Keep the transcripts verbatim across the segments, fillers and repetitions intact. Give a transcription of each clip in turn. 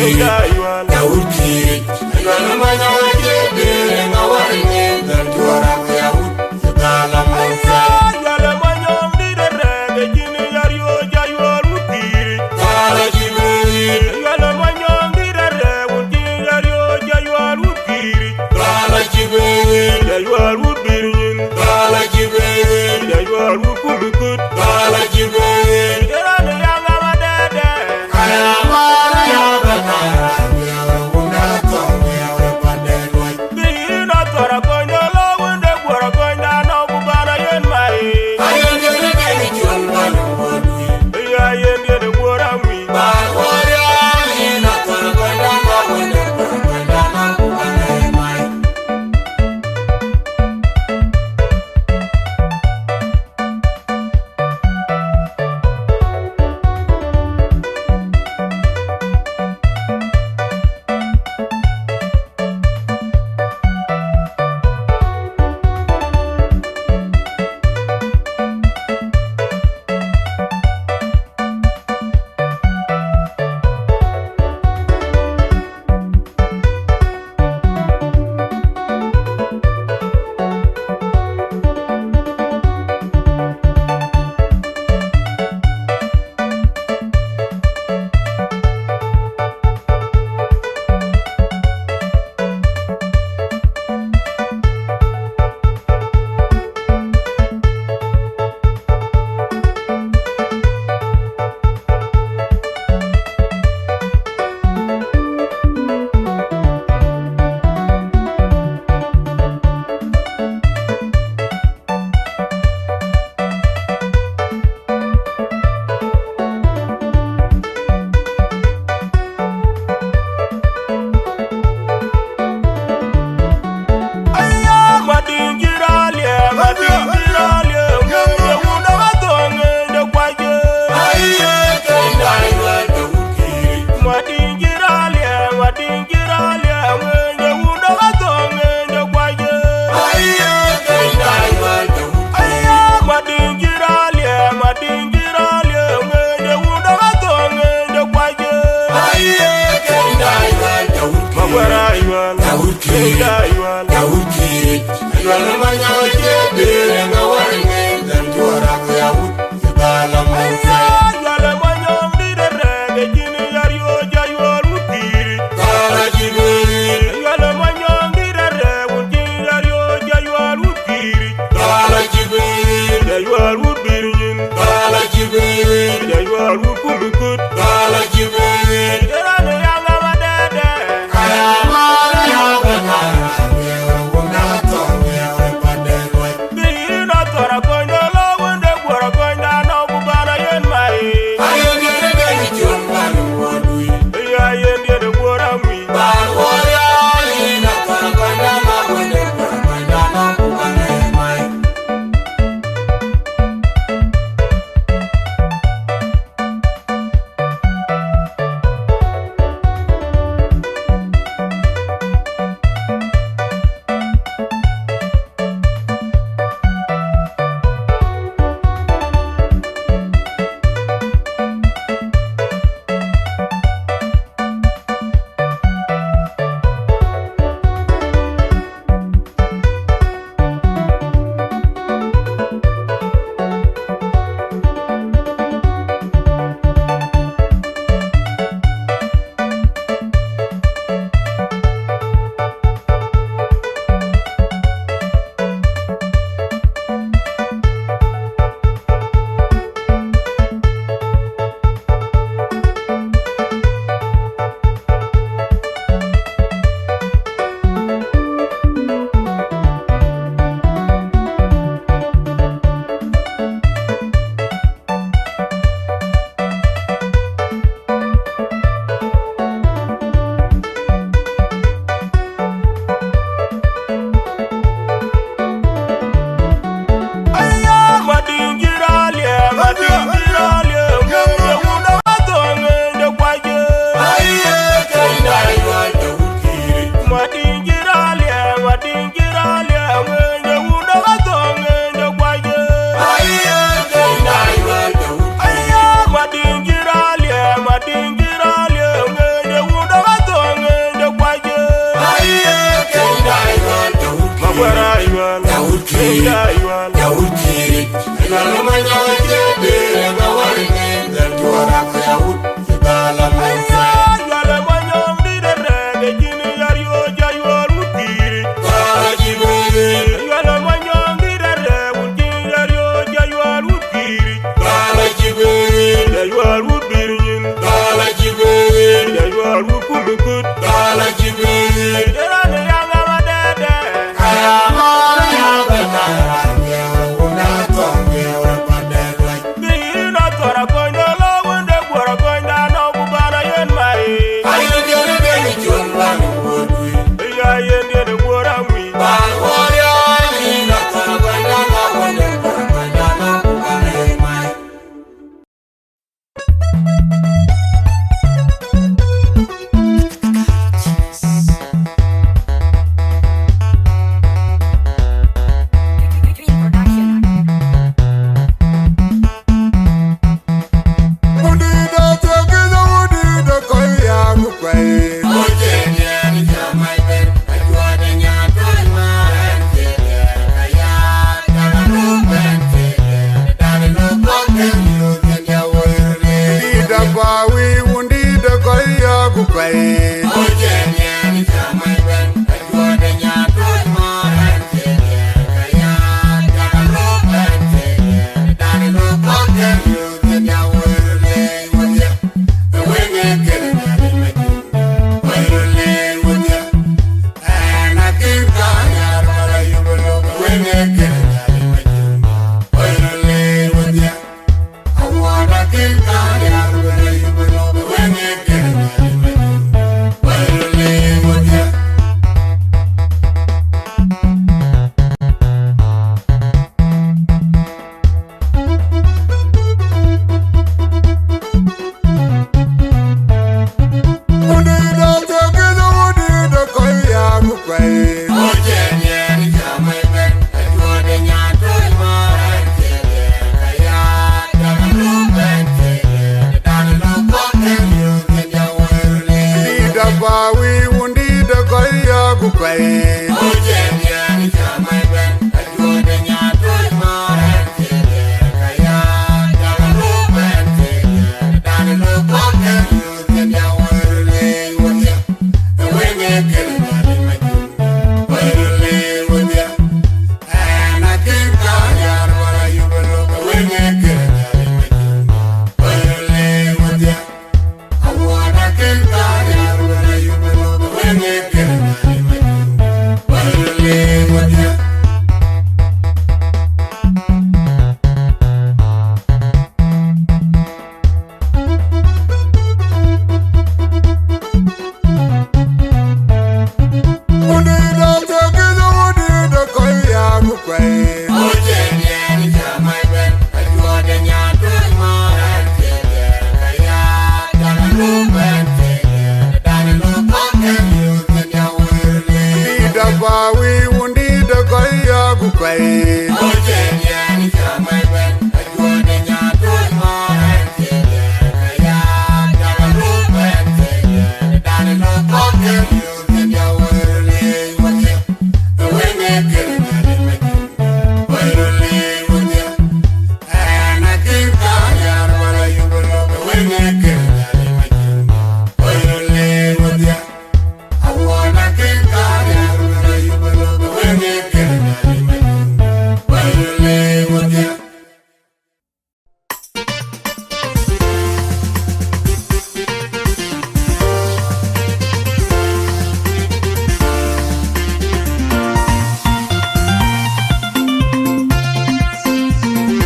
Ayual. Yawut kiic. Ayual manyɔŋ acie deer ŋa war ŋic dhal juɔr ak yawut. Dhalam mɔnsa. Ayual manyɔŋ dït arɛɛk ecin yar yoc ayual wut kiic. Dhala ci bï. Ayual manyɔŋ dït arɛɛk wut cin yar yoc ayual wut kiic. Dhala ci bï. Ayual wut bïr nyin. Dhala ci bï. Ayual wut kum kut. Dhala ci bï. Ëran yaŋ ama dɛdɛ.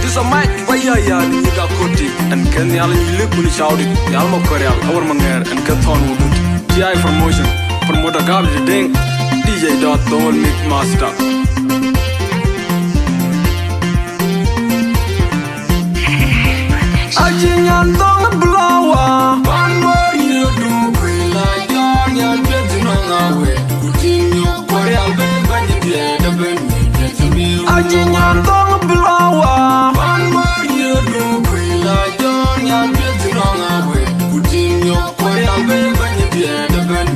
This a mic, waya ya ni ka koti, and ken yal ni le kun shouting, yal mo korial, our manger, and ken ton wudut. T I promotion, promoter Gab the Ding, D J dot the whole mix master. Aci nyan thɔŋ blower. Pan wär yï du kuilajon, nyan piɛth nɔŋ awet. Ku tïŋ nyök kuɔrial bï bɛ̈ny piɛth ëbën. Aci nyan thɔŋ blower. Pan wär yï du kuilajon, nyan piɛth nɔŋ awet. Ku tïŋ nyök kuɔrial bï bɛ̈ny piɛth ëbën.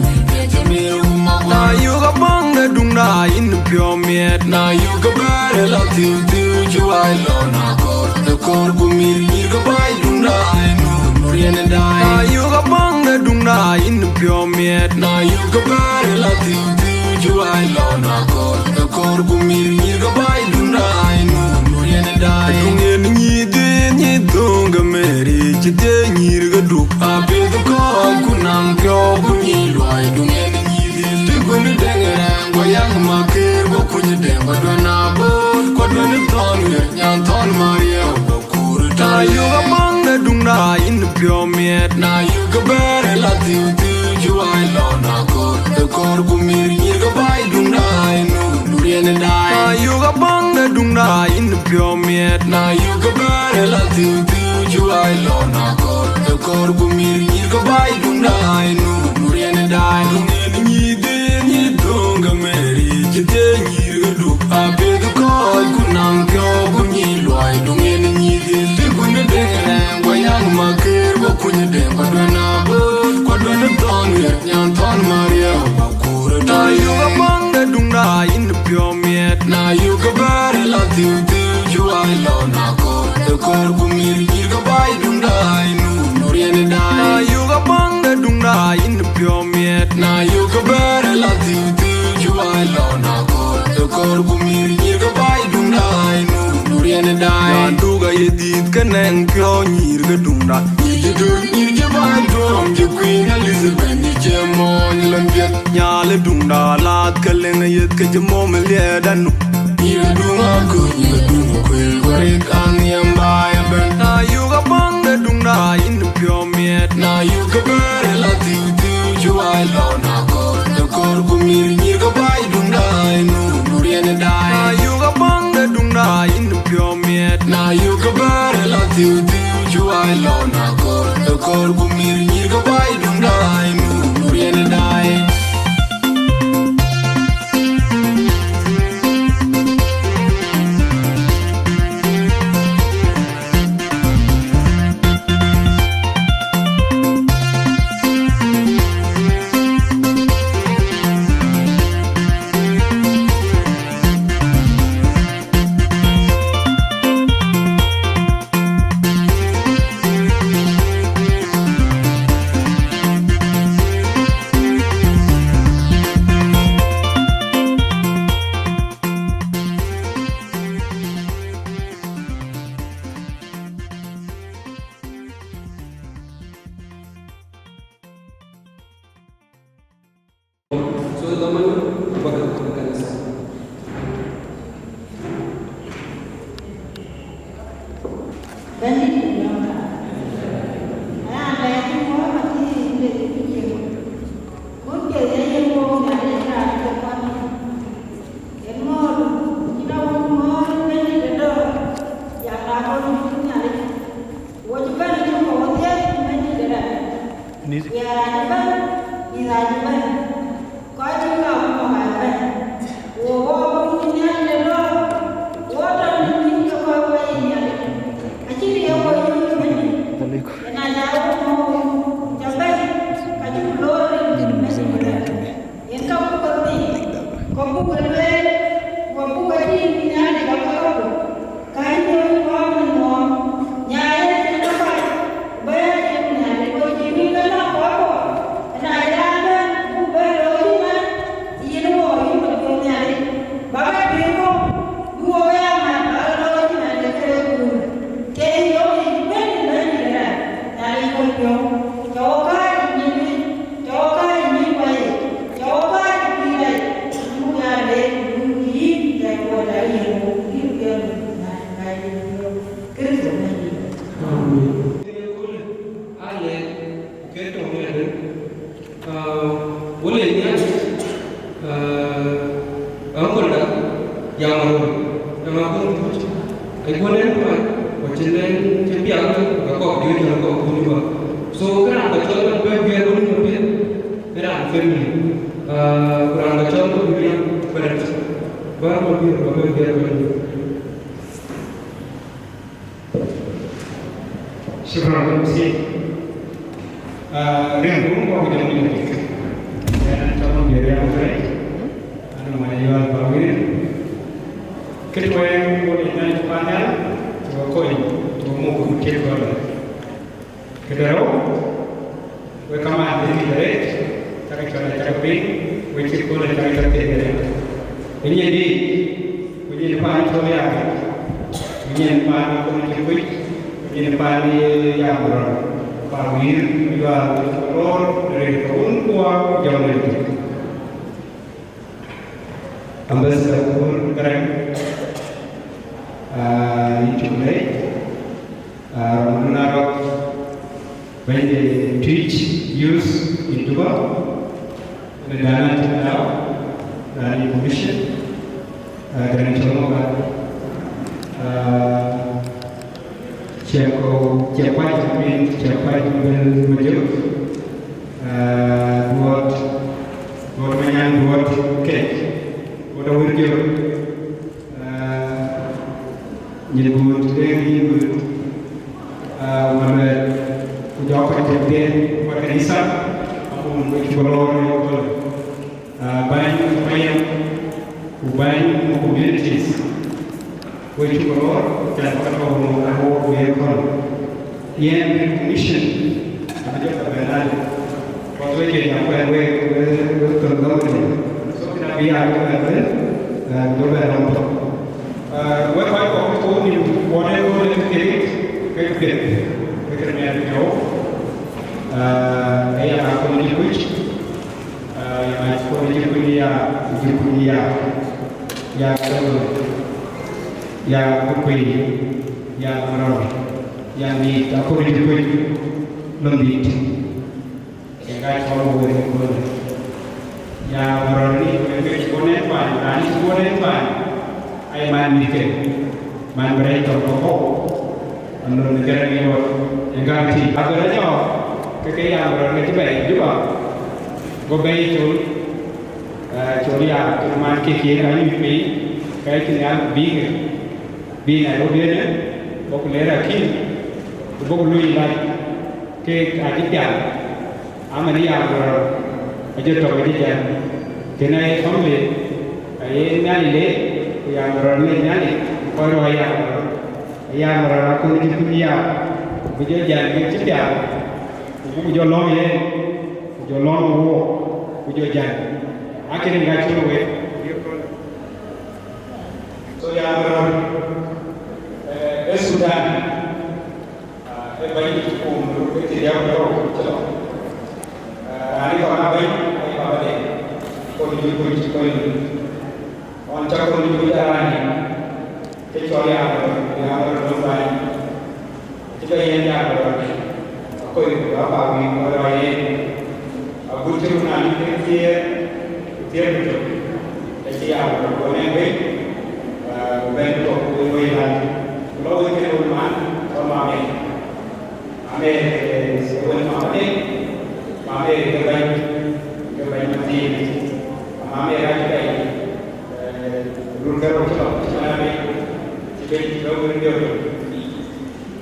Na yök abɔ̈ŋ de duŋda yïn piɔ̈u miɛt. Na yök abɛ̈r ë la thiu thiu, cï wai lɔ na kɔɔr. Ë kɔɔr ku mïr nyïr ke baai duŋda ë nu, nu riɛn ë daai. Na yök abɔ̈ŋ de duŋda yïn piɔ̈u miɛt. Na yök abɛ̈r ë la thiu thiu, cï wai lɔ na kɔɔr. Ë kɔɔr ku mïr nyïr ke baai duŋda ë nu, nu riɛn ë daai. Duŋ yen nyïïdh, nyïïdh dhöŋ ke meri, cï thiëëc nyïr ke duk. Abïth kɔ̈ɔ̈c ku naŋ piɔ̈u ku nyïïn luɔi, duŋ yen nyïïdh. Të kuën deŋ rɛɛŋ, ku yäŋ makër, ku kuny deŋ, ku duën abööt, ku duën thɔn ɣer, nyan thɔn Maria, ku kuur ta. Na yök abɔ̈ŋ de duŋda yïn piɔ̈u miɛt. Na yök abɛ̈r ë la thiu thiu, cï wai lɔ na kɔɔr. Ë kɔɔr ku mïr nyïr ke baai duŋda ë nu, nu riɛn ë daai. Na yök abɔ̈ŋ de duŋda yïn piɔ̈u miɛt. Na yök abɛ̈r ë la thiu thiu, cï wai lɔ na kɔɔr. Ë kɔɔr ku mïr nyïr ke baai duŋda ë nu, nu riɛn ë daai. Duŋ yen nyïïdh, nyïïdh dhöŋ ke meri, cï thiëëc nyïr ke duk. Abïth kɔ̈ɔ̈c ku naŋ piɔ̈u ku nyïïn luɔi, duŋ yen nyïïdh. Të kuën deŋ rɛɛŋ, ku yäŋ makër, ku kuny deŋ, ku duën abööt, ku duën thɔn ɣer, nyan thɔn Maria, ku kuur ta. Na yök abɔ̈ŋ de duŋda yïn piɔ̈u miɛt. Na yök abɛ̈r ë la thiu thiu, cï wai lɔ na kɔɔr. Ë kɔɔr ku mïr nyïr ke baai duŋda ë nu, nu riɛn ë daai. Na yök abɔ̈ŋ de duŋda yïn Ke nɛŋ piɔ̈u nyïïr ke duŋda. Nyïïr cï dur, nyïïr cï bäny tuɔɔm, cï Queen Elizabeth, nyïïr cï mony lon piɛth. Nyal ë duŋda lath ke leŋ ë yeth ke cï mom ë liɛɛt anu. Nyïïr ë duŋ akuc, nyïïr ë duŋ akuël, ku rik anhiɛm baai ëbɛ̈n. Na yök abaŋ de duŋda yïn piɔ̈u miɛt. Na yök ke bɛ̈ɛ̈r ë la thiu thiu, cï wai lɔ na koor de koor, ku mïïr nyïïr ke bäny duŋda ë nu, nu riɛn ë daai. Na yök abaŋ de duŋda yïn piɔ̈u miɛt. Na yök ke bɛ̈ɛ̈r ë la thiu thiu, cï wai lɔ na koor de koor, ku mïïr nyïïr ke bäny duŋda ë nu, nu riɛn ë daai. So, dhaman, baka kanisa. Bɛ̈nydït, ku yɔ̈ɔ̈k raan, raan bɛ cï mɔ̈ɔ̈r mathiic le cï cieŋ. Ŋut piɛth ye yen wook Nhialic raan cï kuat. Yen ŋɔ̈ɔ̈r, cïn awut ŋɔ̈ɔ̈r Bɛ̈nydït ë dɔ̈ɔ̈r, yak raan ɣɔn cï Nhialic. Wo cï bɛ̈n cï kɔ̈u dhiëëth Bɛ̈nydït ë rɛ̈ɛ̈r. Music. Wiɛɛr acï bɛ̈n, mïth acï bɛ̈n. Kɔc cï ka mɔ̈k aa bɛ̈n, ku wo abuk Nhialic ë lɔ̈ɔ̈r, wo tɔ̈ në nyïïn ke kɔc wei ë Nhialic, acïn ye wo yöök ë Bɛ̈nydït. Yen aca wo mɔ̈u, cä bɛ̈n, ka cï ku loor rin Bɛ̈nydït. Yen ka buk ke piŋ, ku buk ke lueel, ku buk ke tïŋ Nhialic abï rɔt buk. Kany de kuɔɔm në ŋɔɔm, nyaai ë cïn kapäc, ku bɛ̈ɛ̈i ë cïn Nhialic, ku cï bï ke nɔ̈k kuɔɔr kuɔ, ëna cï raan bɛ̈n, ku bɛ̈n looi cï man, yen wɔ yïn ke piɔ̈u Nhialic, ba ke piŋ kɔ̈u, bï wɔ ya man, ba ke looi cï man de kërë kuur. Ke yï yɔ̈ɔ̈k yic bɛ̈n ë bɛ̈n ë raan, Nhialic ke piɔ̈u, cä wɔ kääc ë nyïïn wïc, cä wɔ kääc ë nyïïn wai, cä wɔ kääc ë pïïr ai, ku ya leec, ku yïn, ya wɔ la yen, ku yïn piɔ̈n, na, na yen piɔ̈n. Kërtho Bɛ̈nydït. Amen. Aa leec, ku ke tɔŋ ëdë, ah, wo leec Nhialic, ah, aŋölda, ya ŋö röt, ëmä kɔn kuc, ë guɔ̈n en kuany, ku cïn en cï piath, ka kɔk juëc, ka kɔk kuny bä. So, kë raan ka cɔl bä bɛ guiɛɛr wën ë piɛth, ë raan family, ah, ku raan ka cɔl bä guiɛɛr parent, bä bä guiɛɛr, bä bɛ guiɛɛr wën. Shukran, Ramsi. Ah, riɛm dum, kɔc jam ni tik. Yɛn an, tɔŋ bi riɛm rɛc. An, mɔny Ayual Pawir. Kë tueŋ, wo de nyan pan nhial, wo kony, wo muk, wo tiek gɔl. Kë de rou, we kamaan de kë de rɛc, cak cɔl, cak piny, we cï kööl, cak cɔl thiek de rɛc. Ë nyin dïït, ku nyin paan cɔl Yaŋ, ku nyin paan Akɔn cï kuc, ku nyin paan Yaŋ Rɔn, Pawir, Ayual, Lor, rëër ke wun kuɔ, jɔŋ rëër tik. Ambassador Kur Garang, ah, yïn cuk leec, ah, Rɔn Narok, bɛ̈ny de Twic Youth in Juba, Medana Tindao, raan yï commission, ah, Garang Col Moga, ah, Ciɛŋkɔ̈u, Ciɛŋkuac, I mean, Ciɛŋkuac Mabel Majök, ah, Duɔt, Duɔt Manyaŋ, Duɔt Kec, Duɔt Awïr Jök, ah, nyin Guut, Deŋ nyin Guut, ah, Maluɛɛl, ku jɔ kɔc tëk dhiëëth, kɔc kanitha, abun, we cuk lɔɔr ë kööl. Ah, bäny payam, ku bäny communities, we cuk lɔɔr, cän bä tɔ̈u në wok, ku ye kɔn. Yen recognition, abï jɔ ka bɛn alë. Kɔc we cie jam kuɛn wek, we, we thon gɔ̈mënë. So, kën abï ya jɔ bɛn wek, ah, jɔ bɛn rɔm thok. Ah, we kɔc kɔ̈k ku ni, wɔn ee kööl ë kek, Ke kërɛɛc piɔ̈u, ee, aya ŋa kɔn cï kuc, ee, aya ŋa kɔn cï kuc ya, cï kuc ya, ya kɔn, ya kuc, ya marɔ̈ɔ̈r, ya mïït, akɔn cï kuc lɔ mïït. Ë ka cɔl wël ë köölë. Ya marɔ̈ɔ̈r ni wël ke cï wën en tuany, raan cï wën en tuany, aye man mïthke, man bï rɛc tɔ̈ ke kɔ̈u, alon ë kërɛɛc ë luɔt, ë gäk tïc. Abï rɔt nyɔɔk ke ke ya marɔ̈ɔ̈r ke cï bɛ̈ɛ̈i Juba, go bɛ̈ɛ̈i col, ee, col ya, col man kek yen ka nyuc piny, ka cï nhial bï ke, bï Nairobi ënë, bɔ̈ ku leer akïm, ku bɔ̈ ku luc lac, kek acï pial. Amɛn ya marɔ̈ɔ̈r, ajɔ tɔ̈ ke cï jam. Kënë aye family, aye Nhialic le, ku ya marɔ̈ɔ̈r le Nhialic, ku kɔc rɔ̈ɔ̈k ya marɔ̈ɔ̈r. Ya marɔ̈ɔ̈r akɔn cï kuc ya, ku jɔ jal ke cï pial, ku buk jɔ lɔ̈ŋ yen, ku jɔ lɔ̈ŋ wook, ku jɔ jal. Akënë ŋa cï wek. So ya marɔ̈ɔ̈r, ee, ee Sudan. Ee, bɛ̈ny kum röt ke thiëëc rou cï lɔ. Ee, raan ë kɔn aa bɛ̈ny, ee, baba de, kɔn juëc kuc, kɔn juëc. Ɣɔn cä kɔn juëc aa raan, ke cɔl ya röt, ya röt lɔ bɛ̈ny. Cï bɛ yen ya röt, akɔc röt aba wïïk aba lɔ yen. Agut cï run an, ke thiëër, ku thiëër ku tök, ke cï ya röt, ku ne bɛ̈ny, ee, ku bɛ̈ny tök, ku wëi rac. Ku lɔ wëi ke run man, ku ma bɛ̈ny. Amer, ee, wën Mama Deng, Mama Deng ke bɛ̈ny, ke bɛ̈ny Mama Deng. Mama Deng rac bɛ̈ny, ee, run ke rou cï lɔ, cï man abï, cï bɛ̈ny, cï bɛ̈ny wën diɔ̈k.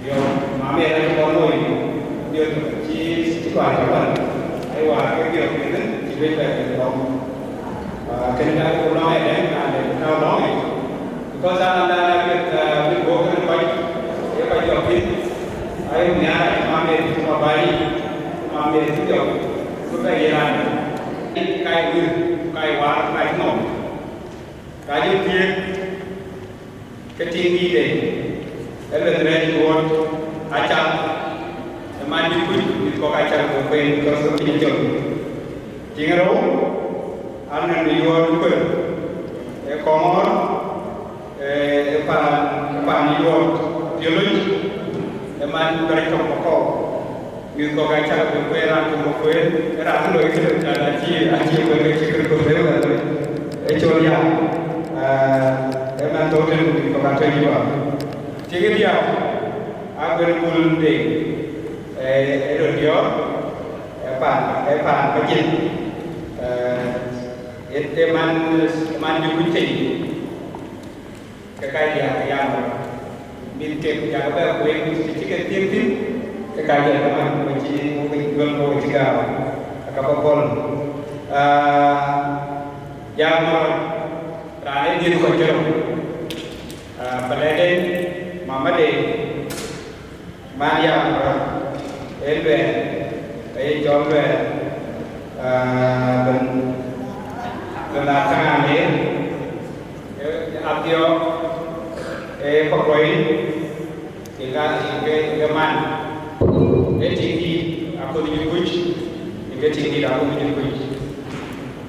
Yo, Mama Deng rac kɔn moi, diɔ̈k cï, cï kɔn cï kɔn. Ai wa, ke diɔ̈k ke thïn, cï bɛ̈ny bɛ̈ny lɔ. Ah, kënë ka ku lɔŋ ë dɛ̈ŋ, na le ku tääu lɔŋ ë. Because an, an, an, an, bï, ah, bï guɔ kënë kɔc, ye kɔc jɔ piny, ayï nhiaar, ma meth, ma bäny, ma meth cï jɔ, ku bɛ ye raan. Ka ye wir, ka ye waar, ka ye nɔm. Ka jɔ thiëëk, ke tiŋ dïït ë, ë lueth rɛɛc luɔt, acath, ë man dït kuc, dït kɔ̈k acath, ku kueen, because ke piny acol. Tiŋ rou, anɔn ë yuɔɔt kuel, ë Kɔŋɔ̈ɔ̈r, ë, ë paan, ë paan yuɔɔt piööc, ë man bɛ̈ny tök Makɔu. Mïth kɔ̈k acäk bï kueen raan tök Makueen, ë raan cï loi këde, acï, acï kueen ke cï kën ku thëëu ë col ya, ë, ë man thou tën mïth kɔ̈k atɔ̈ Juba. Tiŋ ë diäk, Aguer Bul Deng, ë, ë röt diɔ̈ɔ̈r, ë paan, ë paan Pajith, ë, Ë, ë man, man juëc kuc tei, ke ka diäk ke ya marɔ̈ɔ̈r. Mïth ke ku jakë bɛ kueen, mïth cï ke thiëëk thïn, ke ka diäk ke man, ku cï wok juël, ku cï gääu, aka bä pɔ̈l. Ah, ya marɔ̈ɔ̈r, raan ë dhiëth kɔc cï rou. Ah, Palɛden, Mama Deng, Man ya marɔ̈ɔ̈r, ee luɛɛl, ee ye cɔl luɛɛl, aa, bɛ̈n, bɛ̈n a käŋ aneer, ee Athiɔɔk, ee Pakuɔi, ye ka, ye ke, ye ke man, ee tiŋ dïït aköth juëc kuc, ye ke tiŋ dïït aköth juëc kuc.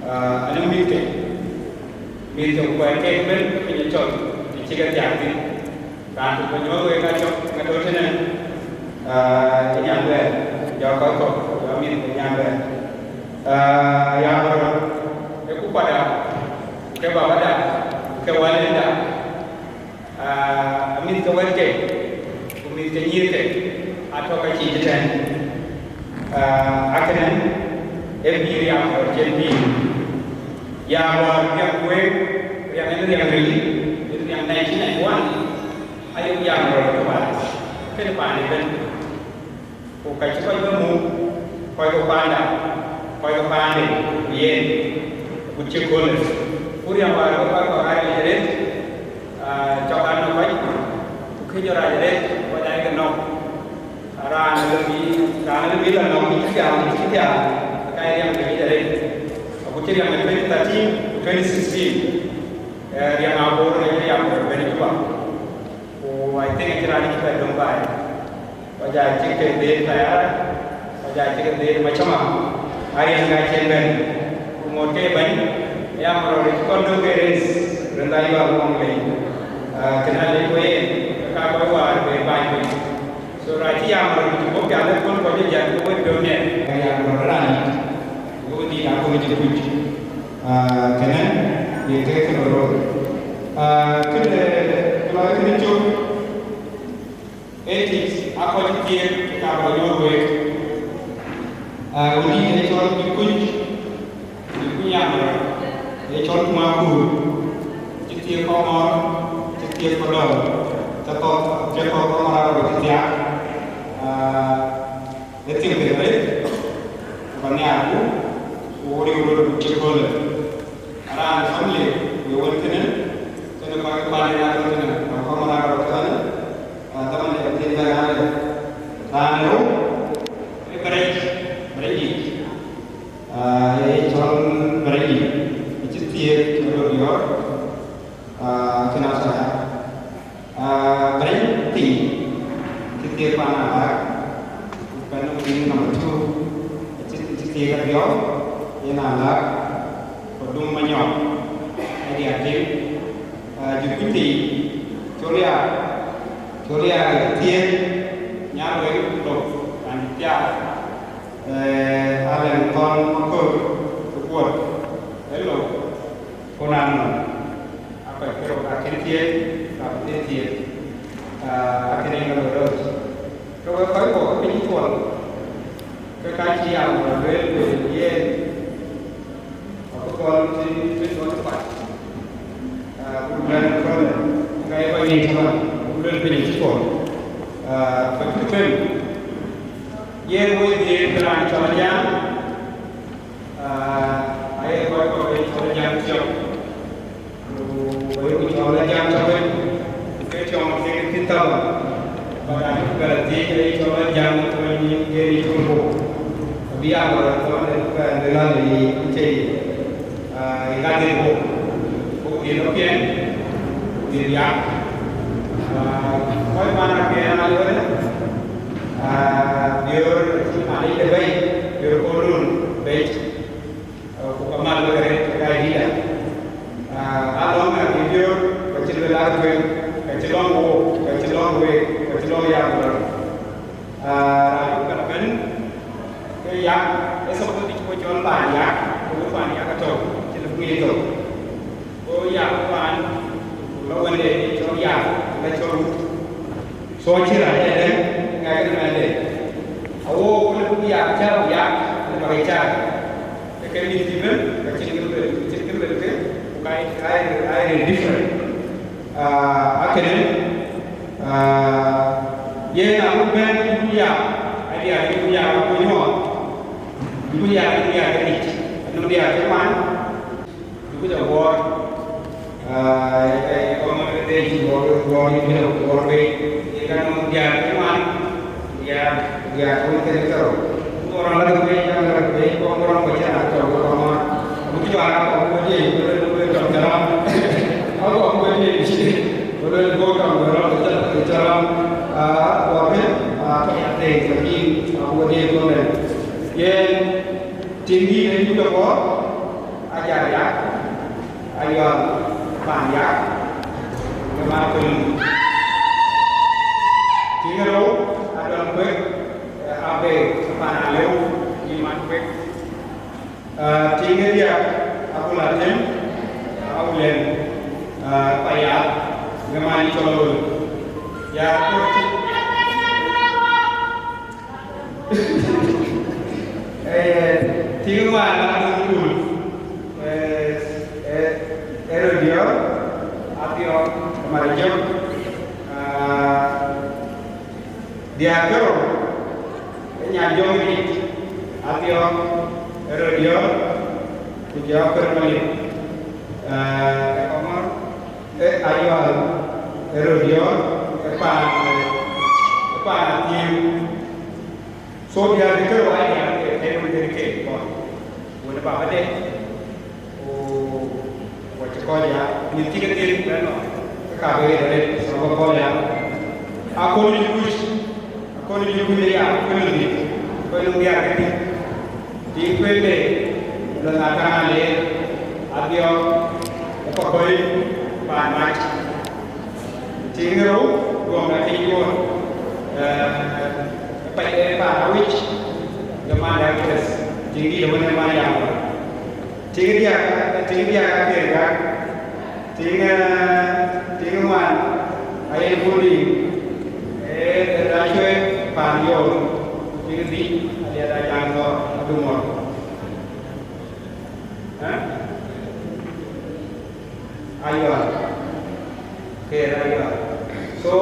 Aa, anɔŋ mïthke, mïthke ku kuɛɛr keek ëbën piny ë cɔl, të cï ke thiaak thïn. Raan tök bï nyuɔ̈th wek kacök, ŋa tɔ̈ tënë, aa, ë nyan bɛ̈ɛ̈r, jɔ kɔc kɔ̈k, jɔ mïth ë nyan bɛ̈ɛ̈r. Aa, ya röt, ë kupada, ke babada, ke wälida, aa, mïth ke wɛ̈tke, ku mïth ke nyïïrke, atɔ̈ ka cïï cï tɛ̈n. Aa, akënë, ee bï riaŋ röt cïn bï. Ya wäär riaŋ kueer, riaŋ en riaŋ ril, en riaŋ nineteen ninety-one. Ayok jam rɔt ke baai, kënë paan ëbën. Ku ka cï kɔc bï muk, kɔc ke panda, kɔc ke paande, ku yen, ku cï köölë. Ku riɛm wäär ke kɔc kɔ̈k aa yic arëët, aa, cɔk an nɔm kɔc, ku këc jɔ rac arëët, kɔc aa ye ke nɔm. Raan ë lëu bï, raan ë lëu bï la nɔm, cï thiaak, cï thiaak, ka ye riɛm ke yic arëët. Ku cï riɛm ë twenty thirteen ku twenty sixteen, ee, riɛm abor ë cï riɛm ë bɛ̈n Juba. Ku I think acïn raan cï bɛ döŋ baai. Kɔc aa cïk ke dheet tayara, kɔc aa cïk ke dheet macama, ariɛn ka cïn bɛ̈n, ku ŋot ke bɛ̈ny, ya märɔɔr cï kɔn döŋ ke rëth, rëth ayual ŋɔŋ lei. Ah, kënë alec wei yen, ke ka kɔc waar bɛ bany wei. So, raan cï ya märɔɔr cï bɔ̈ piath ë köl kɔc ë jäl ke wek piɔ̈u nɛn, ka ya märɔɔr raan yic, ke wek dhil aa köl cï kuc. Ah, kënë, yen ke kënë röt. Ah, kënë, kënë, kënë cök, Ethics aa kɔc cï thiëëk, ke ka bä nyuɔ̈th week. Aa, wëndït ee cɔl Jukuc, Jukuc Yamrɔ, ee cɔl Kumakur, cï thiëëk Kɔmɔr, cï thiëëk Kɔdɔɔr, cï thɔ̈k, cï thɔ̈k Kɔmɔr aa rɔt cï thiaak. Aa, ee thiëëk thiëëk arëët, ku bä nhiaar ku, ku riëëu röt cï köölë. Raan family, we wën kënë, kënë kɔc kuan ë raan röt kënë, kɔc kɔ̈k raan röt kënë, ah, dhaman ë thin bɛ raan rëër. Raan rou, ë Bɛ̈rɛ̈c, Bɛ̈rɛ̈c yic. Ah, ë cɔl Bɛ̈rɛ̈c yic, ë cï thiëëk ë röt yɔ̈ɔ̈r, ah, kënë atɔ̈ ya. Ah, Bɛ̈rɛ̈c thii, cï thiëëk pan alaak, ku pan wëu number two, cï, cï thiëëk Abiɔ̈ɔ̈k, yen alaak, ku Dum Manyɔk, ë diäär tim, ah, Jukuc thii, cɔl ya, cɔl ya thiëëk, nyar wëu lok, raan thiaak, eh, Alɛŋ Thɔn Makör, ë Kuɔt, ë lok, ku na nɔm. Aa kɔc kërou aa kën thiëëk, ka bï thïn thiëëk, aa, aa kën yen ke loi röt. Ke wek kɔc kɔ̈k ke piny cuɔl, ke ka cï ya mɔ̈l lueel lueel yen, abï gɔl cï bï gɔl kuat, aa, ku bɛ̈n köölë, ka ye kɔc ŋic tëmën, ku lueel piny cï cuɔl, aa, kɔc cï them. Yen woi dhiëëth raan cɔl Ajam, aa, aye kɔc kɔ̈k ke cɔl Ajam thiɔ̈k. Ku wek ku cɔl Ajam tɔ̈ wën, ke tiɔm ke ke thïn thaban, ba raan cï bɛ la thiëëc ke cɔl Ajam tɔ̈ wën yen ë cɔl bɔ̈. Abï ya bɔ̈ raan tɔ̈ wën ë bɛ̈n de lal ë yic ë cï, aa, ë ŋath ë bɔ̈. Ku dhiëth lɔ piɛŋ, ku dhiëth yak. Aa, kɔc man apiɛŋ aa lueel, aa, Biöör cï man yic de bɛ̈i, Biöör Kolun bɛ̈c. Ku ka mal wek arëët ke ka yïda. Aa, alɔŋ ë Biöör, ka cï luel aa tueŋ, ka cï lɔŋ wook, ka cï lɔŋ week, ka cï lɔŋ yak rɔt. Aa, raan cï bɛ̈n bɛ̈n, ke yak, ë suppose cï wo cɔl paan yak, ku wo paan yak atɔ̈u, cï lëu bï ŋic thok. Go yak paan, ku lɔ wënde cɔl yak, ku lɔ cɔl wut. So cï rac ëdë, ŋɛk ënë mɛnhde. Awo, ku lëu bï yak cäk, yak, lëu bä ke cäk. Ke ke mïth cï bɛ̈n, ka cïn kë luel, cïn kë luel ke, ku ka, ka, ka different. Ah, akënë, ah, yen abuk bɛ̈n, yï buk yak, aya, yï buk yak, ku nyuɔɔth. Yï buk yak, yï buk yak, ënɔɔnë, yak, ke man. Jukuc awuɔɔr, aa, ee, ee, kɔn ŋɔ̈t ke dee cï wuɔɔr, wuɔɔr yï kënë, wuɔɔr wei, ye ka nɔm diäär ke ŋuan, diäär, diäär ke wën thënë kerou. Ku rɔn la ke wei, ka la ke wei, kɔn rɔn ke cïn a tɔ̈u ke kɔn ŋɔ̈t. Ku cï wär a kɔn ke wei, ku le, ku le tɔ̈u ke ram. A kɔn ke wei, ku le, ku tɔ̈u ke ram, ke cïn, ke cïn ram. Aa, wuɔɔr ke, aa, ke ya dee, ke yïn, aa, ku wei, ku le. Yen, tiŋ dïït ë Juda bɔ̈, Ajak yak, Ayual paan yak, ke man kuël. Tiŋ ë rou, Adual kuek, eh, Abei paan alëu, yï man kuek. Eh, tiŋ ë diäk, Abul Atem, Awulɛn, eh, Payal, ke man cɔl Awul. Ya, Eh, tiŋ ŋuan aa dun dun, eh, eh, eh, röt diɔ̈ɔ̈r, Athiɔɔk, Mara Jök, ah, diäär kerou, eh, Nyan Jɔŋdït, Athiɔɔk, eh, röt diɔ̈ɔ̈r, ku jɔ kër Malith, eh, Kɔmɔr. Ee Ayual, ee röt diɔ̈ɔ̈r, ee paan, ee paan Athiëëŋ. So diäär ke kerou aa diäär ke tɛ̈ɛ̈n wën ke kek kɔn. Wën ë babade, ku, ku acï kɔc ya, mïth cï ke thiëëk bɛ̈n nɔm, ke ka bï ɣet arëët, so ke kɔc ya. Akɔn Jukuc, Kɔn juku le ya, kɔn juku, kɔn juku ya kadi. Ti kwen le, le na kana le, abiɔ, e pa kɔi, pa mat. Ti ngiro, duɔm na ti yuɔ, eh, pa, eh, pa awich, the man that is, ti ngi de wene ma ya. Tiŋ diäk, tiŋ diäk apiɛth gak, tiŋ, eh, tiŋ ŋuan aye guöp yiic, ee, ee, acuëëc paan yɔ̈ɔ̈k, tiŋ dhïc, aliɛt ajaŋ thɔ̈r, adumɔ̈r. Eh? Ayual. Kɛɛr ayual. So,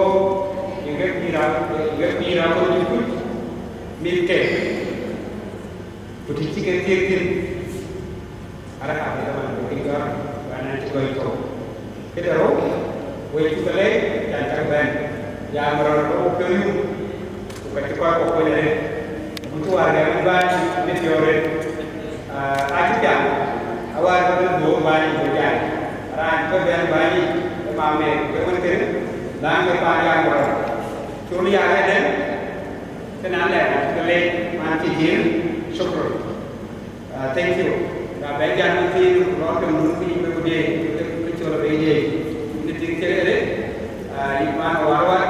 yïn ke pïïr a, yïn ke pïïr a kɔc jukuc, mïth ke. Ku të cï ke thiëëk thïn, arëk abï dhaman bï ke jɔt, ku an, an cï gɔ̈i thou. Këde rou, wek cuk ke leec, can cak bɛ̈n, ya märɔr rou piɔ̈u yum, ku ka cï kɔc kɔ̈k kuöc arëët. Ku cï wäär gɛm bäny mit piɔ̈u arëët. Ah, acï piaŋ, awär bï dhuöök bäny bï jai. Raan cï bɛ̈n bäny yic, ë mamë, ke wën kënë, läŋ ke paan ya märɔr. Col ya ëdɛ̈n, Kënë alɛɛr ke leec man cï jiël, shukran. Ah, thank you. Ka bɛ jam në thiin ku lɔ ke muk piny bï ku diëëc, bï cɔl abï diëëc. Në tiŋ cï rëër, ah, yï man warwar,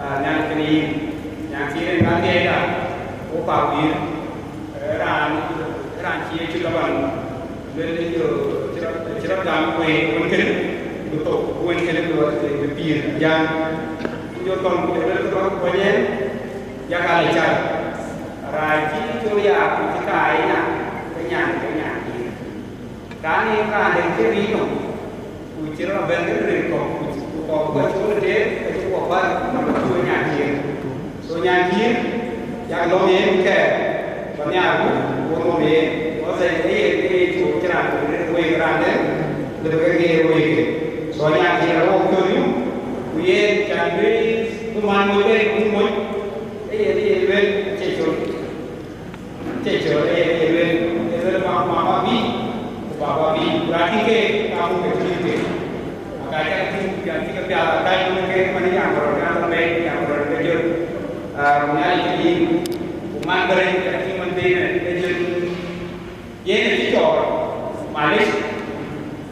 ah, nyan kënë yïn. Nyan cï rëër ka thiëëcda, wo pa wïïr, eh, raan, raan cï Yecu Laban luel, cï rɔt, cï rɔt gam wëi wën kënë, ku thok wën kënë bï rɔt, bï pïïr jam. Ku jɔ thɔn ku jɔ luel ke rɔt kuɔny en, Yak alɛcar, raan cï col ya ku cï kaai nya, ke nyan, ke nyan thiëër. Raan ë raan dɛ̈ cï ric nɔm, ku cï rɔt bɛ̈n ke rin kɔ̈k, ku cï, ku kɔ̈k bï col tëër, ke cï wɔ päl, ku cï nyan thiëër. So nyan thiëër, yak lɔ̈m yen kɛɛr, bä nhiaar ku, ku lɔ̈m yen, ku ëthɛɛr ë yen, ë yen col cï raan tök rin wëi ke raan dɛ̈, lëu ke ŋeer wëi ke. So nyan thiëër awok col yum, ku yen can bï, bï man moc bei, bï moc, Ë yen, ë yen lueel, acie col. Acie col, ë yen, ë yen lueel, ë lueel ma, ma, ma bï, ku baba bï, ku raan cï keek, ka muk ke cï keek. Aka cak tïŋ, cak tïŋ ke piath, aka cï muk keek, man ë yam rɔt, yam rɔt bɛ̈ɛ̈i, yam rɔt ke jot. Ah, ku Nhialic ke yïn, ku man bï rɛ̈c, cak tïŋ man thëënë, ke jot. Yen acï cɔɔr, malic,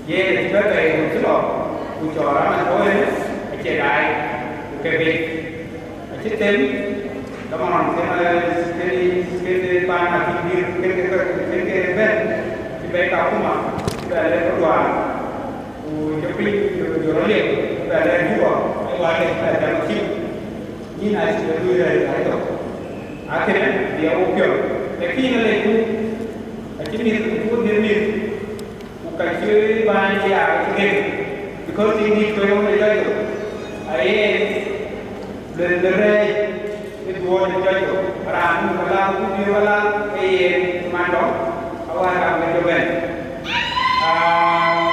yen acï bɛ̈n bei wun cï lɔ, ku cɔɔr aman tɔ̈u en acie daai, ku ke bei. Acï them, dhamɔn kën, kën, kën paan acï dïr, kën ke, kën ke bɛ̈n, cï bɛ̈i Kakuma, cï bɛ lɛ̈k Kodwar, ku jɔ piny, jɔ, jɔ rɔt liep, cï bɛ lɛ̈k Juba, ë wään ë bɛ jam akïm. Yïn acï bɛ luui rɛɛc ë tök. Akënë bï ya wo piɔ̈ɔ̈th. Lakin alɛcku, acï mïth, acï wo dhiëth mïth, ku ka cï bäny ya cï gëk, because tiŋ dït kɔc ɣön ë jɔc thok. Aye luel në rɛɛc ë duɔɔny ë jɔc thok. Raan nu ka laŋ, ku bï ka laŋ, ke yen man tɔ̈, awär raan ke jɔ bɛ̈n. Ah,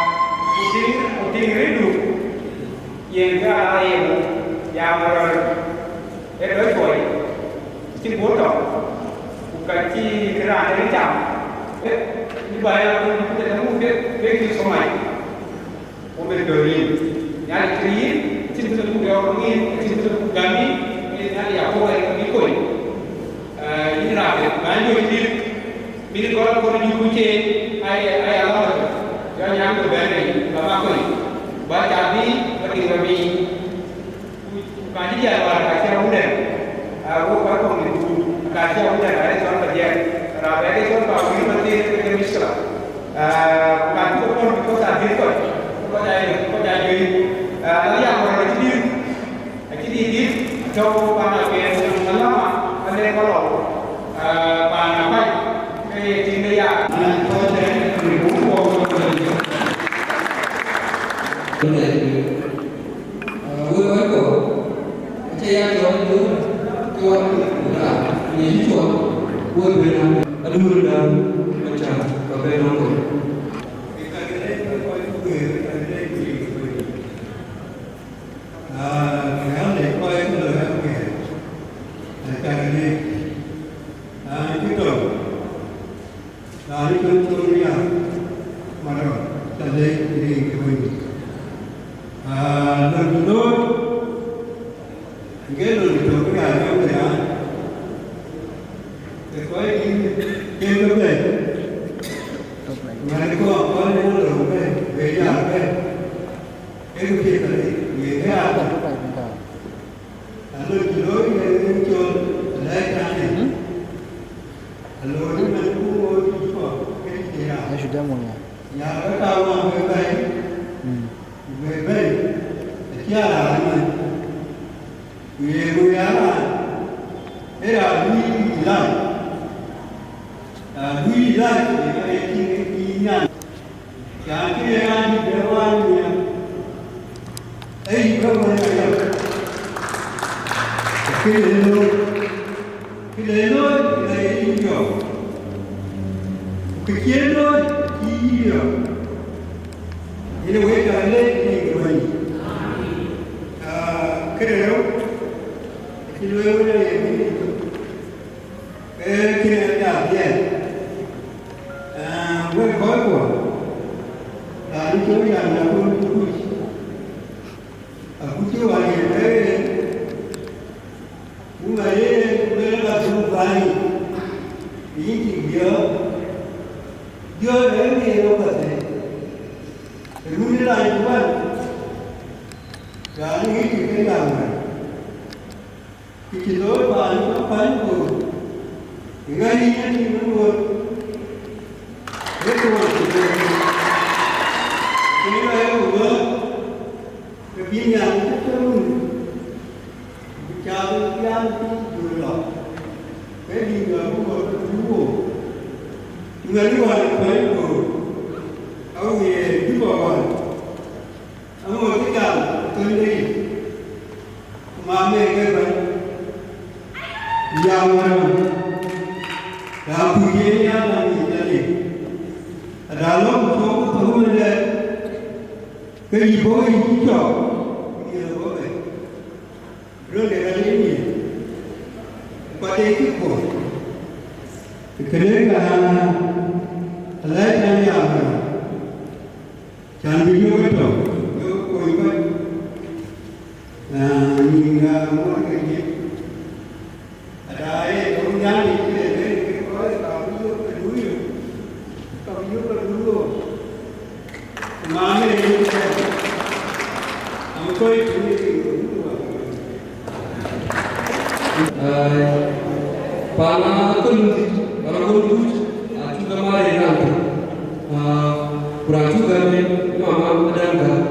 ku tiŋ, ku tiŋ rëëtdu, Yen kë aa yen ya märɔr ë lɔ cuɔi, cïn guɔ̈p tɔ̈, ku ka cï kë raan ë cam, ë, bï ba ya ku ku de muk ke, ke cï so mac. Wo bï döŋ yïn, Nhialic cï yïn, cïn kë de muk yɔɔk yïn, cïn kë de muk gam yïn, ë Nhialic ya ku wɛ̈ɛ̈t bï kony. Ee, yïn raan de, na nyuc dït, mïth kɔ̈k kɔ̈k juku kucie, aya, aya lɔ, jɔ nyan ku bɛ̈n bei, ba ma kony, ba ca bï, ba tïŋ ba bï. Ku ka cï jal wäär ka cï rɔt wun dɛ̈t, aa, wo kɔc kɔ̈k mïth ku, ka cï rɔt wun dɛ̈t, ka cï cɔl ba jiɛɛk, raan bɛ ke cɔl ba wïïr ba thiëëk ke ke mïckëla. Aa, ku ka cï ke pɔ̈l, because a dhiëth kɔc, kɔc aa, kɔc aa juëc. Aa, la ya kɔc rɔt cï dït. Acï dït dït, atɔ̈u paan Apiɛth, Malama, Malek Malɔu, ah, paan Apac, ke ye tiŋ de ya. An kɔc tɛ̈n, rin buk kuɔɔk wek kɔc. Ah, wek kɔc kɔ̈k, acie ya cɔl dur, cɔl, ah, ye cɔl, wek ben an. Adur da, macam, ka ben an kɔc. Aa, ke ɣɛn lec kɔc ke lɔ ɣɛn ke, aa, cak lec, aa, cï tɔ̈u, aa, cï tɔ̈u col ya, marɔ, cak lec rin ke wëny. Aa, lon cï looi, ke lon cï tɔ̈u ke ya yɔ̈ŋ de ya, Yen ke bɛ̈i, man kɔn kɔn ë lɔ bɛ̈i, bɛ̈i ya bɛ̈i, ee kë piɛth arëët, ye kë ya bɛ̈i. Alɔ cï looi yen ë cɔl lɛ̈k tënë, alɔ cï man ku ŋoot cï kɔ̈k ke cï ya. Nya ke ka wä bɛ̈i bɛ̈i, ku bɛ̈i bɛ̈i, acï a raan man. Ku ye luui ë raan, ee raan lui lac, raan lui lac, ye ka ye tïŋ ë pïïr nyan. Raan cï ye raan dït bɛ wään nhial, ee yï bɛ wään nhial. Kë le looi, kë le looi, kë le ye yï jɔɔk. Ku kë cie looi, cï yï yɔ̈ɔ̈k. Yen wek ca leec në ye Bɛ̈ny. Ah, këde rou, acï lueel wën aye bï nyin tök. Ee, kënë aya dhiɛl. Ah, wek kɔc kuɔ, raan cï wïc an, na kun cï kuc, akuc cï wal yen bɛ̈ɛ̈i yen, ku ŋäc yen, ku lueel ka dhuk bäny, yïn tik biɔ̈ɔ̈k, biɔ̈ɔ̈k ë ŋiɛc wok kadhë, ë run ë raan cï wal, raan ë ŋic tik ke jam wal. Kë cï looi paan cï bäny Bor, ë ŋäc yïn ë tïŋ ë Bor, ë tuɔɔc cï looi. Ku ë ŋäc ku bä, ke bï Nhialic cï tɔ̈ run, ku cath ë piath cï jur lɔ, ke dït lɔ bï Bor bï tuuc wook. Ku ŋäc wään ë paan Bor, awiëë Juba wään. Aŋot cï jam thöny de yic, ku mame ke bɛ̈ny, ku jam wärë, raan kuc yen ya raan yic adï, ada lɔ ku cɔk ke thok ëmëndɛ, ke yï bɔ̈ yic cï cɔk, ku diëër abɔ̈ bei, röt de rɛl yen nyin, ku kuat de cï kuɔ̈th, kënë ka alɛɛc an, jam wärë. Can bï yök ëtök, yök kony kɔc, ah, nïn ŋa ŋuɔt ke nyin. Ada ee tɔ̈u Nhialic ke le bɛ̈n ke kɔc, ka bï yök ke duööi, ka bï yök ke duööi. Ku mame ë yök kɛ̈ɛ̈k, am kɔc tïŋ ë tïŋ ke wut wä. Ai, pan akölmëdhïc, pan akölmëdhïc, acuk ke mar ë raan tök. Ah, ku raan cuk gäm ë mama Madam Gäk.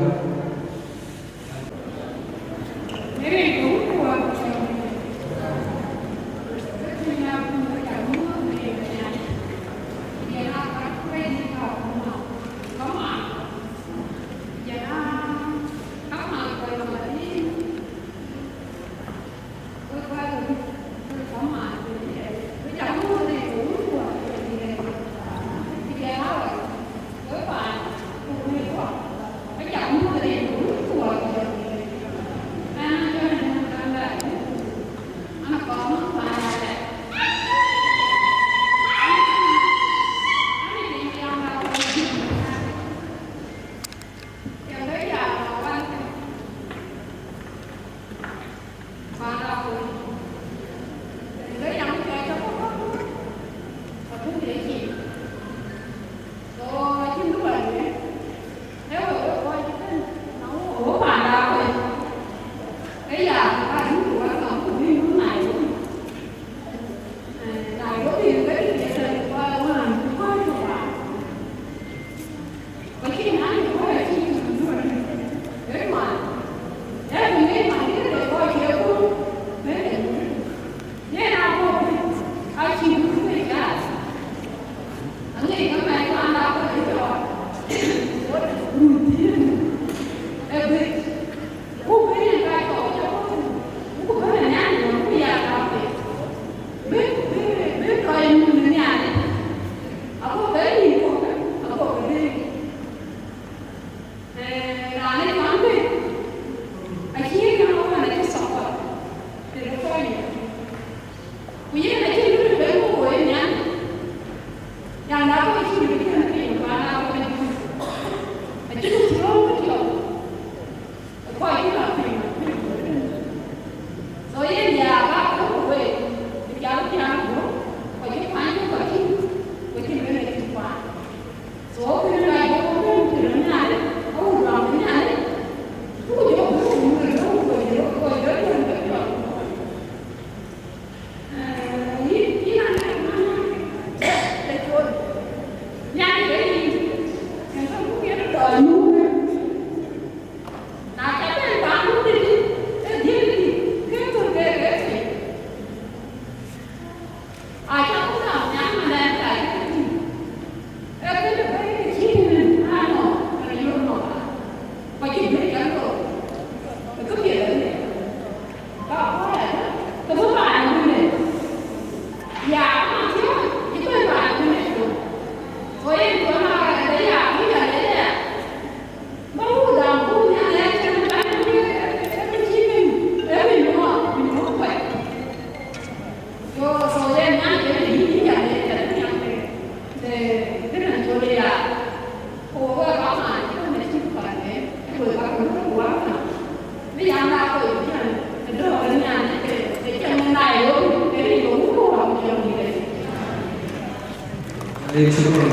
Ee, shukran.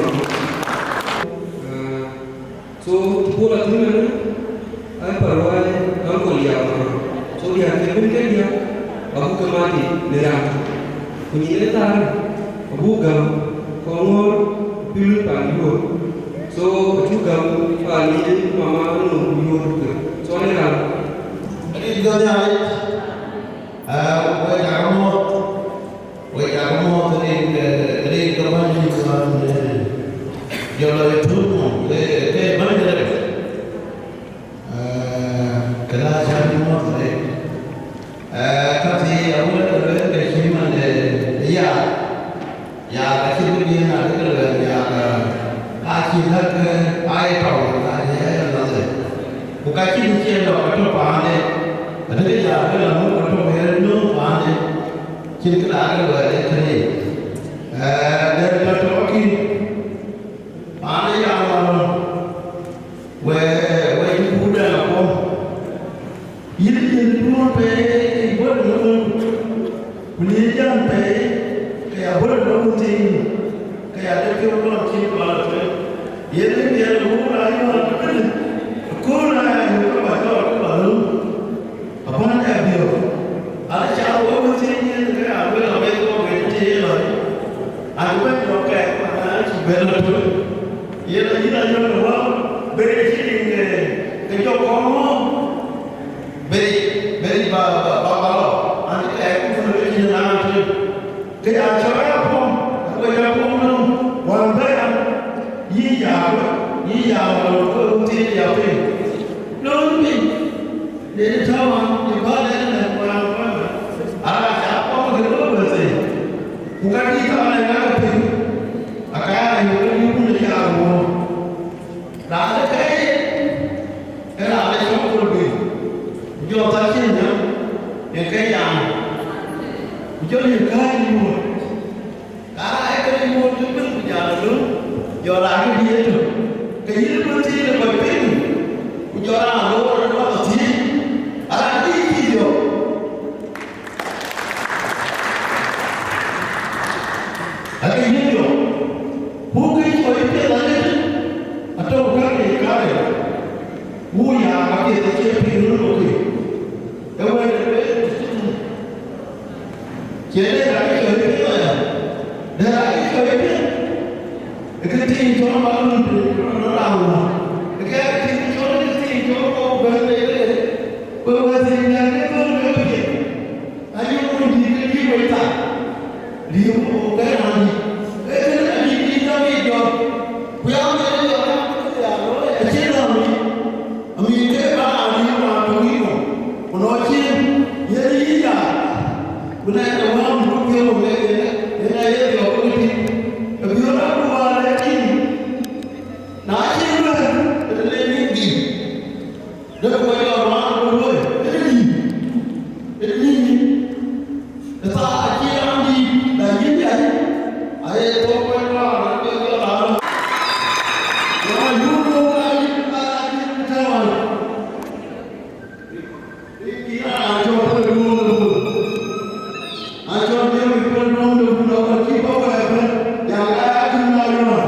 Ah, so, tukuɔl athïn ënë, aa pär wai, uncle ya ŋö. So, diäär ke bɛ̈n ke diäk, abuk ke mat në raan. Ku nyin ë thaar, abuk gäm, kɔŋ ŋɔ̈ɔ̈r, pïl pan yuɔ̈ɔ̈r. So, acuk gäm pan ye mama anu ku yuɔ̈ɔ̈r ke. So, në raan. Rin ke Nhialic, ah, wek aa mɔ̈ɔ̈th. Wek aa mɔ̈ɔ̈th rin ke, rin ke bäny ë ɣɔn, eh, jɔl lɔ ye tuut mɔ̈u, ke, ke bäny ë rɛ̈t. Eh, kënë acä bï mɔ̈ɔ̈th rin. Eh, ka thii awël ke lueel ke cï man, eh, ya. Ya ka cï bï diëën adï ke lueel ya ka, ka cï lɛ̈k, eh, aa ye tɔŋ, ka ye ya ya lɔ thïn. Ku ka cï bï ciëën lɔ ka tök paande. Adï ke ya ke lɔ muk ka tök ye nööm paande. Cïn kë raan ë luɛɛl ë tënë. Ee, dɛ̈t tɔ̈ tɔ̈ kï, paan ë yam ɣɔn, wɛ̈ɛ̈r, wɛ̈ɛ̈r cï kuur dɛ̈ la kuɔm. Yïn, yïn duɔ̈ɔ̈r pɛɛi ë bɔ̈ në ɣön, ku në jam pɛɛi, ke ya bɔ̈ në ɣön thïn, ke ya dɛ̈ piɔ̈u lɔn cïn kɔn la tueŋ. Yen ë piɛth ë wun raan yɔ̈ɔ̈k ëbënë, ë kööl raan ya yök ke ba jɔɔk ke ba lööm. Abɔ̈ në biöök, ala ca wok wën thiëëc yen ke raan wek awek wok wën tëë ye lɔc, an, bɛ̈ny lɔ kɛɛk man an, cï bɛ̈n lɔ tueŋ. Yen ayï la yɔ̈ɔ̈k në wäär, bɛ̈ny cï riŋ, eh, ke jɔ kɔŋ ŋɔ̈ɔ̈ŋ, bɛ̈ny, bɛ̈ny ba, ba, ba, ba lɔ, an, cï kɛɛk ku wën wek cïn raan tueŋ. Ke ya cɔɔr ya puɔ̈m, ku ya puɔ̈m nɔm, wään bɛ̈n an, yï ya, yï ya, wään ke wun thiëëc ya piny. Nɔm piny. Dɛ̈t tɔ̈ ɣɔn, ë bä lɛ̈k lɛ̈k wään kuan, ala ca kɔn ke lɔ wëthii, ku ka dït tɔ̈ ɣɔn ë ŋa ke piny, aka ya yök ke yök në cak wuɔ̈ɔ̈r. Raan ë kɛ̈ɛ̈c, ee raan ë cɔk kol piny, ku jɔ thar cïn nyam, ë ke yam, ku jɔ yï kääc ë wuɔ̈ɔ̈r. Ka raan ee këde nyuɔɔth cï bï ku jal ë löŋ, jɔ raan ke diëër tök, ke yïn bï thiin ë kɔc piny, ku jɔ raan loor ë duɔ̈k ë thiëëc, araan bï yï cïï diɔ̈k. Ake yïn diɔ̈k, ku kë cɔɔi piɛth arëët, atɔ̈u käŋ ë kaarë, ku ya ka piɛth acie piny röt loki, ë wɛ̈t ë lueel. Cie dɛ̈t raan cɔl ë piɛth aya, dɛ̈t raan cɔl ë piɛth. Ë kë thiin cɔl ba lun piny rɔt raan wä. Ë kë thiin cɔl, ë kë thiin cɔl kɔ̈k bɛ̈n le le. Ku wëthii nɛ̈k ke thöl ke piɛth. Ayï wun dït ke dït wec thar. Riëëu ku ke raan dït. Ë kënë adït dït dɔ̈k yic jɔt. Ku ya mɛn ë jɔt raan ke ya looi acïn raan dït. Amïï ke ba raan yï raan tök yï nɔm, ku nɔn cïn yen yï ya, ku na de wäär muk piɔ̈u le yen, yen aye piɔ̈u ke tïŋ, ke piɔ̈u raan ku wäär le tïŋ. Na cïn bɛ̈n, ke le nin dït, de ku jɔ raan ku luɔi, yen dït, yen dït. Ë thaar acï raan dït, na yïn yai, aye thok wek raan, raan bï jɔ raan. Wala yum thok raan yïn, raan yïn tɛ̈wän. Raan cɔl Pol Duɔŋ de Bul. Raan cɔl David Pol Duɔŋ de Bul, awär cï bɔ̈ wɛ̈ɛ̈r ëbɛ̈n, ya ɣɛɛr acïn na yɔ̈ɔ̈r.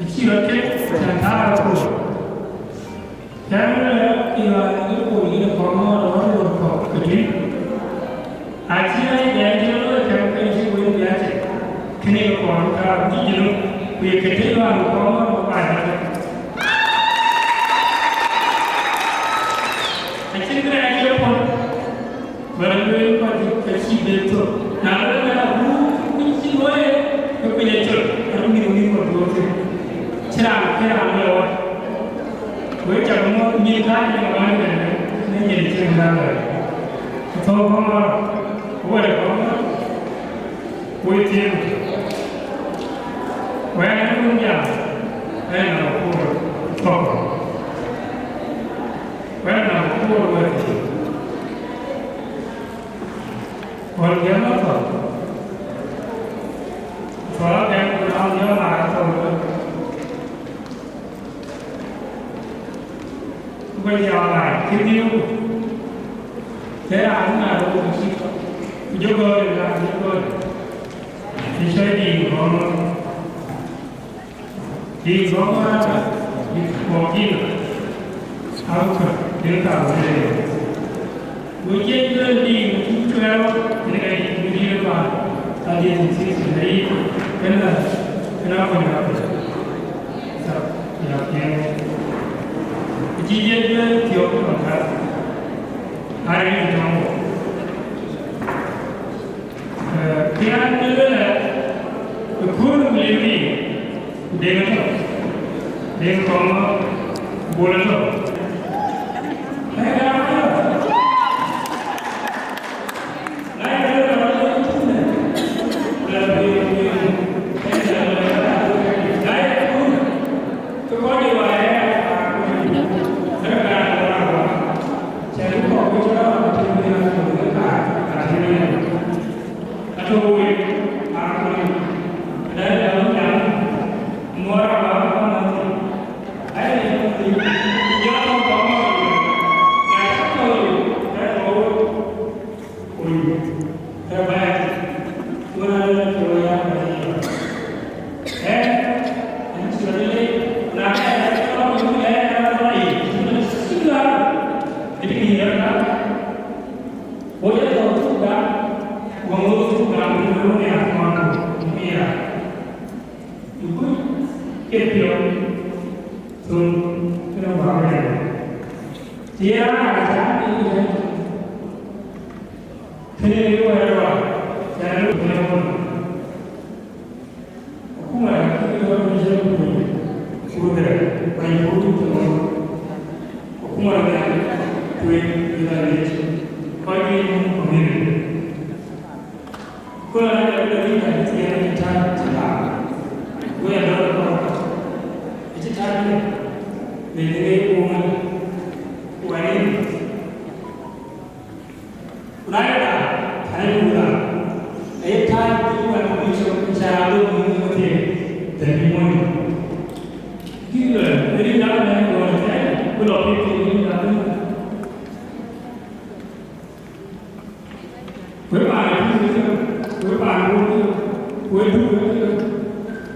Acï rɔt tek, cän thaar akööl. Cän rɔt ë yɔ̈ɔ̈k ë Pol yïn ë kɔŋ ŋɔɔr ë wär wär kɔ̈k ke tïŋ. Acï rɛɛc dɛɛn cï looi cäŋ ke cï wël bï a tek. Kënë ye kɔn thaar cï Junub, ku ye ke tëc wään ë kɔŋ ŋɔɔr ë baai ëtök. Acïn kërɛɛc cï ye pɔ̈l. Bä lueel kɔc ke cï bɛ thök. Na lɔ bɛ abuk piny cï luɔi, ke piny acol, arï mïth wïïr kɔc duɔ̈ɔ̈r thïn. Cï raan, cï raan lɔ wä. Wek cak muɔ̈th nyin kääc ë ŋuan ëbɛ̈n, në nyin cïn ŋuan lɔ. Thou kɔŋ ɣɔn, wɛ̈ɛ̈r kɔŋ ɣɔn, wek thiëëk. Wɛ̈ɛ̈r ë wun jam, ë nɔm kur thok. Wɛ̈ɛ̈r nɔm kur wek thiëëk. Wal jam athol. Thol agɛm ku nɔm jam athol. Ku jam athol. Kï dhiu. Tëë raan na rou ku cï. Ku jɔ gɔ̈ɔ̈r ë raan jɔ gɔ̈ɔ̈r. Cï cɔc dïït gɔ̈ɔ̈r. Dïït gɔ̈ɔ̈r ë raan. Dïït gɔ̈ɔ̈r dïït. Aukë, yen ka wël ë. Go jiëc bï rɔt dïït në cuk cuɛɛr ɣɔn, yen ka yic bï dïït ë paan, ka diɛt në six na yic, kënë, kënë akony rɔt. Sa, ya piɛŋ. Ku cï jiëc bï thiɔ̈k tɔŋ ka, arëk në tɔŋ wɔ. Ee, kë raan bï lueel ë, ë kööl ë wël ë Deŋ atɔ̈, Deŋ kɔŋ Bol atɔ̈. Akuma ya kï rɔt në jam kuc, ku rɛ̈ɛ̈r, bäny kuc të lɔ. Akuma ya tueŋ ë la lec, kɔc ë mum community. Ku la ya bï la bï ka cï ya cï tac cï tac. Go ya dɔ̈ɔ̈r kɔ̈k. Ë cï tac ënë, në ŋeec wun, wään ë. Ku na ye raan, ane nu raan, aye tac bï wɛ̈t bï cök, cä raan lɔ bï nu thiëëk, then bï mony. Dï lɔ, ë rin raan ëmɛn gɔl ëtɛ̈ɛ̈n, bï lɔ piŋ kek rin raan ëmɛn. Ku ë paan ë pïïr ëtök, ku ë paan ë wun ëtök, ku ë duk ëtök,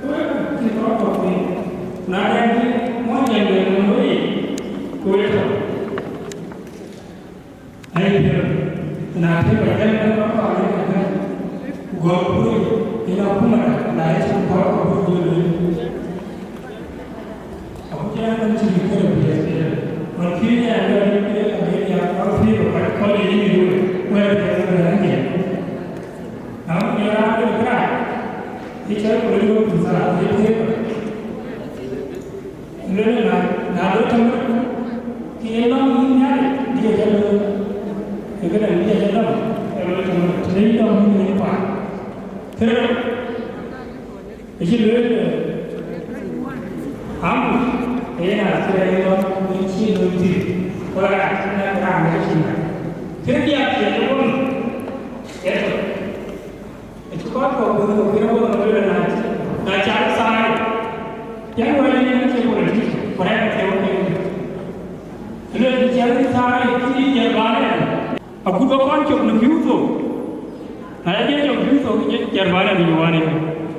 ku ë cïn kɔc kɔ̈k piny. Ku na dɛ̈t bï mony jam de nɔm wei, ku ë tök. Aye piɛth, na piɛth ba jam de kɔc kɔ̈k ë tök, ku gɔl kuöc, yen akumada, na ye cïn kɔc kɔ̈k bï jɔ lueel. Aku cï raan nɔm cï bï kërë piɛth piɛth. Ɣɔn cï raan dɔ̈ɔ̈r bï piɛth abï ya kɔc piɛth ë kɔc kɔc ë yïn ë wël, wɛ̈ɛ̈r piɛth ë raan piɛth. Na wën, ye raan wël kërac, ye cɔl ku wël wël ku thar, ye piɛth. Lueel na, na loi tëmën, ke ye lɔ̈ŋ yïn Nhialic, bï ye jɔ loi. Ye këdäŋ bï ye jɔ lɔ̈ŋ, ye loi tëmën, të le yï lɔ̈ŋ yïn ë paan. Kërë, acï lueel, ë, aŋu, ke yen a cï rɛɛc lɔ, yen cï loi thïn, ku la raan cïn raan raan ë cïn raan. Kërë diäk cï ë wun, ë tök. Acï kɔc kɔ̈k bï thok kën abɔ̈ thok lël na, na cak thaai. Piɛŋ wɛ̈t yen acï politician, ku rɛ̈ɛ̈r athiëëu kek. Lueel cak thaai, cï Jerubal yen. Agut bä kɔn cök në pïu thok. Na ya jɛ cök pïu thok, jɛ Jerubal yen rin wään yen.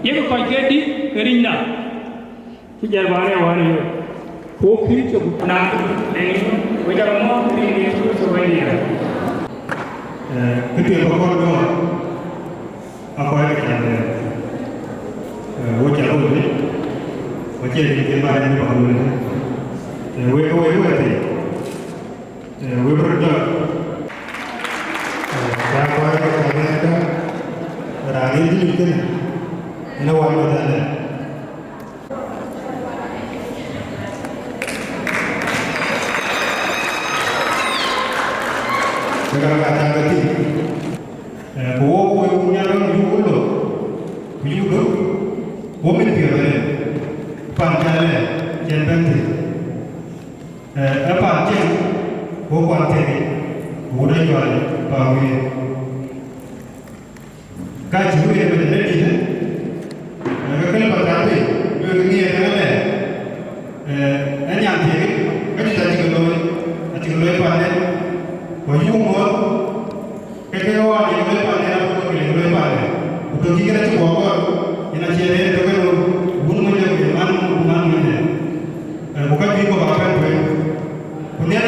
Yek kɔc ke dït, ke rinyda. Cï Jerubal ë wään ë yök, ku wok kïïr cök na, ëë, we cä mɔ̈ɔ̈th rin Yecu Kërtho Bɛ̈nydït. Ee, kë tueŋ bä kɔn gɔ̈ɔ̈r, aa kɔc ke cä lɛɛr. Ee, wo cä röt wec, ku acie rin kën bä rɛ̈ɛ̈r bä ke lueel. Ee, wek, wek, wek thïn. Ee, wek röt dɔ̈ɔ̈r. Ee, cä kɔc ke cä lɛɛr dɔ̈ɔ̈r, raan ë dhil kënë, yen ë wään bä cä lɛɛr. Wek aa ka cäk ke tïŋ. Ee, ku wok, wek wun Nhialic, wek yuk lok, ku yuk dök, wo mit piɛth arëët, pan cä lɛɛr, cïn bɛ̈n thïn. Ee, ee pan cieŋ, wo kuan thiek, ku wun ajual, pa wiëër. Ka cï wël ëbɛ̈n ë dït, ee, ke kël bä thath bei, duëkï ŋiɛc ëmënë, ee, ë nyan thiëëk, ka cï thac cï ke looi, acï ke looi paanden, ku ayuk ŋoot, ke ke ɣɔn ye ke looi paanden, abï ke looi paanden. Ku tök cï kën acï guɔ gɔl, yen acie rëër tök ënou, wun ŋuënde ku ye man, man ŋuënde. Ee, ku ka juëc kɔ̈k aa bɛ̈n tueŋ. Ku nhial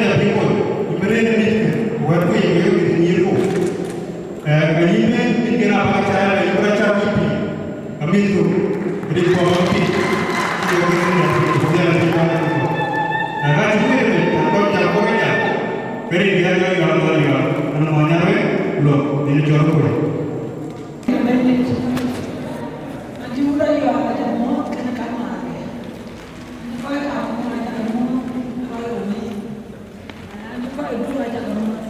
Rin kɔn ŋɔ̈th piny, rin kɔn ŋɔ̈th piny, ku dhiɛl rin kɔn ŋɔ̈th piny. Na ka cï wël ëbɛ̈n, ka kɔc cä kɔc aya, ke rin dhiɛl yɔ̈ɔ̈k yɔ̈ɔ̈k yɔ̈ɔ̈k yɔ̈ɔ̈k, ënɔɔnë aya wek, luɔk, rin cɔl ku wek. Bɛ̈nydït, acï wut ayɔ̈ɔ̈k aca mɔ̈ɔ̈th kënë ka maarke. Kɔc ka mɔ̈ɔ̈th aca mɔ̈ɔ̈th, kɔc röt mïth. An, kɔc duk aca ke mɔ̈ɔ̈th.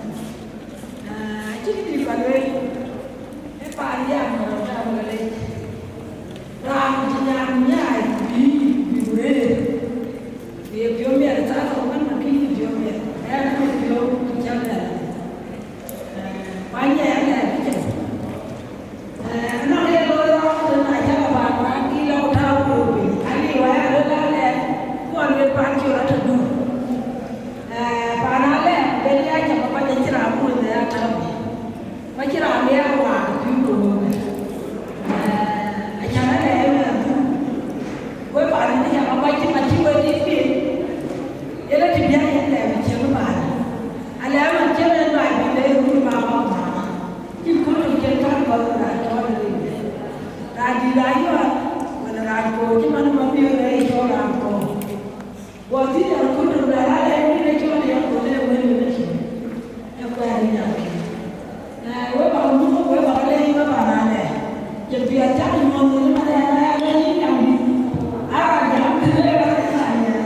Ah, acïn dït ba lueel, ë paan yam rɔt aa wek alec. Raan cï nyan nyaai ku bï, ku bï ku rëër, ku ye piɔ̈u miɛt, thaa thok man, man kï yï piɔ̈u miɛt, ɣɛn ë piɔ̈u cï cäk lɛ̈k. Ah, ku anyɛ alɛɛr kë cïn. Eh, anɔŋ ye looi rɔɔk tën, na cäk abaan paan kï lɔ ku tääu ku röör piny, aliu aya luel alɛɛr, ku aluel paan cï rɔt tɔ duk. Eh, paan alɛɛr, ben ya cäk abac acï raan kuöc në ya tääu piny. Ku acï raan bï ya waak pïu ku wëu. Eh, acan alɛɛr ëmɛn dhuk. Wek paan ënë cäk abac cï man cï wek dït piny. Yen ë të bï ya yen lɛɛr bï cieŋ ë paan. Alɛɛr man cï ëmɛn baai bï lɛɛr run mama ku mama. Cïn kööl tök cïn kän kɔ̈th raan cɔɔl ë rin. Raan dït aa yɔ̈ɔ̈k, wala raan koor cï man ë Mabiör ë cɔɔl raan koor. Guɔ dhil yɔl kööl tök, na raan ë rin ë cɔɔl ë ya kööl ë wël ë cin. Ë kuɛɛr ë nyankï. Na wek bä muk, wek bä lɛ̈k yïn bä bä raan ë. Cïn piɛth cak nyuɔɔth ë man ë raan ë lɛ̈k yïn nyankï. Aa raan jam tëde raan ë raan ë.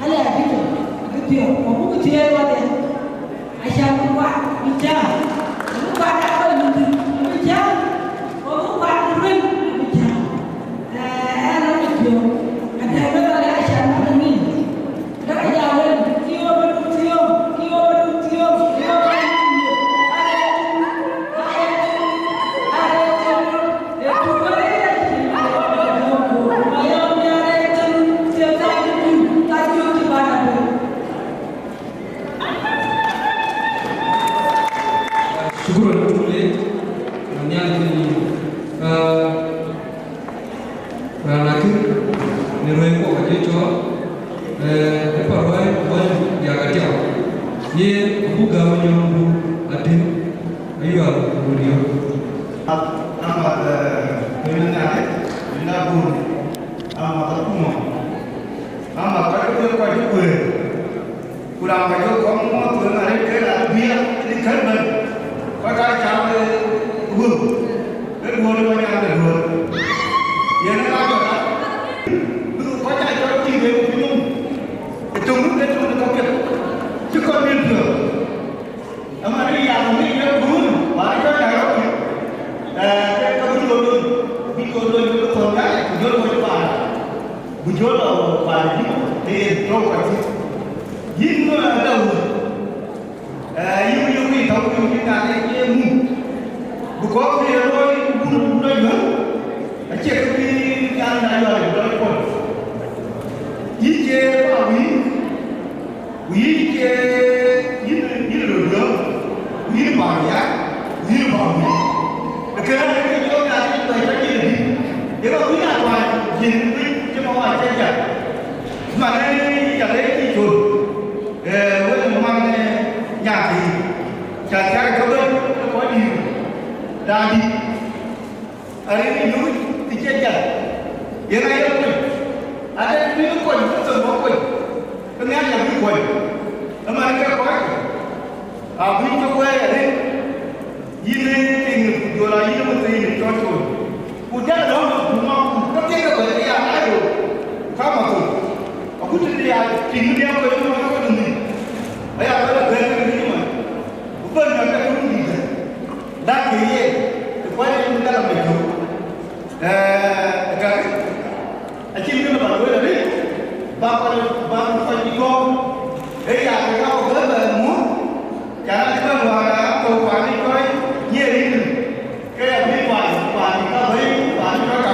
Alɛɛr bï tök, bï piɔ̈u, ku buk thiëëc wadhie, acan bï kuat bï cäär, ku bï kuat aa kɔc mïth bï cäär, ku bï kuat bï ruël bï cäär. Ee, ɛn rɔt ë piɔ̈u, adɛ̈ bï rɔt ë acan bï ke ŋic, ke rɔt ya wël, thiɔ̈k bï duk thiɔ̈k, thiɔ̈k bï duk thiɔ̈k, thiɔ̈k bï duk thiɔ̈k. Shukran, tule, Nhialic, ah, Raan akï në ruɛ̈ɛ̈ny kɔ̈k acï cɔɔl, ee, ë pa ruɛ̈ɛ̈ny, ruɛ̈ɛ̈ny diäk atiap. Yen abuk gäm nyɔŋdu atem, ayual ku riɔ̈ɔ̈k. Ama, ee, kuëny Nhialic, kuëny Abun, ama akuma, ama kɔc kuëër, kɔc kuëër. Ku raan ka jɔ kɔŋ muɔɔth wën arëët ke raan bï ya ë kën bɛ̈n, kɔc aa cam ë wëu, ë duöör ë wanyaan de duöör. Yen ë raan jɔ rat, bï kɔc aa cɔl tïŋ ë piny nɔm, ë töŋ ke töŋ de käpiɛth, cï kɔc miɛt piɔ̈ɔ̈th. Ëmën ë yam ŋic ë kuur, bä cɔl Nairobi, ee, ke ke bï jɔ lony, bï jɔ lony ke thɔ̈n ŋiɛc, ku jɔ lony paan. Ku jɔ lɔ paan yïn, ke yen tɔ̈u ka thïn. Yïn ŋö adau? Ee, yïn yök yï tɔ̈u yïn yïn ŋa ke ye mum? Because ke ye looi bun bun ayuɔ̈l, acie ke bï nyan na yuɔ̈l ë lɔc pɔ̈l. Yïn cie ba wïïr, ku yïn cie yïn, yïn röt yɔ̈ɔ̈k, ku yïn ba riääk, ku yïn ba wïïr. Ee kë raan ke jɔ nyan ke tɔ̈u ka cïn dït, ye ba wïïr atuany, yïn wïïr cï ma wa cï jam. Man ë ca lɛc cï col, ee, wek ë man ë nyankï, ca thiäk ë ke bɛ̈n ë kɔc dïït, raan dït, arëk ë nyuc të cï jal, yen aye kuny, ade bï kuny, ke thon bä kuny, ke Nhialic abï kuny, ëmën ke kɔc, abï cök wɛɛr arëk. Yïn ë tiŋ, ku jɔl a yïn ë wëthii në cɔl col. Ku jal lɔ̈ŋ ku ŋɔk ku ke thiëëk ë bɛ̈n ë ya ŋaai rou, ku ka mathol. Agut të ya tiŋ diɛɛm ke yöŋ ë ke nhïïm, aya bɛ lɔ bɛ̈n ke nhïïm ëmën. Ku bɛ̈n ë ke tuŋ dïït ë. Dak ke ye, të kuany ë yïn dak ë mec cök. Ee, gäk, acïn kë ba lueel arëët, ba kɔc, ba kɔc cï gɔ̈ɔ̈r, ee ya ke ka bɛ bɛ muɔ̈th, ca na cï bɛ ŋuan aa thou paan ë cɔɔi nyiɛɛr yïn, ke ya bï ŋuan paan ë ka bɛ̈i, paan ë cɔɔi ka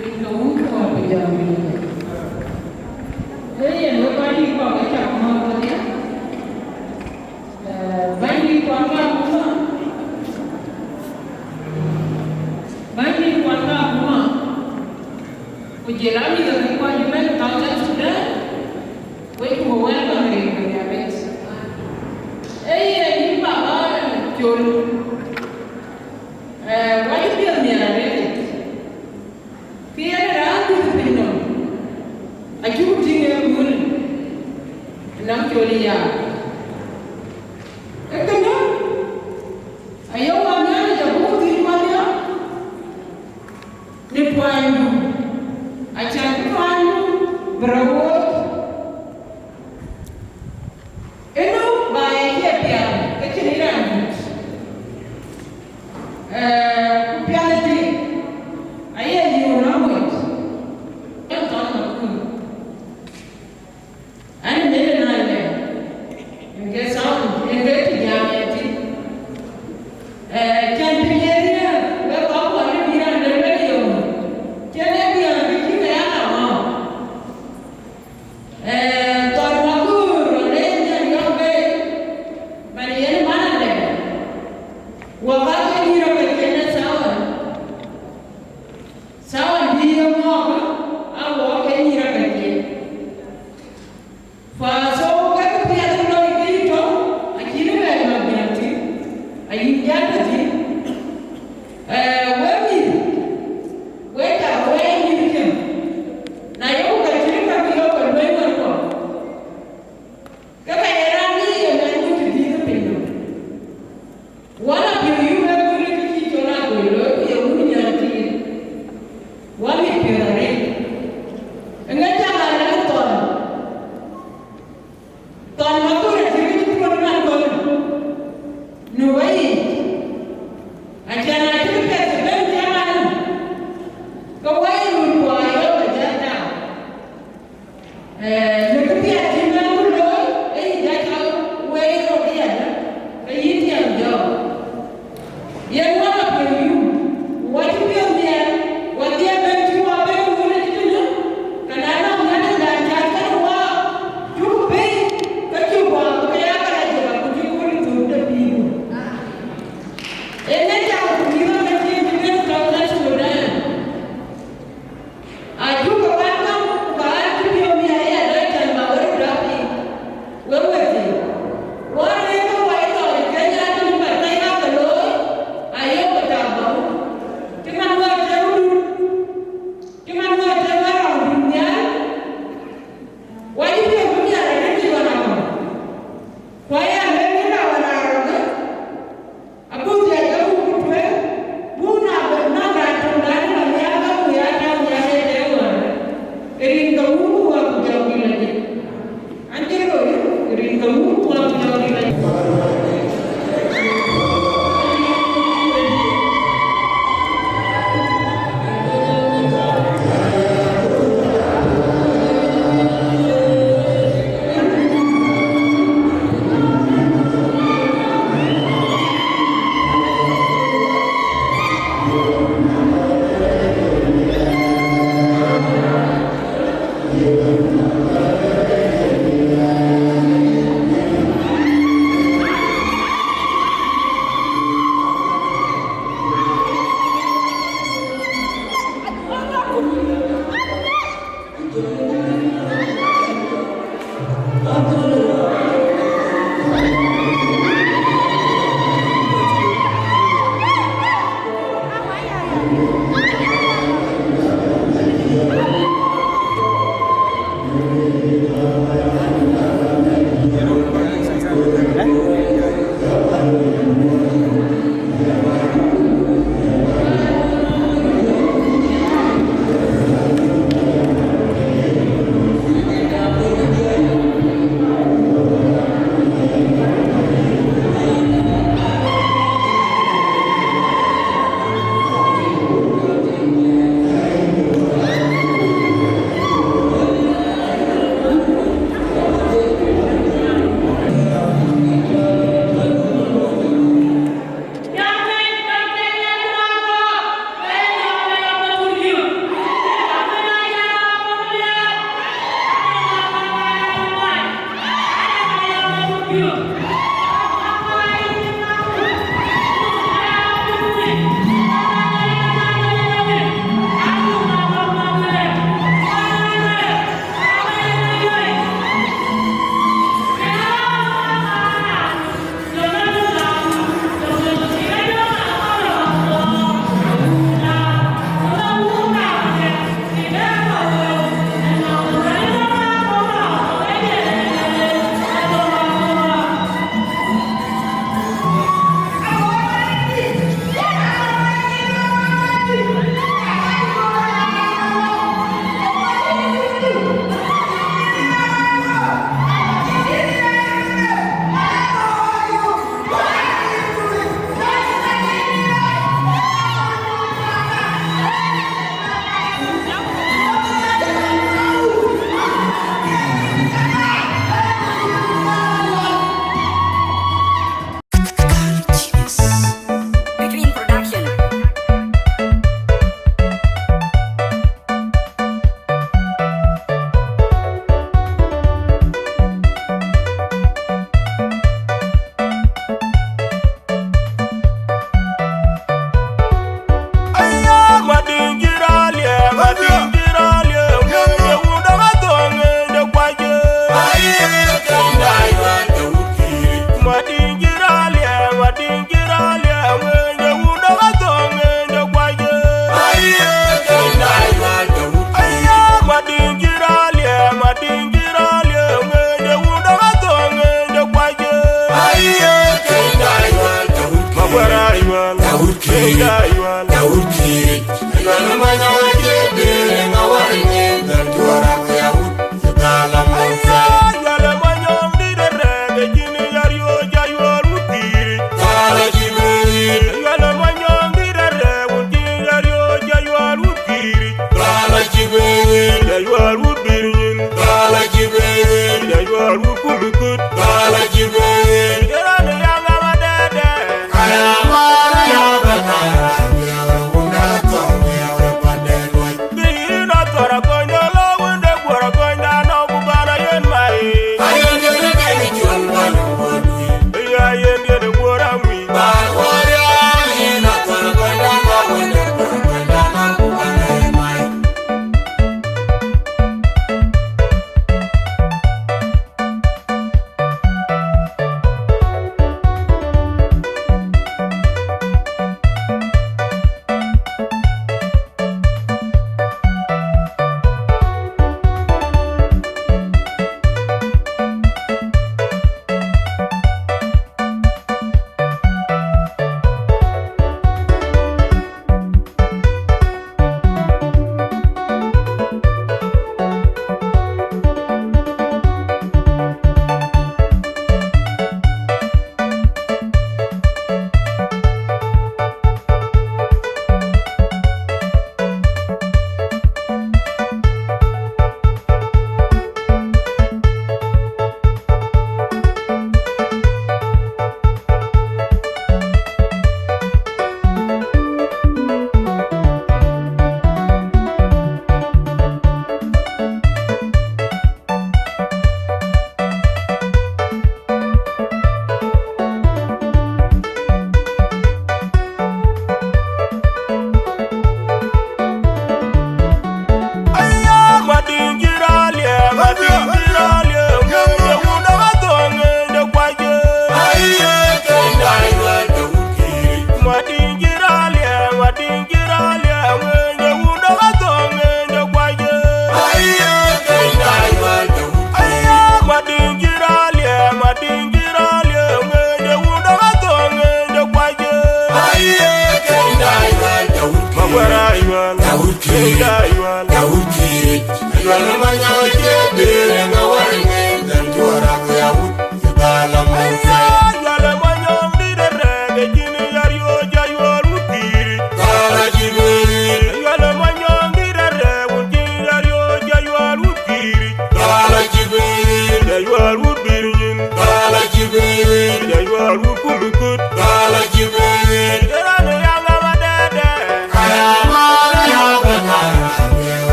Piny ke wun kɔɔr bï jam piny ke. Ee yen wek bänydït kɔɔr ke cak mɔ̈ɔ̈r kedhie. Ee, bänydït kuan ka kuma. Bänydït kuan ka kuma. Ku jël amïth ke kuany bɛ̈n South Sudan. Wek ku welcome rin ke Nhialic. Ee yen yïn baba Col. Ee, wacï piɛth nhial arëët. Kë yen raan dhiëth piny nɔm, acuk tïŋ ë kunë, nɔm Col ya. Ee kënë, aye wä Nhialic abuk dhil madhial në tuanydu, acan bï tuanydu bï rɔt woot. Ënɔ ba ye cie piath, ke cïn raan dït. Ee, ku piath ëtï, aye yï rɔt moc, yen thɔn Makur. Ani mene na lɛ, yen ke sound, yen ke tï jam ëtï. Ee, can piny ë riɛɛr, wek kɔc kuɔn ë bï raan de bɛ̈n yom. Cïn ë biäk bï cï ke ya la ŋɔ̈ɔ̈r. Ee, thɔn Makur, rɔt ë nyan yɔ̈k bei, man yen man adɛ̈. Wɔ ka ke nyïïr ë kɔc cïn ë thawan. Thawan bï ye ŋɔ̈ɔ̈k, a wɔ ke nyïïr ë kɔc cïn. Fa so ke piɛth loi ke yï tɔ̈, acïn ë bɛ lɔ biäk thïn, ayï jat thïn. Ee, wek mïth, wek cak wɛɛc mïth cïn. Na yeku ka cïn ka bï yök ke luɔi wär kɔ̈k, ke ka ye raan bï ye mɛn wun cï dhïth ë piny nɔm. Wala piŋ yï wek wun cï cï cɔl Aguer looi, ku ye wun nyan cï yïn. Wala piŋ arëët. Eŋa cak a lɛ̈k thɔn? Thɔn Makur acï kë cï puɔ̈n man kɔn në wei yic. Acan acï kë piɛth cï bɛ̈n cï aman, ke wei run ku ayɔ̈k ajäl tau. Ee, në kë piɛth cï man ku looi, ee yï jɔ cɔl wei rɔt yadë, ke yïn tiɛm jɔɔk. Yen wä lɔ piɔ̈u yum, wä cï piɔ̈u nhial, wä dhiëëth bɛ̈n cï wä bɛ̈n wun ë cï tënë, ke na nɔŋ Nhialicdan cath kenë wä, cuk piny, ke cï guɔ Between Production.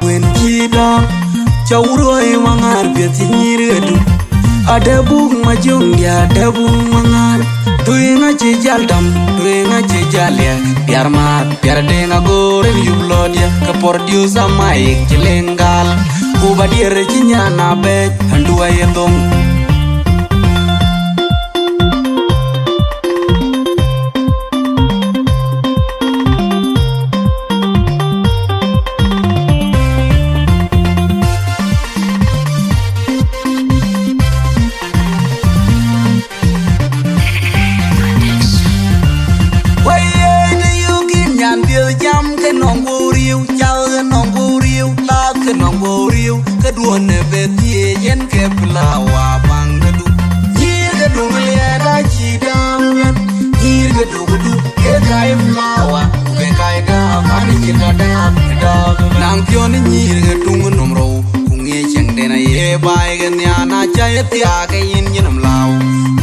Wen cï dɔm, cä wuroi maŋar piɛth cï nyïïr ɣetu. Adë buk majöŋ dia, adë buk maŋar. Tueŋ acï jal dɔm, tueŋ acï jal liɛk. Piɛr maat, piɛr deŋ agoor en yup lɔ dia. Ke producer Mike cï leŋ gal. Ku ba dier cï nyan abɛc, andu aye dhoŋ. Wayey të yök yïn nyan dhiëth jam ke nɔŋ guɔ riëëu, cath ke nɔŋ guɔ riëëu, laath ke nɔŋ guɔ riëëu, ke duɔ̈n ë bɛ thiëëc yen ke flower baŋ ke du. Nyïïr ke duŋ liɛɛt acï dääŋ ëbɛ̈n, nyïïr ke duŋ du, ke kac flower, ku ke kac dääp, an cïn ka dääp ë dääp ëbɛ̈n. Naŋ piɔ̈n nyïïr ke duŋ nɔm rou, ku ŋiɛc ciɛŋden aye baai ke nhian, na cä ye thiaak ke yïn nyin nɔm lääu,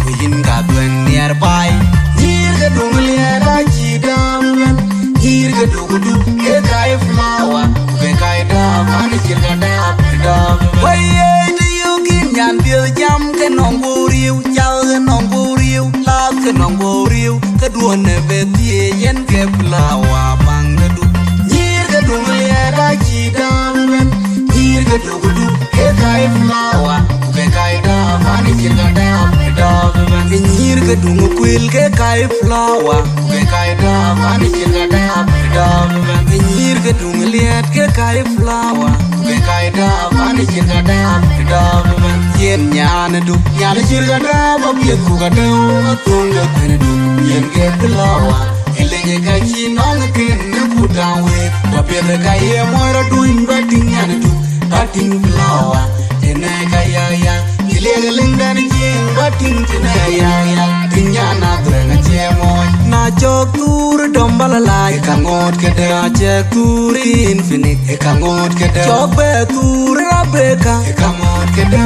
ku yïn ka dhuëëŋ nhiɛɛr baai. Nyïïr ke duŋ liɛɛt acï dääp ëbɛ̈n, nyïïr ke duŋ du, ke kac flower, ku ke kac dääp, an cïn ka dääp ë dääp ëbɛ̈n. Wayey të yök yïn nyan dhiëth jam ke nɔŋ guɔ riëëu, cath ke nɔŋ guɔ riëëu, laath ke nɔŋ guɔ riëëu, ke duɔ̈n ë bɛ thiëëc yen ke flower baŋ ke du. Nyïïr ke duŋ liɛɛt acï dääp ëbɛ̈n, nyïïr ke duŋ du, ke kac flower, ku ke kac dääp, an cïn ka dääp ë dääp ëbɛ̈n. Ke nyïïr ke duŋ kuil, ke kac flower, ku ke kac dääp, an cïn ka dääp ë dääp ëbɛ̈n. Ke nyïïr ke duŋ liɛɛt, ke kac flower, ku ke kac dääp, an cïn ka dääp ë dääp ëbɛ̈n. Yen nyan ë du, nyan cïn ka dääp apiɛth ku ka dëu, athöŋ ke kuën ë du, yen ke flower. Ë lëŋ ë ka cï nɔŋ ë kën ë kut daŋ wëët, ku apiɛth ë ka ye muɔ̈c rɔt duny, ba tïŋ nyan ë du, ba tïŋ flower. Tënë ka ya ya, cï liɛk ë lëŋdɛn cieŋ, ba tïŋ tënë ya ya, tïŋ nyan na dhuëëŋ acie muɔ̈c. Na cɔk thuur ë dɔm ba la lac, ë ka ŋoot këdë? Na cɛk thuur ë infinite, ë ka ŋoot këdë? Cɔk bɛ thuur ë Rebecca, ë ka ŋoot këdë?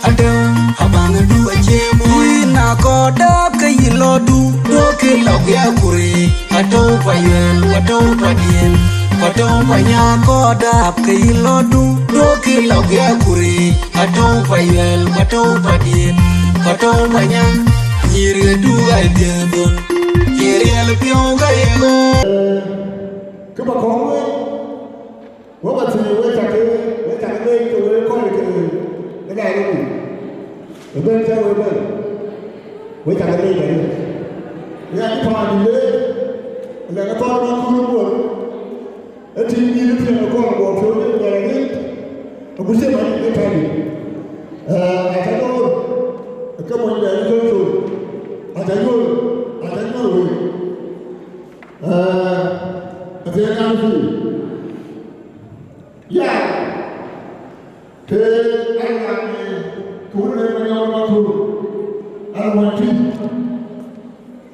Adë, abaŋ ë du acie muɔ̈c. Yïn akɔɔr dääp ke yï lɔ du, duökï lɔ guiɛɛk kuri, atɔ̈u pa yuɛl, ku atɔ̈u pa diën, ku atɔ̈u pa nya. Akɔɔr dääp ke yï lɔ du, duökï lɔ guiɛɛk kuri, atɔ̈u pa yuɛl, ku atɔ̈u pa diën, ku atɔ̈u pa nya. Nyïïr ë du ɣa ë dhiëëth dhon, ye riɛl piɔ̈u ka ye ɣöö. Kë ba kɔŋ wei, wek ba thiëëc, wek cak, wek cak leec ke wek kɔc ke, ke Nairobi. Ëbɛ̈n cä wek bɛ̈n, wek cak leec arëët. Ɣɛn cï paan dït leec, ëlɛ̈k ë thɔn ë Nakuru bɔ̈, ë tim dït ë piɛŋ ë kɔn guɔ piɔ̈u ë Nyaragit, agut cï man ë Tali. Ë, aca nyuɔɔth, ë ke mony dɛn ë Tali, aca nyuɔɔth, aca nyuɔɔth wek. Ë, athiɛɛn an pïïr. Ya, ke an ŋa ni tuur ë manyɔɔr ma tuur, an ŋuan tïŋ.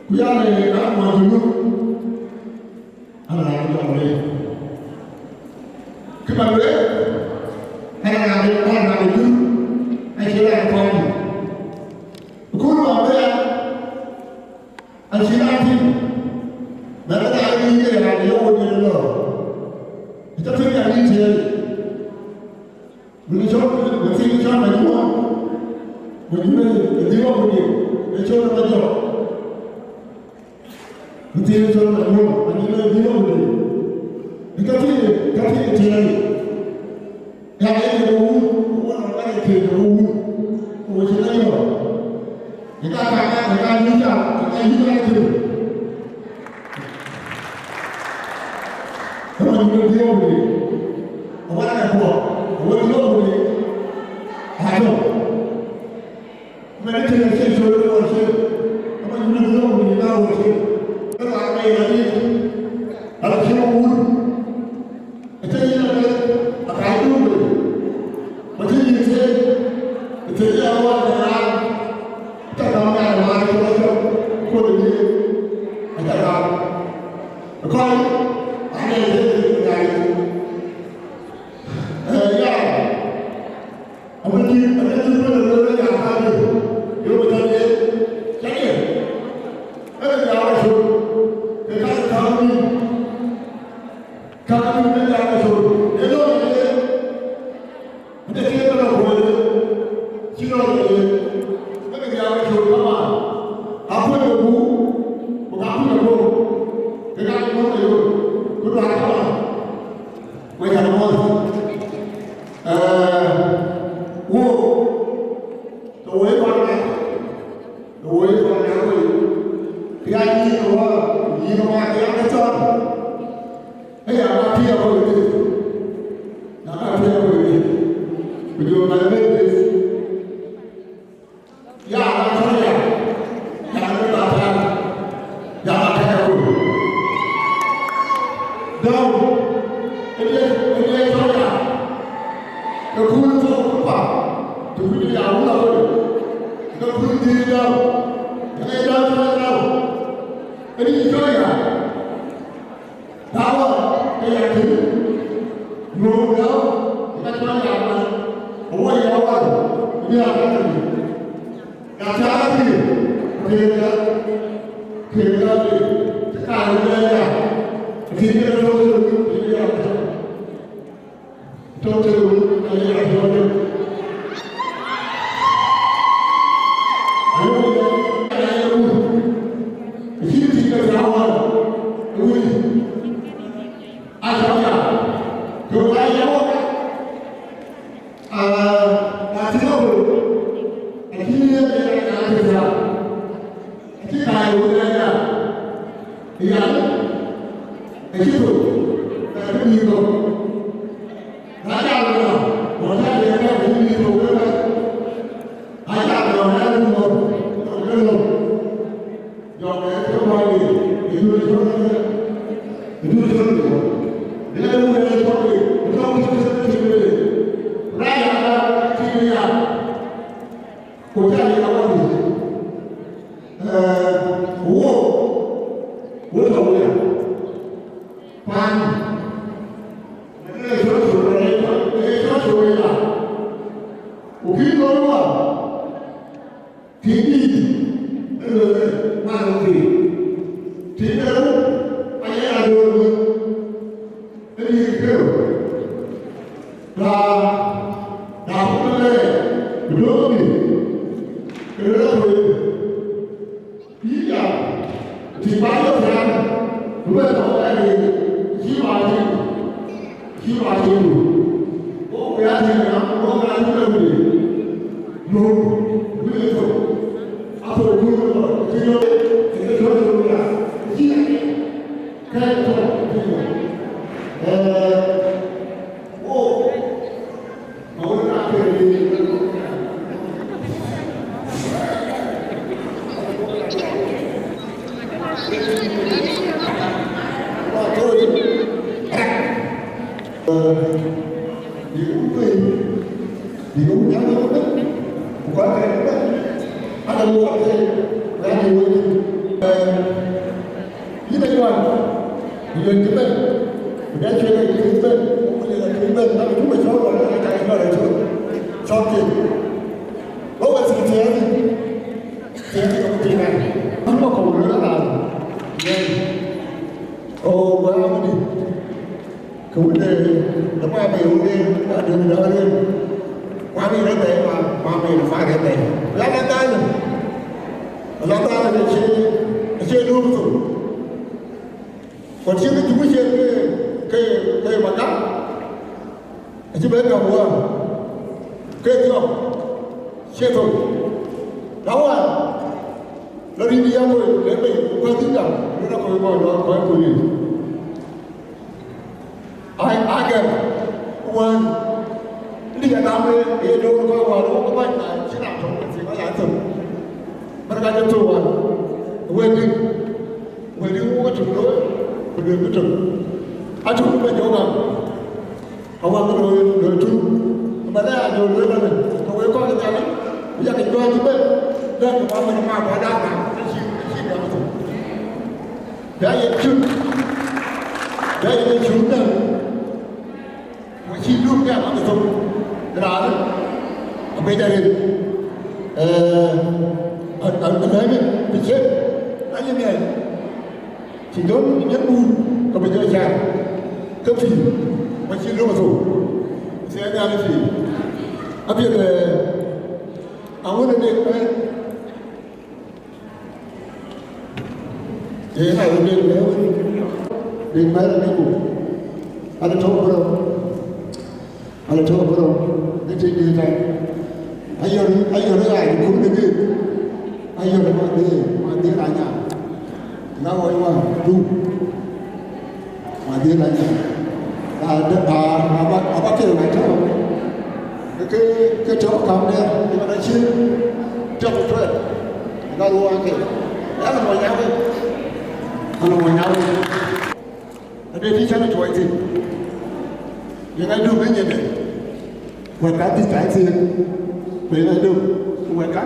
Ku ya ni an ŋuan tïŋ, an ŋa ni jɔŋ le. Kë ba lueel, an ŋa ni, an ŋa ni jur, an cï raan kɔn. Ku lu abëë, acï raan tïŋ, bɛ̈n raan ë bï ye raan ë yɔ̈ɔ̈k wënde lɔ. Acä piŋ an, yïn tiëëc. Wënde cɔl, wën thiin cɔl Majuɔn, Majuɔn ë dhil wɔ wënde, ë cɔl ë Majɔk. Ku thiëëc cɔl Manyuɔ̈ɔ̈ŋ, Manyuɔ̈ɔ̈ŋ ë dhil lɔ ku dee. Ë ka thiëëc, ka thiëëc ë tiɛɛl. Ka ë ke wun, ku wun ë ka ë ke wun. Ku we cï lɔ yɔ̈ɔ̈k. Ë ka ka ka, ë ka yï ka, ë ka yï ka ë ke. Ë Manyuɔ̈ɔ̈ŋ ë dhil lɔ ku dee. Ë wun ë kuɔ, ë wun ë dhil lɔ ku dee. Atɔ̈. Mɛn cïn acie col ë wɔɔk cï, ëmɛn cïn ë yɔ̈ɔ̈k bï na wɔɔk cï, ë raan ë ya yic, ala cï wun, acï yïn ëbɛ̈n, aka duk bei, ku cï yïn thiëëc, ë thiëëc ya wɔɔk në raan, cä gam ya raan cï lɔ cɔk, ku de yïn, acä gam. Ë kɔc, ane thiëëc ë ya yic. Ee, ya. Abï dït, abï dït bï lɔ lɔ ya ka dï. Yo, bï tɔ dï. Cä dï. Ënë ya wa col. Ke ka ka dï. Ka dï bï ya wa col. Ë lɔ ye. Bï de ke bï lɔ kuɔl. Cï lɔ ye. Ënë ya wa col ka ma. Akuɔ̈c ku. Ku ka kuɔ̈c ku. Ke ka dï mɔ̈u de yo. Ku dua ka ma. Wek aa mɔ̈th. Ee, wo, të woi kɔn ŋa, të woi kɔn ŋa woi, ya yïn wä, yïn wä, ya ke thɔn. Ee, ya ka piɛth woi dït. Ya ka piɛth woi dït. Ku jɔ ka bɛ dït. Ya, ya, ya, ya, ya, ya, ya, ya, ya, ya. Dau, ë diɛt, ë diɛt cɔl ya. Ë kuur thok kupa, të kuc ya wun awoi. Ë kuur dhil dau. Ë dau cɔl dau. Ë diɛt cɔl ya. Dawa ke ya tïŋ, luɔ̈u dau, ka cɔl ya man, awɔ ya wal, bï ya ka tïŋ. Na cä tïŋ, tëëk ya, tëëk ya tïŋ, cï kaar wën ya ya, tïŋ ke tɔ̈u ke wun, tïŋ ya tɔ̈u. Tɔ̈u ke wun, ka ya tɔ̈u ke. Ayo, ya ya wun. Cï tïŋ ke ya wal, wun. Acɔk ya, ke wun ya wal. Ah, na tïŋ awël, acï ye, ye, ye, ye, ye, acï kaai wun aya, yan, acï thou, ka cï bï thou. Na jam na, wun aya, ka cï bï thou, ka, na jam na, na, na, na, na, na, na. Jɔk ë ke bɔ̈ ye, ë du cɔl ë, ë du cɔl ë. Bï la du ë cɔl ë, ë tɔ̈ cɔl ë cï ë. Raan ya ka cï ë ya. Ku ca ye ka wɔ dït. Ee, wo, wo tɔ̈ wo ya. Paan. Ë cɔl cɔl ë, ë cɔl cɔl ë ya. Ku kï lɔ wa. Tiŋ dïït ë lueel man ë pïïr. Tiŋ de rou aye adoor wën ë dïït kërou. Na, na puk ëlɛɛc ku duökï bï, ke rëër akööl. Yïn ya, tiŋ bä yök thiaan, ku bɛ tɔ̈u ë rin, cï bä tiŋ. Cï bä tiŋdu. Wo ku ya tiŋ ënɔɔnë, wo ka cï lɔ wëde. Yöök, wëde thok. Athok ku yöök, cï yöök, cï yöök, cï yöök ya. Cï ya. Kɛ̈ɛ̈c thok, cï yöök. Ee, wo, ma wën ka kërë dï. Bï wun tueŋ, bï wun nyääŋ ëbɛ̈n, ku kɔc kɛ̈ɛ̈k ëbɛ̈n, aa, ke wun kɔc kɛ̈ɛ̈k, raan ë wec. Yïn ë nyuan, ku yööc cï bɛ̈n, ku dɛ cuëëc ë cï bɛ̈n, ku lëk ë cï bɛ̈n, na cuk ë cɔɔl ɣɔn, ka cak ë cɔɔl ë cɔɔl, cɔɔl thiëëc. Wo we thïn thiëëc, thiëëc ë kɔc piny nɛn. An, bä kɔ̈u lueel raan, yen, o, wɛ̈ɛ̈r amëdï. Ke wun de, de Mama ye wun de, wa de wun de, wa de. Mama ye rɔt bɛ̈ɛ̈i, ma, Mama ye fa rɔt bɛ̈ɛ̈i. Ya la dhalë. La dhalë de cie, cie duum thok. Acï kë juku ciëën ke, ke, ke Makam, acï bɛ gäm wäär, ke dhiɔp, cie thou. Na wään, la rït ya kɔc, le bei, ku ka dhil gam, ku na kɔc kɔc lɔ, kɔc ku lil. Ai, agɛm, wään, ëdï ya gam, ee, ee, döör kɔc wään, wok kɔc na, cïn raan tɔ̈u, ke thiëëk, aya thou. Mɛn ka jɔ thou wään, wek dï. Wël dï wok acuk looi, ku duëër bï tök. Acuk bï bɛ jɔ̈ɔ̈k gam, awäŋ looi, looi tun. Ëmɛnë aya jɔ looi lɔnë, ke wek kɔc ë Nhialic, ku yak jɔ̈ɔ̈c ëbɛ̈n, lɛ̈k ke Baba në Maa ku Adhaar gam, acï, acï gam thou. Bï a ye cuk, bï a ye cuk däŋ. Ku cï duk ke amak thok raan aguec arëët, eh, a, a, a lɛ̈ŋë bï ciët, anyë miɛɛc, cï jɔl yen buur, ke bï jɔ caar, ke pïïr, ku cï duk thok, thɛɛr Nhialic pïïr. Apiɛth, eh, awën ë dek, eh, Ee, na wën, den mɛ̈ɛ̈r wën, den mɛ̈ɛ̈r ë ku, an, tɔ̈u bï rɔm, an, tɔ̈u bï rɔm, në tëë dïït tɛ̈n. Ayɔ̈r, ayɔ̈r ë ɣaac ë kuur në gëëk, ayɔ̈r ë madhëër, madhëër anya, na wɔ wä du. Madhël anya. Aba, aba piɛth na tɔ̈u. Ke, ke tɔ̈u kam dɛ, ke man acï tɔ̈u tuɛl. Gal wɔ ake. Gal mɔ nyawe. Gal mɔ nyawe. Ade ti chan tuɔi ti. Ye ŋa du ke nyende. Wɛ̈t ka dhïc ka thiëëk. Ku ye ŋa du. Wɛ̈t ka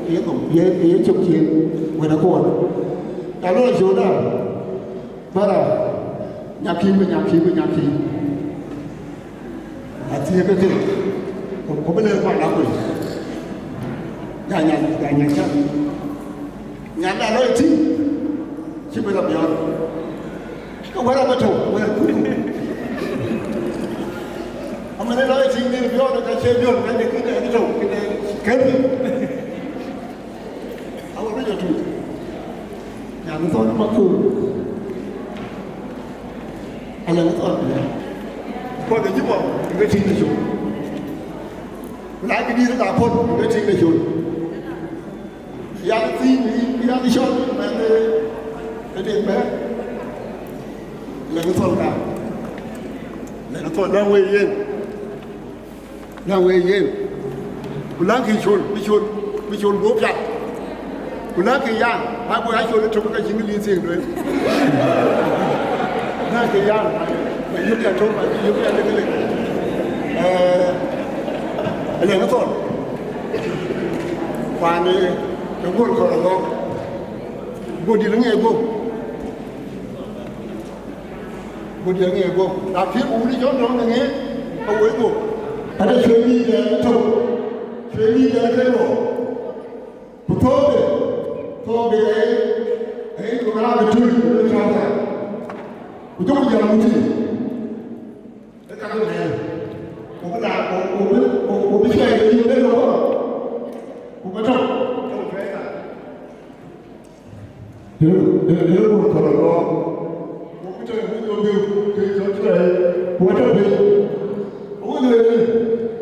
ye nom. Ye, ye cök cien. Wɛ̈t akuɔn. Alo joda. Bara, nyakï, bï nyakï, bï nyakï. Athiëëk ke, ku, ku bï lëk kuan akuc. Ja nya, ja nya cä. Nyan da lɔ ë tïŋ, cï bï rɔt biɔɔr. Ke wɛ̈t abï tɔ̈u, wɛ̈t kuku. Amënë lɔ ë tïŋ dhil biɔɔr, ka cie biɔɔr, ka de këde abï tɔ̈u, këde këde. Awɔ rɔt jɔ tui. Nyan thɔn ë maköör. Alɛŋ thɔn ëbɛ̈n. Puɔth ë cï bɔ̈, ke tïŋ de col. Ku na cï dïït ë ka puɔ̈th, ke tïŋ de col. Yɛn thiin, yɛn cɔl, mɛn ë, ë dek bɛ̈n. Alɛŋ thɔn ka. Alɛŋ thɔn däŋ wei yen. Na wëë yen, ku läŋkï col, bï col, bï col guɔ piath. Ku läŋkï yan, na guɔ ya col ëtök ka cïn lïïth thiëëk duël. Läŋkï yan, ba yök ya tök, ba yök ya lek lek. Eh, alɛŋ thɔn. Kuan, eh, ke guɔl kɔn agɔk. Guɔ dït ŋiɛc guɔ. Ku diɛŋ ë guɔ̈p, na pïïr ku wun ë cɔl dɔ̈ŋ ë ŋeet, ke woi guɔ̈p. Ade cuëëc bï dɛɛr ë tök, cuëëc bï dɛɛr ke luɔk. Ku thɔɔk de, thɔɔk de ee, ee ku raan ë tui ë cäthɛɛr. Ku jɔku jam wun tïŋ, ë ka ke mɛɛr. Ku bï na, ku, ku bï, ku, ku bï cuɛɛi ke yïn ë lɔ, ku ke tɔ̈u, tɔ̈u cuɛɛi ka. Ë, ë, ë, ë, ë, kɔn ë gɔɔk. Ku tɔ̈ ë piny ë biu, ke cɔl cuɛɛi, ku atɔ̈ piny. Awun ë,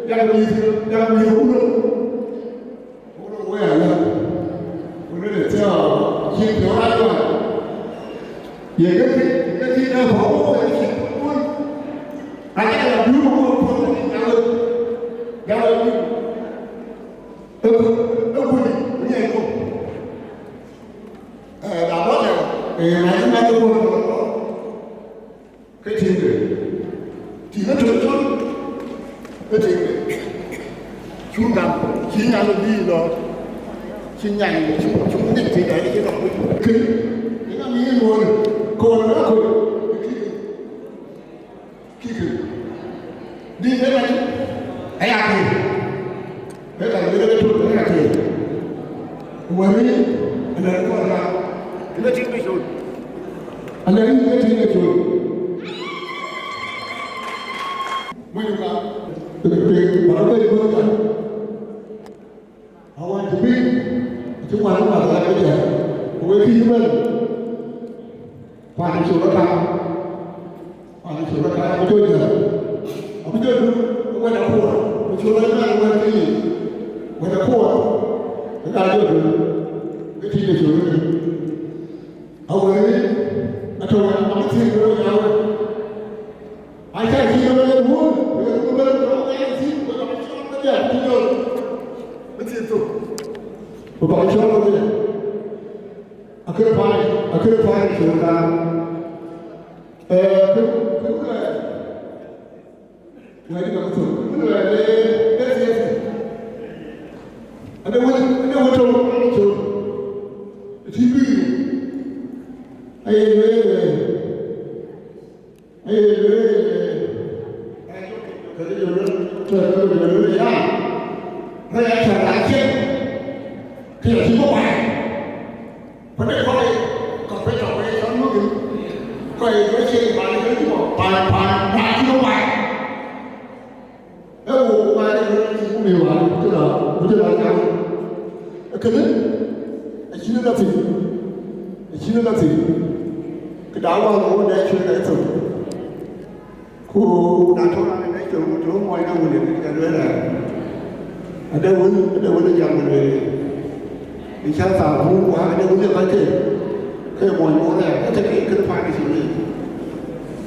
yak mïth, yak mïth wun ë. Wun ë wëë aya. Wun ë thiɔ̈ɔ̈k, cï thiɔ̈ɔ̈k aya. Ye ke, ke cï dɛ bɔ̈, ke cï wun. Aya ya biu, ku puɔth ë nyaŋ. Yak biu. Ë, ë, ë, ku ni, ni ë ku. Eh, na bɔ̈ lɛ, eh, na yïn na yïn wun, ke tïŋ de. Tïŋ ë tök col, ke tïŋ de. Cuk gam, cï nyan ë bï lɔ, cï nyan, cï, cï ŋic tïŋ de, cï lɔ. Kë, yïn a mïïn wun, kɔn ë ku, kë. Kï kë. Dït ë mac aya kë. Ë ka lueel ke tök ë ka kë. Wëri, alɛ kɔn ka. Ënë tïŋ ke col. Alɛ rin ke tïŋ ke col. Monyuka. Pek, pek, pek, pek, pek, pek. Awën cï piny, acï ŋuan ë ŋuan ë ɣɛn ëcë, ku wek kï cï bɛ̈n. Pan cï rɔt kaam, pan cï rɔt kaam, abï jɔ jäl, abï jɔ duk, wɛ̈t akuɔɔr, ku cï rɔt kaam wɛ̈t ke yic, wɛ̈t akuɔɔr, ke ka jɔ duk, ke tïc de cï rɔt duk. Awëëk, atɔ̈ wɛ̈t, abï thiëëk rɔt ya wɛ̈t. Aca cï rɔt ye wuɔ̈ɔ̈r, ku ye rɔt bɛ̈n tɔ̈ wɛ̈t ya thïn, ku ka cɔl ke ya, ku jɔ, bï thiëëk thok, ku ka cɔl ke ya. Akërë päl, akërë päl cï rɔt kaam. Ee, kë, kë, kë, wɛ̈t ë ka thok, kë, kë, ee, ee, ee, ade wël, ade wël tɔ̈u, ade col. Cï bï, aye lueel, aye lueel, kë jɔ lueel, kë jɔ lueel ya, rɛ̈ɛ̈r aca rac ciɛ̈n, kë ya cï bɔ̈ baai. Ku de kɔc kɔ̈k ke tɔ̈ ke cɔl muk, kɔc ke cie paan ke cï bɔ̈, paan, paan, paan cï bɔ̈ baai. Ee wo ku baai ke cï bɔ̈ mi wään, ku cï lɔ, ku cï lɔ jam. Ee kënë, acïn lɔ thïn, acïn lɔ thïn. Këda wäär wo dɛ cuëër ka thok. Ku na tɔ̈ raan ë cök, tɔ̈ mɔny de wël, ke lueel ë, ade wël, ade wël jam lueel, ë cä thaar buk wäär, ade wël ë kɔc ke, ke mɔny bɔ̈ rɛɛr, ke ke kën paan cï lueel.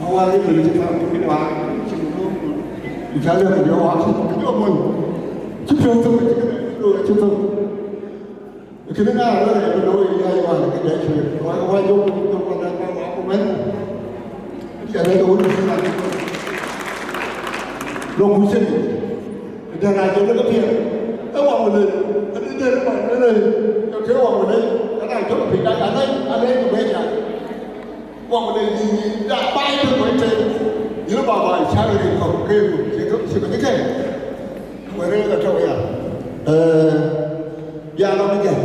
Awäär ë lueel cï thaar buk wäär, cï buk, ë cä lɛ̈k jɔ wäär, cï jɔ mɔny, cï piɔ̈u thok, cï kën looi, cï thok. Kënë na rɔt rɛɛc bï looi ë yai wään ke dɛ̈ cuëër, wä, wä jɔk, jɔk wä dɛ̈ wä, wä ku mɛ̈n. Cä rɛ̈ɛ̈r ke wun cï man. Lɔ ku cïn. Dɛ̈ rac jɔk ke piɛth. Ee wä wël, ee dɛ̈ dɛ̈ wä wël, ee ke wä wël, ee na jɔk piny dak alɛ̈i, alɛ̈i ku bɛ̈ɛ̈c dak. Wä wël, ee yïn, yïn dak baai tën wä tën. Yïn baba cä rɛ̈ɛ̈r kɔ̈k ke ku cï kɔ̈k cï kɔ̈k cï kɛ̈ɛ̈c. Wërë ka tɔ̈u ya. Ee, bï a lɔ bï jäl.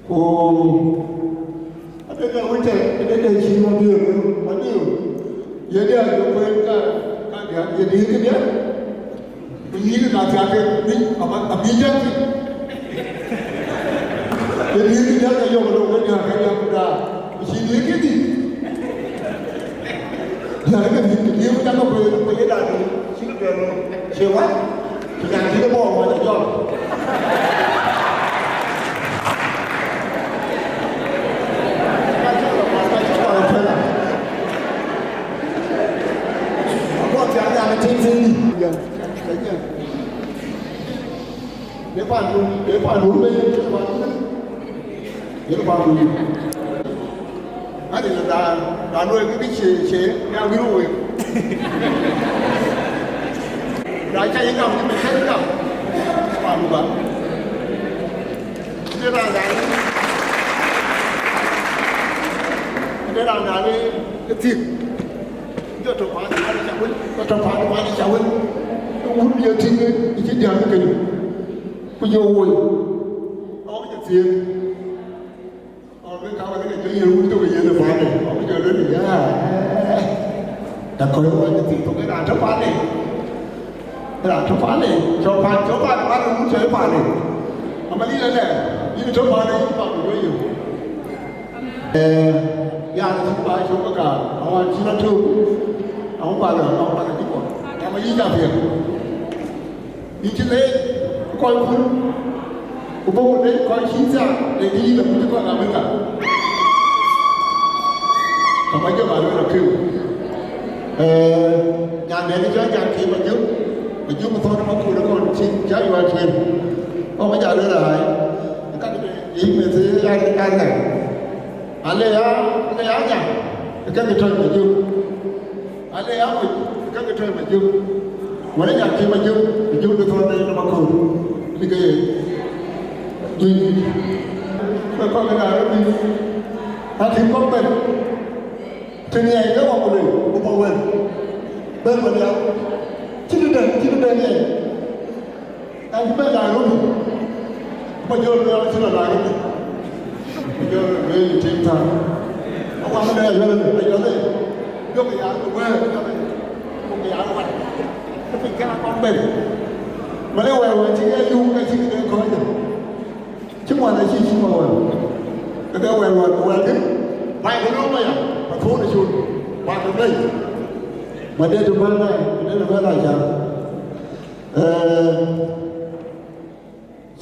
Ku ade ke wënte, ade ke cï Mabiöör, Mabiöör. Ye dia jɔ kueer ka, ka dia, ye dia ke dia. Ku yïn ka dia ke, ni, aba, abi dia ke. Ye dia ke dia ka yɔm lo ke dia ke dia ku da. Ku cï dia ke di. Dia ke di, dia ku da ko kueer, ku ye da di. Cï ke bɛ̈n cie wä, ku nyan cï ke bɔ̈ wä jɔl. Ka cï lɔ, ka cï lɔ pɛ̈l. Abɔ̈ thiaŋ nyan ë tïŋ thïn. Ye pandun, ye pandun, ye pandun. Yen ba ku yïk. Ani na da, da luɔi ke cie, cie, ya wiru wei. Da ca yi gam, ni me ca yi gam. Ba mu ba. Ade ran da ni, ade ran da ni, e thik. Jɔ tɔ paan, paan ca win, jɔ tɔ paan, paan ca win. Wun ye tïŋ, e ci diam ke ni. Ku jɔ woi. Awa jɔ thiëëk. Ɔɔk, ka wek ke jɔ yen wun tök yen ë paande, ɔɔk jɔ lueel ya. Ta kɔc wek ke thik tök, raan tɔ paande. Raan tɔ paande. Cɔ paan, cɔ paan, paan wun cɔ paande. Ama lil ëlɛ, yïn tɔ paande, yïn paan wek yök. Eh, ya na cï ba cök ka, awan cï na tök. Awan ba lɔ, awan ba lɔ dï kɔ. Ama yï ja piɛth. Yïn cï leec kɔc kun, ku bɔ̈ ku leec kɔc cï thiaak, le kë yïn akuc kɔc Amerika. Ka ba jɔ ba lueel akeu. Eh, nyan dɛ̈ cɔl Nyan Kiir Majök, Majök thɔn ë Makur ë kɔn cï cä yuɔɔc cuëër. Kɔn ba ja lueel ai, ka ke yï meth ë an, an lɛ̈k. Ale ya, ale ya nya, ke ke tɔc Majök. Ale amoc, ke ke tɔc Majök. Wala nya ke Majök, Majök de thɔn de Makur. Ni ke ye. Dui. Ke kɔc ke Nairobi. Ka ke kɔc bɛ̈n. Ke ni ai ke wa ku le, ku ba wɛl. Bɛ̈n wɛl ya. Cï du dɛ̈n, cï du dɛ̈n ye. An cï bɛ̈n Nairobi, ba jɔ lueel cï lɔ Nairobi, ba jɔ lueel yï tim thaar. Awä mënë ayuɛl ënë, ayuɛl ënë, duɔ̈kkë ya wɛ̈ɛ̈r, duɔ̈kkë ya wɛ̈ɛ̈r. Ke piny kënë akɔŋ bɛ̈n. Mënë wɛ̈ɛ̈r wën cï ke yum, ke cï ke kɔ̈ɔ̈c. Cï ŋuan acï cï ma wɛ̈ɛ̈r. Ke ke wɛ̈ɛ̈r wɛ̈ɛ̈r, wɛ̈ɛ̈r kën. Baai ke lɔ maya, ba thon col, ba ke bɛ̈i. Ma de të bɛ̈n bɛ̈i, ma de të bɛ̈n bɛ̈i ca. Eh,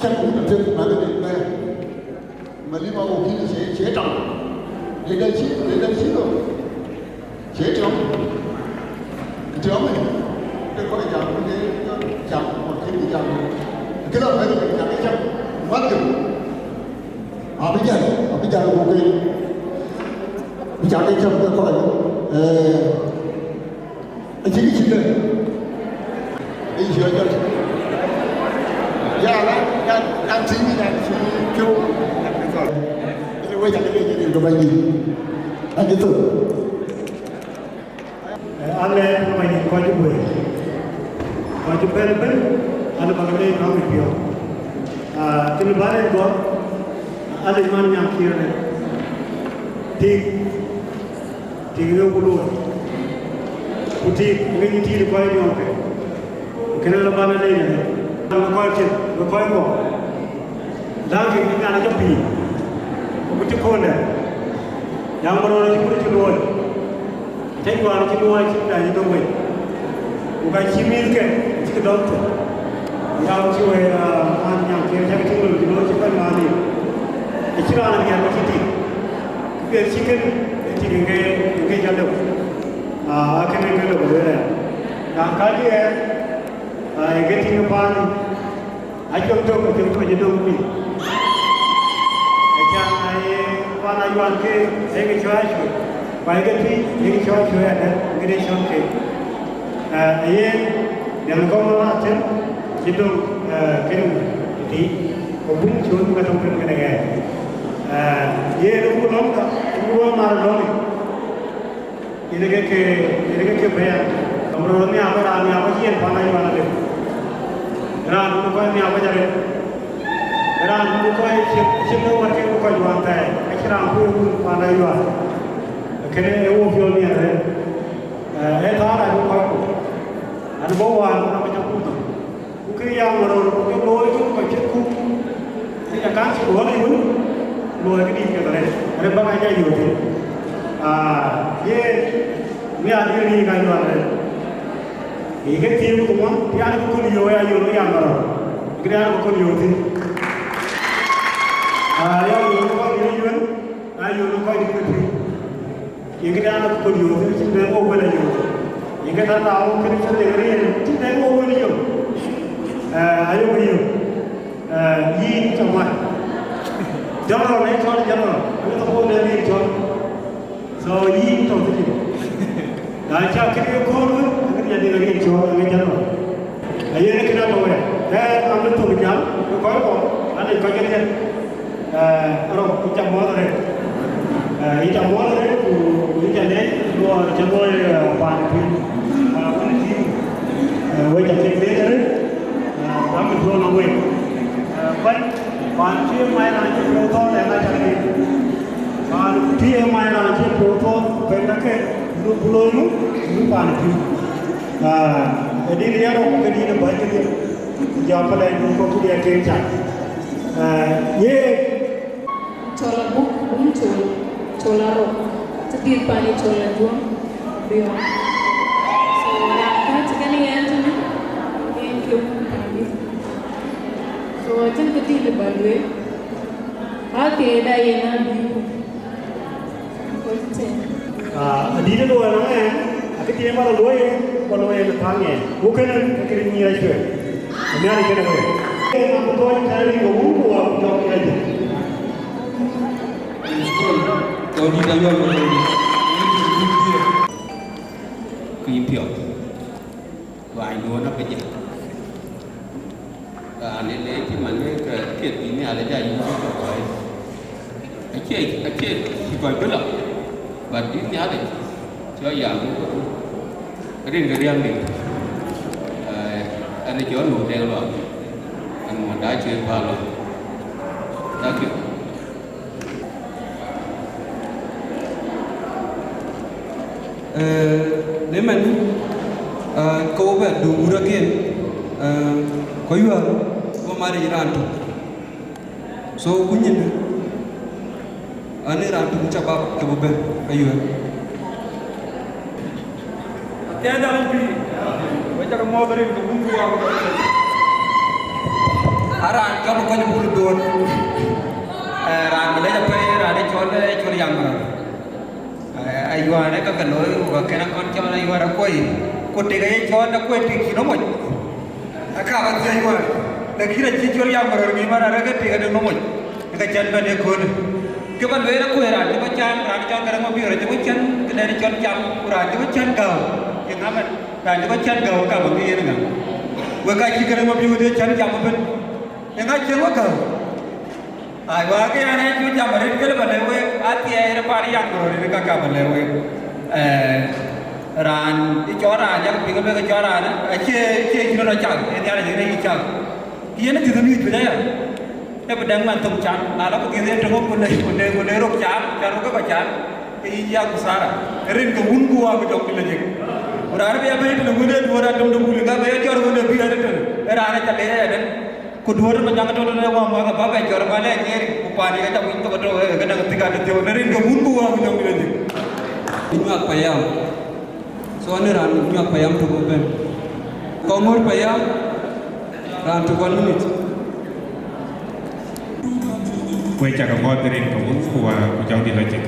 cak ku të tek ma de bɛ̈n. Ma lima wo kïn cie, cie tɔŋ. De de ci, de de ci lo. Cie tɔŋ. Tɔŋ. Ke kɔc jam, ke jam, ke jam. Ke la bɛ̈n, ke jam, ke jam. Mat ke. Abï jäl, abï jäl ku ke, bï cak ke cäm ke kɔc, eh, acï kë cït dë. Ë yï cï jɔt. Ya, la, ya, ya, tïŋ, ya, cï piɔ̈u. Ë wek cak ke jël ke bɛ̈ny. Acï thök. Ee, alɛɛc në bɛ̈ny kɔc ë guëër, kɔc ëbɛ̈n ëbɛ̈n, alë bäk leec kaŋ ë piɔ̈u. Aa, kënë bä rɛc gɔ̈ɔ̈r, alec man nyaŋ kiɛ̈r rɛ̈t. Tik, tik ë ku looi, ku tik ë ŋic tiit ë kɔc riɔ̈ɔ̈ŋke. Kënë la bän alec arëët, bän kɔc tiɛ̈t, bï kɔc gɔ̈ɔ̈r. Dhäŋ kek cï Nhialic jɔ pïïr, ku cï kööl dɛ̈. Jaŋ Marɔ̈ɔ̈r acï kut cï luɔi, acä juaar cï luɔi cï Nhialic döŋ wei. Ku ka cï mïthke cïk dɔm thok. Yam cï wëë, aa, man nyaŋ kiɛ̈r cäk tïŋ lon cï looi cï kɔc ŋuan yiic. Acï raan riɛl ke cï tik. Ku piɛth cï kën ë tik ë ke, ë ke jɔ lëu. Aa, akënë ke lëu lueel aya. Raan ka diɛɛr, aa, ë ke tïŋ ë paan. Acök tök, acök tök cï döŋ piny. Acan aye pan ayuan ke, ayeke cɔ̈ɔ̈c acuëc, ku ayeke tui, ayeke cɔ̈ɔ̈c acuëc adɛ̈t, këde cɔ̈ɔ̈c ke. Ee, aye, dhiɛl kɔ̈k lɔ atëm, cï döŋ, ee, kënë wun, tï, ku bum cööt ka tök tën kënë ɣɛɛr. Ee, yen ë ku lɔ̈ŋda, ë ku lɔ mar lɔ̈ŋ. Yen ke ke, yen ke ke bɛ̈ɛ̈r. Raan rɔt nhiaar bä, raan nhiaar bä cï yen pan ayuan alëu. Raan bï kɔc nhiaar bä arëët. Raan bï kɔc cï, cï ke wär ke bï kɔc wään thɛɛr. Acïn raan kuöc wun pan ayuan. Kënë ee wo piɔl nhiaar arëët. Ee, ee thaar abï kɔc ku. An bɔ̈ wään, an bï cä kuc nɔm. Ku kë ya ŋɔrɔr ku kë looi ku kɔc cït ku, kë ya kaŋ cï ɣɔn ë wun, looi këdït kek arëët, arëët bäk aa jɔ yöök thïn. Aa, yen, mi adï riik ayuan arëët. Ee, ke thiëëk ku ŋuɔ̈n, yan ku kun yöök ya yöök ya ŋɔrɔr. Këdï yan ku kun yöök thïn. Aa, ya yöök kɔc dït ayuan, aa, yöök kɔc dït ke tui. Yen këdan akut yööth, cïn bɛ̈n ɣok wël ayööth. Yen këdan raan wok kënë cïn dek riëël, cïn bɛ̈n ɣok wël yök. Eh, ayök yök. Eh, yïn cä mat. General në cɔl general, anë thok wok dɛ riëël cɔl. So, yïn tɔ̈ thïn. Na cä kënë ye kööl wën, akënë ya dek riëël cɔl, anë general. Ayen kënë atɔ̈ wɛ̈ɛ̈r. Ɣɛn, am bï thok jam, bï kɔc kɔ̈k, anë kɔc kedhie. Eh, rɔt, yïn ca muɔ̈th arëët. Eh, yïn ca muɔ̈th arëët, ku, ku yïn ca leec, luɔɔr cï looi, eh, paan piny. Ah, wën tïŋ, eh, wek ca kek leec arëët, eh, ram bï duɔ̈ɔ̈r nɔm wek. Eh, bɛ̈ny, paan cï mac raan cï piɔ̈u thɔ̈ɔ̈r, ɣɛn aca leec. Paan cï mac raan cï piɔ̈u thɔ̈ɔ̈r, pɛ̈n ke, du, du looi nu, du paan piny. Ah, ë dït ë yarɔ̈k, ke dït ë bäny kedhie. Jɔ pelɛn du kɔ̈k ku diɛɛr kek cath. Eh, ye Cɔl Abuk, Bum Col, Col Arok, cï dhiëth pan ye Col Ajuɔŋ, Abiɔŋ. So, raan ka cï kën yɛn tënë, yen ke wun paan dït. So, acïn kë dït lë ba lueel, aa, këda yen abï ku. Kɔc tënë. Ah, adït ë luɔi ënɔɔnë, akë tiɛɛm ba lɔ luɔi yen, ba luɔi yen ë thaŋ yen. Ku kënë, akënë nyïïr acuɛ̈ɛ̈r. Amiäk kënë wek. Yen abï thɔ̈ɔ̈c tɛ̈ɛ̈n rin ke wun ku wa ku jɔk yen ajël. Tɔ̈ dït ayɔl ku yïn piɔ̈ɔ̈th. Ruaanyduön abï jäl. Raan ë leec cï man ke piɛth bï Nhialic aa yïn cï kɔc. Acie, acie cï kɔc bï lɔ, but bï Nhialic cɔl yam rin ke riäŋdït. Eh, ɛn ë cɔl nu dɛŋ lɔ, ɛn muɔ̈nda cï bä lɔ. Thank you. Eh, në man, eh, ke wo bɛ döŋ wurɔ̈ɔ̈r ken, eh, kɔc yuäär, wo mat yic raan tök. So, ku nyin, Ani raan tök shabab ke bï bɛ̈n, ayuɛ̈n. Atiɛɛc Nhialic pïïr, we cak muɔ̈th rin ke wun ku wak. A raan cɔl Kony Bul Duɔ̈n, eh, raan Malec apɛi, raan ë cɔl, eh, cɔl Yam Rɔ̈l. Eh, ayuɛ̈n ë ka ke looi, ku ka kën akɔn cɔl ayuɛ̈n akuɔi, ku tik aye cɔl akuɔi tik cïn ë moc. Aka ba thiëëc wään, lakin acï cɔl Yam Rɔ̈l ŋic man arëk ë tik adï ŋö moc, ë ka cän bɛ̈n ëköölë. Kë ba lueel akuɔi raan cï kɔc cän, raan cɔl Garaŋ Mabiöör acï kɔc cän, këdɛn cɔl jam, ku raan cï kɔc cän gääu, ye ŋa mɛn? Raan cï kɔc cän gääu ka ba ŋic yen ŋa? Wek ka cï Garaŋ Mabiöör ye cän jam ëbën, ye ŋa cïn wek gääu? Ai, wa ke an, an cu jam arëët, këlë ba lɛ̈k wek, athiɛɛi rë pan Yam Rɔ̈l rin ka ka ba lɛ̈k wek. Eh, raan, ë cɔl raan, yak piŋ ë bɛ̈k ë cɔl raan, acie, acie cïn rɔt cak, ë Nhialic rin ayï cak. Yen ë dhiëth ë miëc piɛth aya. Ë bï dɛ̈ŋ man thok can, na la ku dhiëth ë töŋ ku le, ku le, ku le rok can, can rok ke kɔc can, ke yï ya ku thara. Rin ke wun ku wa ku jɔk piny la jik. Ku raan bï ya bɛ̈n tënë wun ë duɔ̈ɔ̈r adöm de wun, ka bï ya jɔt wun ë bï ya tënë, ë raan ë ca le ya dɛ̈n. Ku duɔ̈ɔ̈r ë Manyaŋ tɔ̈ tënë wä muɔ̈th abä bɛ cɔɔr bä lɛɛc ŋeer, ku paan ye ka cam winy thok tɔ̈, eh, ke daŋ thïk adï thiɔ̈k, në rin ke wun ku wä ku jɔŋ bï lɔ dhil. Nyuak payam. So, ani raan nyuak payam tök ëbɛ̈n. Kɔŋ ŋör payam, raan tök one minute. Wek cak muɔ̈th rin ke wun ku wä ku jɔŋ dït lɔ cïk.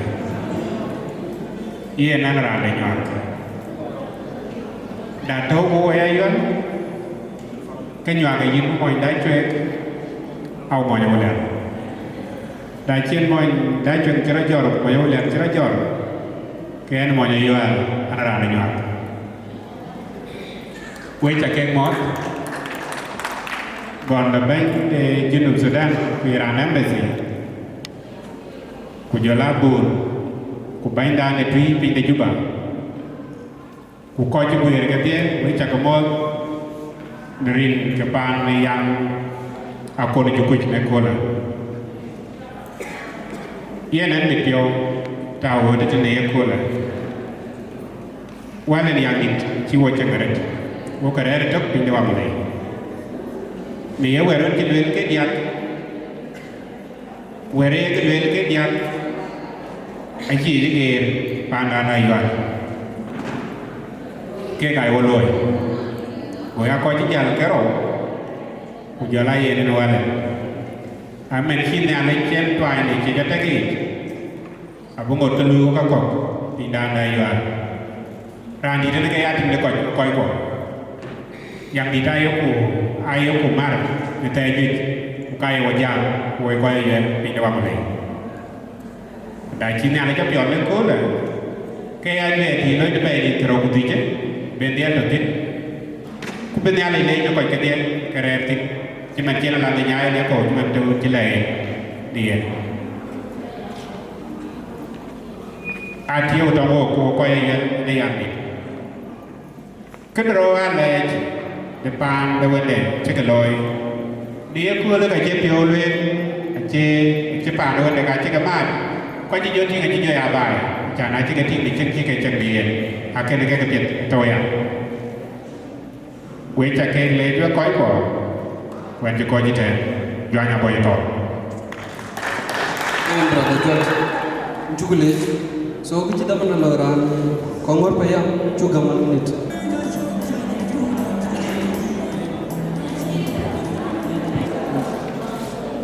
Yen an raan de nyuak. Da tɔ̈u ku wä ya yuɛ̈n, ke nyuak ë yïn mony da cuek, au mony awulian. Da cïn mony da cuek cï rɔt jɔr, mony awulian cï rɔt jɔr, ke ɛn mony ayuɛɛl, an raan ë nyuak. Wek ca kek mɔ̈th, gɔn de bɛ̈ny de Junub Thudan, ku ye raan embassy, ku jɔl a Bor, ku bɛ̈nydan ë tui piny de Juba. Ku kɔc cï guëër kedhie, wek cak muɔ̈th në rin ke paan ë Yam Akol Jukuc në köölë. Yen ɛn mit piɔ̈u tääu ɣööt tënë ye köölë. Wɛ̈l en Yam dït cï wo cieŋ arëët, wo ke rɛ̈ɛ̈r ëtök piny de Wamulei. Në ye wɛ̈t röt cï lueel ke diäk, wɛ̈t ee ke lueel ke diäk, acïï cï geer paandan ayual, kek aa wo looi. Go ya kɔc cï jäl ke rou, ku jɔl a yen en wälë. Amɛn cï Nhialic cen tuany de ciec atek yiic, abï ŋot ke luui wek kakɔ̈k pinydan de ayual. Raan dït en ke ya tiŋ de kɔc, kɔc kuɔ. Yam dït ayeku, ayeku mar në thɛɛr juëc, ku ka ye wo jam, ku wo kɔc ayuɛl piny de Wamulei. Da cï Nhialic apiɔl në köölë, ke ya juɛɛr thïn lɔc de bɛ̈ɛ̈i dït kërou ku dhïc, ben dhiɛl tɔ thïn, ku bï Nhialic leec në kɔc kedhie ke rɛ̈ɛ̈r thïn, cï man cïn aladhë nyaai në kɔ̈u cï man tëu cï lɛɛr në yen. Atiëu tɔŋ wok ku kɔc ayuɛl në yam dït. Kënë rou aa lɛɛc de paan de wënde cï ke looi. Në ye köölë ka cï piɔ̈u lueel, acï, acï paan de wënde ka cï ke maat, ku acï jɔ tïŋ acï jɔ ya baai, can acï ke tïŋ në cïn cï ke cieŋ në yen, akënë ke ke piɛth thou ya. Wek ca keek leec wek kɔc kuɔ, ku ɛn cï kɔc ëtɛ̈ɛ̈n, juany abɔ̈ thɔ̈ɔ̈r. Ɛn brother George, cuk leec. So, kë cï dhaman lɔ raan, kɔŋ wär payam, cuk gam one minute.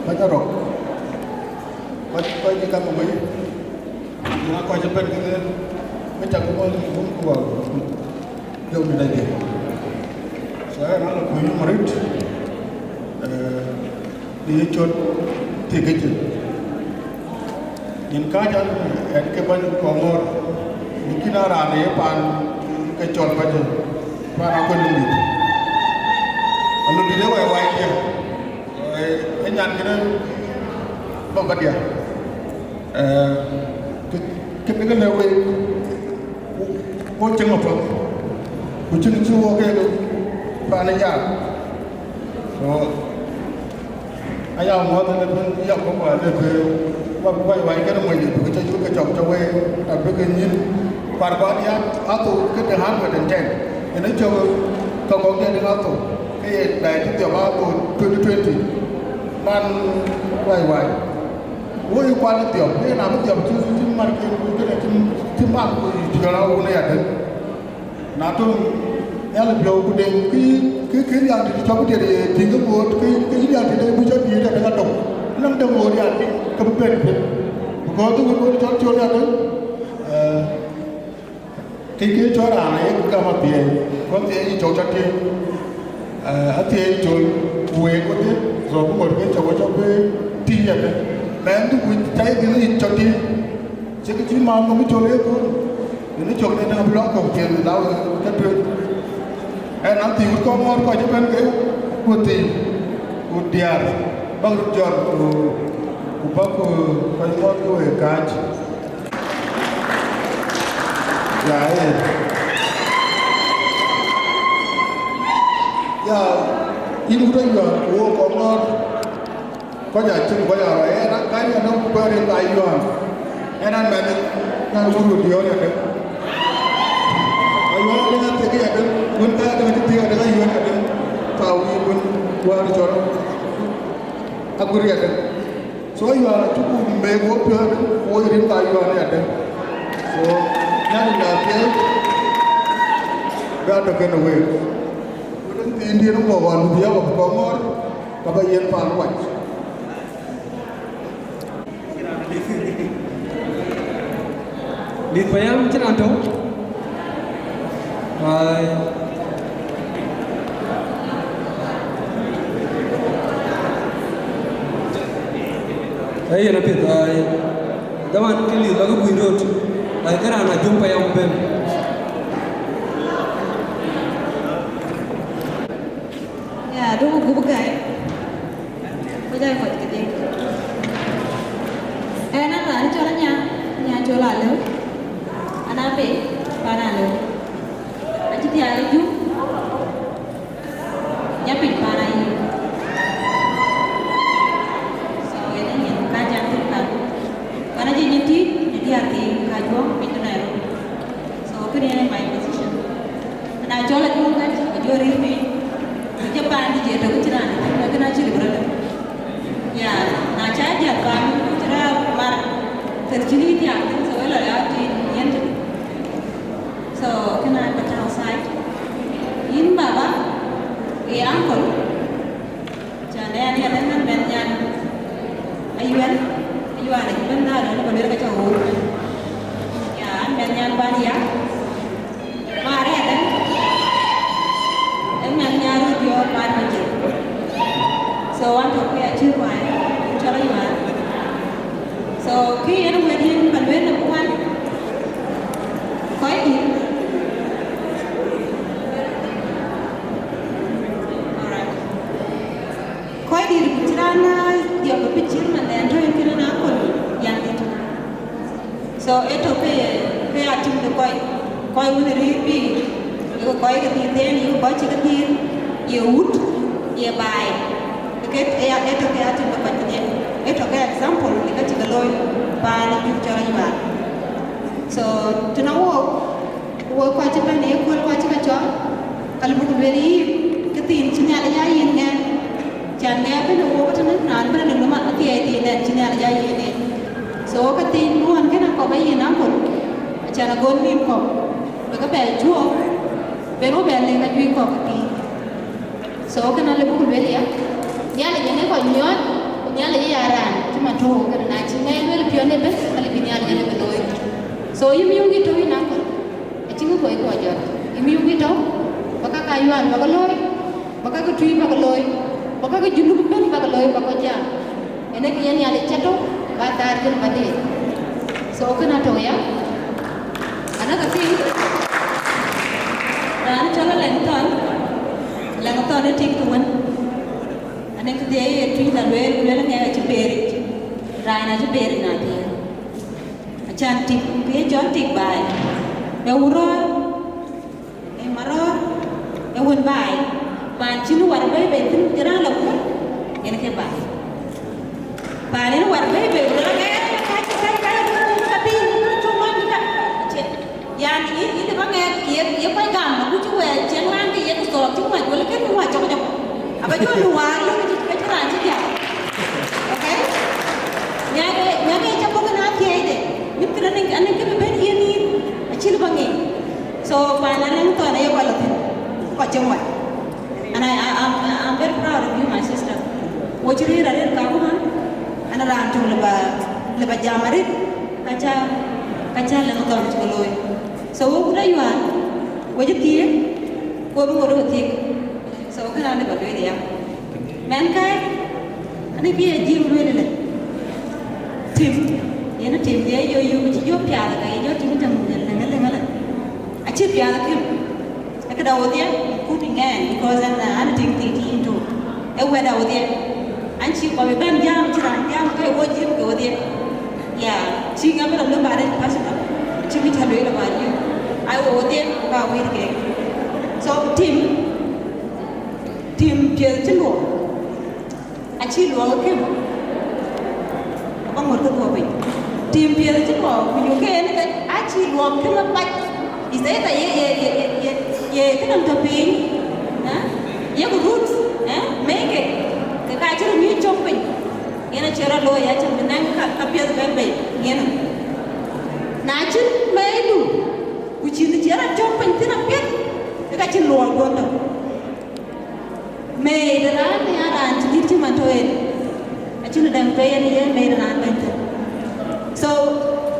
Kɔc arɔk, kɔc, kɔc cï gam wei, na kɔc ëbɛ̈n kënë, bï cak bɔ̈ wun ku wä. Jɔŋdït Ajiëk. So, ɣɛn ala kuöny nɔm arëët, eh, në ye cöt thik kecin. Nyin kääc an, ɛn ke bäny Kɔŋɔ̈ɔ̈r, lakin aa raan ë ye paan ke cɔl bäny, paan Akol Lundït. Alundït ë wɛ̈ɛ̈r wac diɛ̈. Eh, ë nyan kënë baba diɛ̈. Eh, kë, kë, kë lëu wek, wo, wo cieŋ apath, ku cieŋ cï wo kek paan ë Yam. So, aya muɔ̈th ënë bɛ̈n ya kɔ̈k wa le bë, wa bï wai wai kënë mony, bï ke cä cuk ke cɔk cä wei, abï ke nyïn, kuar kuat ya, athou ke de hundred and ten. Ënë cök ke kɔ̈k de athou, ke ye daai cï dhiɔp athou twenty twenty. Man wai wai. Woi kual dhiɔp, ee na bï dhiɔp cï cï mar ke ku kënë cï cï man ku cï jɔl a wun ya dël. Na tɔ̈ Nhialic piɔ̈u ku deŋ kë kë kë Nhialic cɔk diɛt ye tïŋ ke ŋoot ke ke Nhialic de bï cɔk diɛt adëŋ atök. Nɔm de ŋoot ya tïŋ ke bï ben piny. Because the wun wun cɔl cɔl ya dël. Kë kë cɔl raan aye gam athiɛɛi, ku athiɛɛi cɔk cɔk tïŋ. Athiɛɛi cɔl ku week wedhie, so bï ŋot ke cɔk cɔk bï tïŋ yɛn. Mɛn du ku cai dhil yic cɔk tïŋ. Cï kë cï maam nɔm cɔl ee kun. Yen cɔk de na bï lɔŋ kɔ̈k piɛth la wek ke tueŋ. Ɛn an thii wut kɔŋ ŋɔɔr kɔc ëbɛ̈n ke ku thii ku diaar bäk röt jɔt ku ku bäk kɔc ŋɔɔr ke wek kääc. Ya, ee. Ya, yïn wut Ayual, ku wo kɔŋ ŋɔ̈ɔ̈r, kɔc aa cïn kɔc aa rɔt, ɛn a kany anɔŋ ku bɛ̈ɛ̈r rin Ayual. Ɛn an mɛnh, nyan wut wut diɔ̈ɔ̈r yadë. Ayual adëŋ a thiek yadë, wën ka adëŋ acï thiek adëŋ Ayual yadë. Ka wïc wën wäär cɔl aguër yadë. So Ayual acuk meek wo piɔ̈ɔ̈th, wo rin ka Ayual yadë. So, nyan ë piɛth, bï atɔ̈ kënë week. Ku dëŋ thiindiɛ̈n ŋuɔk ɣɔn bï ya wek kɔŋ ŋɔ̈ɔ̈r, ka bä yen paan wac. Mïth payam cïn an tɔ̈u. Ai. Ai, yen apiɛth, ai. Daman kë liu lɔ ke guic rot. Ai, kë raan a jum payam ben. Ya, duŋ gup gäi. Ku jai kɔc kedhie. Ɛn an raan cɔl Anya, Anya cɔl Alëu. An a piny, pan Alëu. Acï thiaak ë Jum. Nya piny pan Ayï. So, yen ë nyin ka jam thïn kan. Pan acï nyin tïc, nyin diäär thii ka juɔ̈ŋ piny de Nairobi. So, kënë yen ë my position. Na cɔl ajuɔ̈ŋ kat, ajuɔ̈ŋ rïïr piny. Ku cï paan dït ye tök cïn raan dït, lakin acï lëu rɔt. Ya, na ca jäl paan, cï raan mar, thil cï lïït thiaak thïn, so, ë lɔ ya tïŋ yen tïŋ. So, kënë an bä tääu side. Yïn baba, ye uncle, can ë an ya dɛ̈ŋ an mɛnh nyan. Ayuɛl, Ayual acï bɛ̈n dhal, ënë bä luel ka ca ɣööt. Ya, an mɛnh nyan ban ya. Maria dɛ̈ŋ, ë mɛnh nyan röt diɔ̈ɔ̈r man Majir. So, wan tɔ̈ ke acï ruai, cɔl Ayual. So, kë yen wɛ̈t yen bä lueel number one, kɔc dït. Alright. Kɔc dït ku cï raan, ah, dhiɔp bï cït man dhɛn tɔ̈ yen kënë na kɔn yan dït. So, ë tök ke, ke ya tim de kɔc, kɔc wën rïïr piny, ye kɔc ke dhiëëth en, ye kɔc cï ke dhiëëth, ye wut, ye baai. Ke, ke ya, ë tök ke ya tim de kɔc kedhie. Ë tök ke example, ke ka cï ke looi, paan ë Jum cɔl Ayual. So, tënë wok, wok kɔc cï bɛ̈n ë kööl kɔc cï ke cɔl, ka lëu buk lueel yïn, këthiin cï Nhialic aa yïn ŋɛk. Can ŋɛk bï në wok tënë, raan bï në lum athiɛɛi thiin dɛn cï Nhialic aa yïn en. So, këthiin luɔn kënë kɔp ë yïn akol, acan agol nïïm kɔp, bï ke bɛ cuɔɔk, ben wo bɛ lëk ajuëc kɔp ë pïïr. So, kënë lëu buk lueel ya, Nhialic yen ë kɔc nyuɔɔth, ku Nhialic ë ya raan cï man tɔ̈u kënë, na cï ŋɛk lueel piɔ̈n ëbën, ka lëu bï Nhialic ë lëu bï looi. So, yï miök yï tɔ̈u yïn akol, acïn kë kɔc kɔc jɔt. Yï miök yï tɔ̈u, bä ka ka Ayual bä ke looi, bä ka ke Tuïc bä ke looi, bä ka ke Junub ëbën bä ke looi, bä kɔc jam. Ënë kë ye Nhialic cä tök, bä thaar kën bä deet. So, kënë atɔ̈u ya. Another thing, raan cɔl Alɛŋ Thɔn, Alɛŋ Thɔn ë tik të wën. Anɔŋ këdhie ye Tuïc la lueel, ku lueel ŋɛk acï peeric. Raan acï peeric na thiëër. Acan tik, kë ye cɔl tik baai. Bɛ wurɔɔr. Ee marɔ̈ɔ̈r, ee wën baai, paan cïn wär bɛ̈i bei thïn, cï raan la kuɔ̈r, yen ke baai. Paan yen wär bɛ̈i bei, ku lɔ ke, ka, ka, ka, ka piny, ka cuk lɔny, ka, cie, yan, yï, yï lëu ba ŋɛk, ye, ye kɔc gam, ku cï wɛɛr cieŋ raan ke ye ku thɔɔk cï ŋuac, wala kën ŋuac cɔk jɔk. Aba jɔ lu waar, lu ke cï raan cï diäk. Okay? Ŋɛk, An, kë bï bɛ̈n yen yïn, acï lëu ba ŋic. So, paan Alɛŋthɔn aye kɔc lɔ thïn, kɔc cï ŋuɔt. And I, I, I'm, I'm very proud of you, my sister. Wo cï rëër arëët kakuma, an, raan töŋ lëu ba, lëu ba jam arëët, ka ca, ka ca Alɛŋthɔn cï ke looi. So, wo kut ayuan, wo cï thiëëk, ku wo bï ŋot we thiëëk. So, kënë alëu ba lueel ya. Mɛnhkäi, anï bï a jiëëm lueel ëlë. Tim, yen tim de yo yo cï jɔ piath ka ye jɔ tim tɛm ëlëŋ ëlëŋ ëlë. Acï piath kïm. Ë këda wodhie, kut ŋɛɛn, because an, an tim thii tim tök. Ë wɛ̈da wodhie. An cï kɔc bɛ̈n jam, cï raan jam, ke wo jiëëm ke wodhie. Yeah, cï ŋa bï lɔ lëu ba rɛc personal. Cï kë cä lueel about you. Ai wo wodhie, ku ka wëër kek. So, tim, tim piɛth cï luɔk, acï luɔk ë këm, aba ŋot ke dhuɔk piny. Tim piɛth cï luɔk, ku yök ke en ke acï luɔk këm apac. Is either ye, ye, ye, ye, ye, ye këdäŋ tɔ piny, eh? Ye ku rut, eh? Meke, ke ka cï röt nyuc cök piny. Yen acï rɔt looi, acïn bï nɛŋ ka, ka piɛth bɛ̈n bei, yen. Na cïn mɛɛidu, ku cïn cï rɔt cök piny thïn apiɛth, ke ka cïn luɔk duɔ̈n tɔ. Mɛɛi de raan ë ya raan cï dït cï man tɔ en, acïn dɛŋ pei en ye mɛɛi de raan bɛ̈ny thïn. So,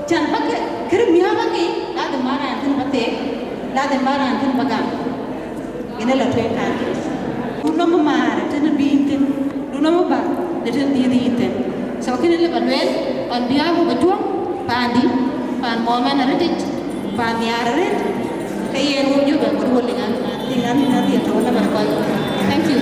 can ba kë, kërë miäk ba ŋic, ladhim ba raan thïn ba theek, ladhim ba raan thïn ba gam. Yen ë lɔ tueŋ kan. Du nɔm maar tënë bï yïn thïn, du nɔm ba de tënë bï yïn thïn. So, kënë lë ba lueel, on behalf of Ajuɔŋ, paandï, paan mɔmɛn arëtic, paan nhiaar arëët, ke yen wo jɔ bɛ kɔɔr wo liŋ an, liŋ an, liŋ an, liŋ an, tɔ̈u na bɛ kɔc. Thank you.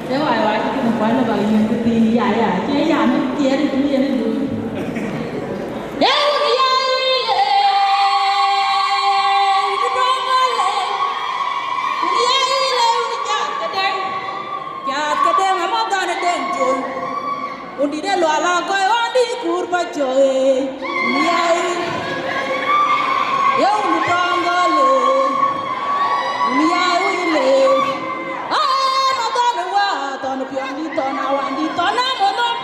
Ee wai wai cï kën kuan lɔ bak yïn kë piny ya ya, cie ya mï kiɛɛr ë tïŋ yen ë duc. Ee wun ya yï le, wun ya yï le, wun ya yï le, wun cath këdäŋ, cath këdäŋ amɔ gɔn ë den col. Wundït ë lual akɔc ɣɔn dï kuur bä cök ëë, wun ya yï, ye wun tɔŋ gɔl ëë, wun ya yï wun le. Aa, na dhɔn ë wä, thɔn ë piɔ̈ndït, thɔn ë awandït, thɔn ë amɔ̈ nhom,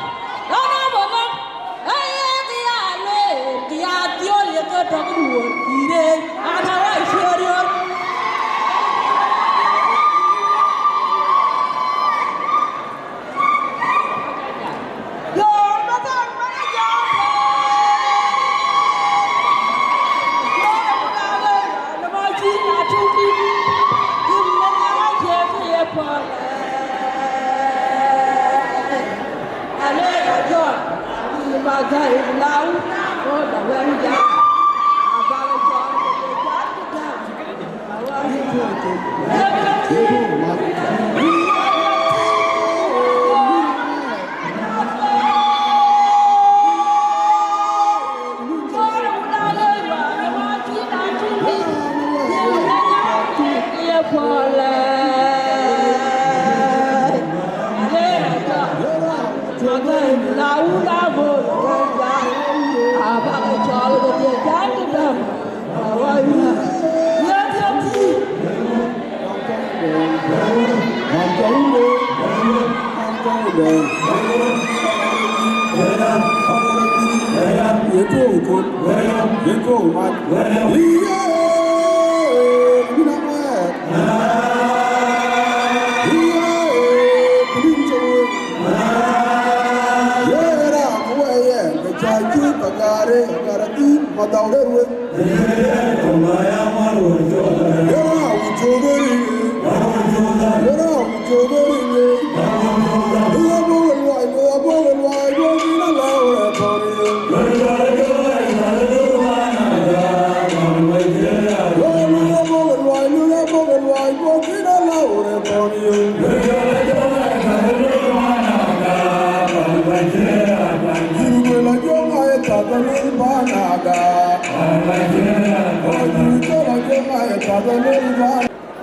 thɔn ë amɔ̈ nhom. Ee, ye kë ya lueel, kë ya thiöl, ye ke tɔ̈ kë duöör kï rëëc, an, awä cuëër yöör.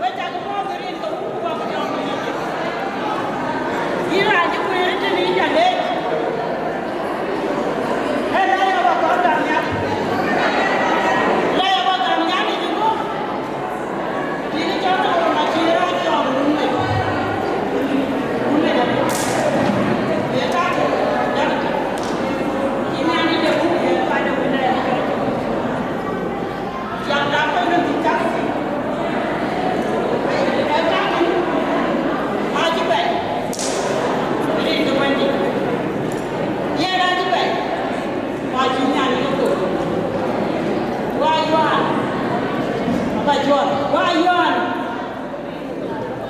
Wek cak muɔ̈ɔ̈th rin ke wun ku wak jɔŋ. Yïn raan cï kueer ë tënë yïn ca leec. Ee lɛ̈i aba kɔn gam nhial. Lɛ̈i aba gam nhial yic ëbɔ̈. Tiiŋ cɔl ë ɣöö acï raan cɔɔk ë run mec. Run mec abɔ̈. Ye kakë, yak. Cï Nhialic de buk ye kuany ë wël ë cɔl. Thiäŋda kɔc në bï taxi. Ee kakë acï bɛ̈n. Rin ke Bɛ̈nydït. Yen acï bɛ̈n. Ku acï Nhialic ke kor. Wa Yohan. Aba John. Wa Yohan.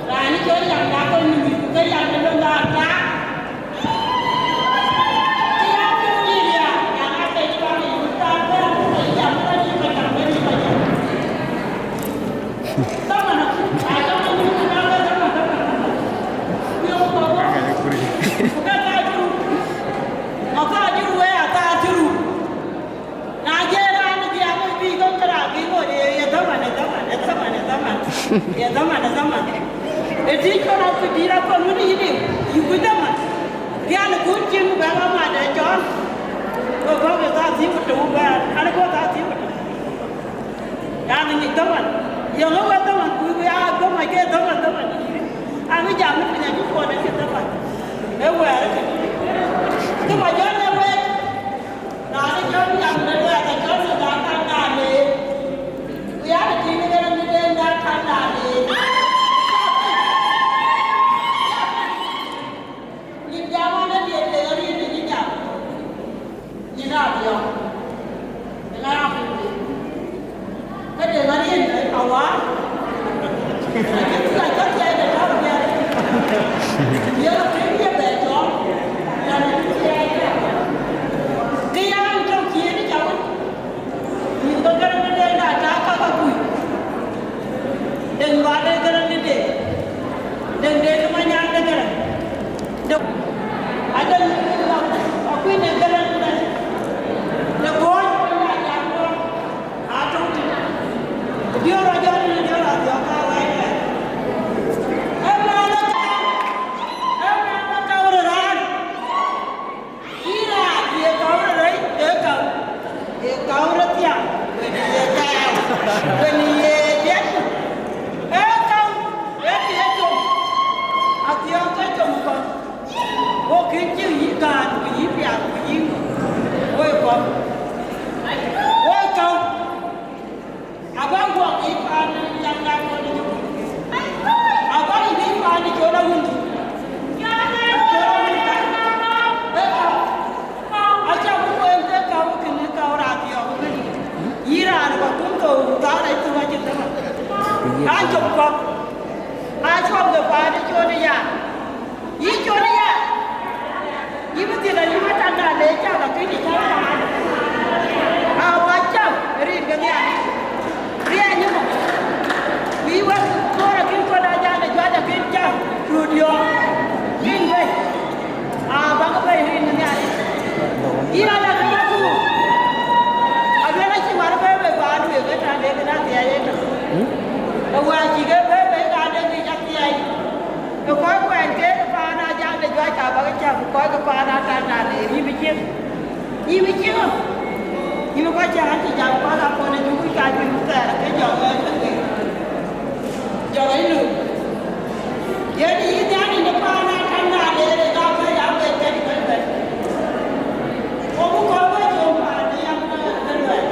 Raan cɔl yam da kɔc në mïth, ku ke yam de lon da ta. Ke ya piŋ dït ya, ya na ke cï bä mïth, ku ta bɛ, ku ke yam, ku ke yam, ku ke yam. Dhaman, a jɔ ke yam, ku na bɛ dhaman, dhaman, dhaman. Ku yom kɔ̈k bä. Ku ke ka juru. Ŋɔ ka juru, wë ya ka juru. Na jɛ raan bï a bï bï kɔn kërac bï ŋot, ye, ye dhaman, ye dhaman, ye dhaman, ye dhaman. Ye dhaman, ye dhaman. Ë tïc kɔn a ku dït a kɔn wën yï diu, yï ku dhaman. Rian kun cïn ku bɛ ɣɔn mat ë cɔɔl. Ku gɔ̈k ë thaa thiëëu ku tök bɛ, an, ku thaa thiëëu ku tök. Raan ŋic dhaman. Yöŋ ë wek dhaman, ku, ku ya dhaman ke dhaman, dhaman. An, bï jam ë piny acï kuɔn acï dhaman. Ë wɛ̈ɛ̈r ë kë. Kë bä jɔl ë wek. Raan ë cɔl Nhialic në luɛɛk, acɔl në Gäk Kandale. Ku ya në tïŋ ë Gäk në Deŋ Gäk Kandale. Nyin jam ɣɔn ë diëër Deŋ Ariëc në cï jam. Nyin Abiɔ̈k. Ëna raan piny. Këde Marian awar. Lakini la jɔt ya de tau ya. Ye la piny ye bɛ jɔ. La ni ya ya. Ke ya ni tau ki ni tau. Ni ko gɛrɛ ni de na ta ka ka kui. Den ba de gɛrɛ ni de. Den de ni ma nya de gɛrɛ. De. Aden ni la. Akui ne gɛrɛ ni de. De ko ni ma nya de. Atɔ̈ tïŋ. Diɔ̈ɔ̈r ajɔt tïŋ, diɔ̈ɔ̈r adhiɔ̈k ka wɛɛc bɛ̈n. Ee man ë ka, ee man ë ka wërë raan. Yïn raan, ye ka wërë rɛ̈c, ee ka, ye ka wërë thiaŋ, wën ye kɛɛu, wën ye diɛt. Ee ka, ee kë ye com, adhiɔ̈k ke com kɔ̈k. Wo kën cï yï gäär, ku yï piath, ku yï woi kɔ̈k. Woi kɔ̈k. Abä guɔ bï paan ë Nhialic kɔn ë Juku. Abä bï paan ë col awun. Col awun ka. Ë ka. Aca ku kueen ke ka wä kënë ka wä raan thiɔ̈k ëbën. Yïn raan wä kum thou, thaar ë thou acïn thëma. Raan cop kɔ̈k. Aa cuɔp ke paan ë col ë ya. Yï col ya, yï bï dhil a yï wä tanda le cak akëc cak paan. A wä cak rin ke Nhialic. Riɛny ëmɔ. Bï wek koor akïn kɔn a jal ë juac akïn cak röt yɔ̈ɔ̈k. Yïn bei. A bäk bei rin ke Nhialic. Yïn a lak ë bäk ku. Aduel acï wär bɛ̈ɛ̈i bei paan wek ë tande kënë athiɛɛi ëtök. Ë wä cï ke bɛ̈ɛ̈i bei ka de ŋic athiɛɛi. Ke kɔc kuɛɛn ke paan aa jam de juac ka bäk cäk, ku kɔc ke paan aa tak na le yï bï cieŋ. Yï bï cieŋ ë. Yï bï kɔc cäk acï jam kɔc aa kɔn ë jukuc ka cï muk thɛɛr ke jɔk ɣɛɛc ke kek. Jɔk ë nu. Yen yï Nhialic de paan aa tak na le de ka bɛ̈ɛ̈i aa bɛ̈ɛ̈i bɛ̈ɛ̈i bɛ̈ɛ̈i. Wo bï kɔc wec com paan ë yam ke luɛɛl.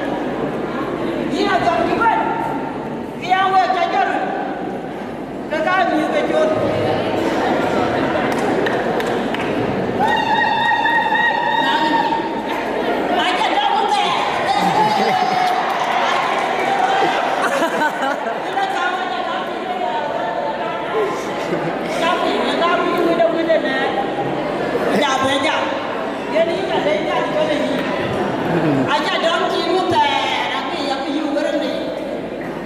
Yïn a jɔk cï bɛ̈n. Kë ya wek ca jɔt röt. Yen yï ca lec ka cï kɔn ë yï. Aca dɔm cïn wun thɛɛr, abï ya bï yï wërë lec.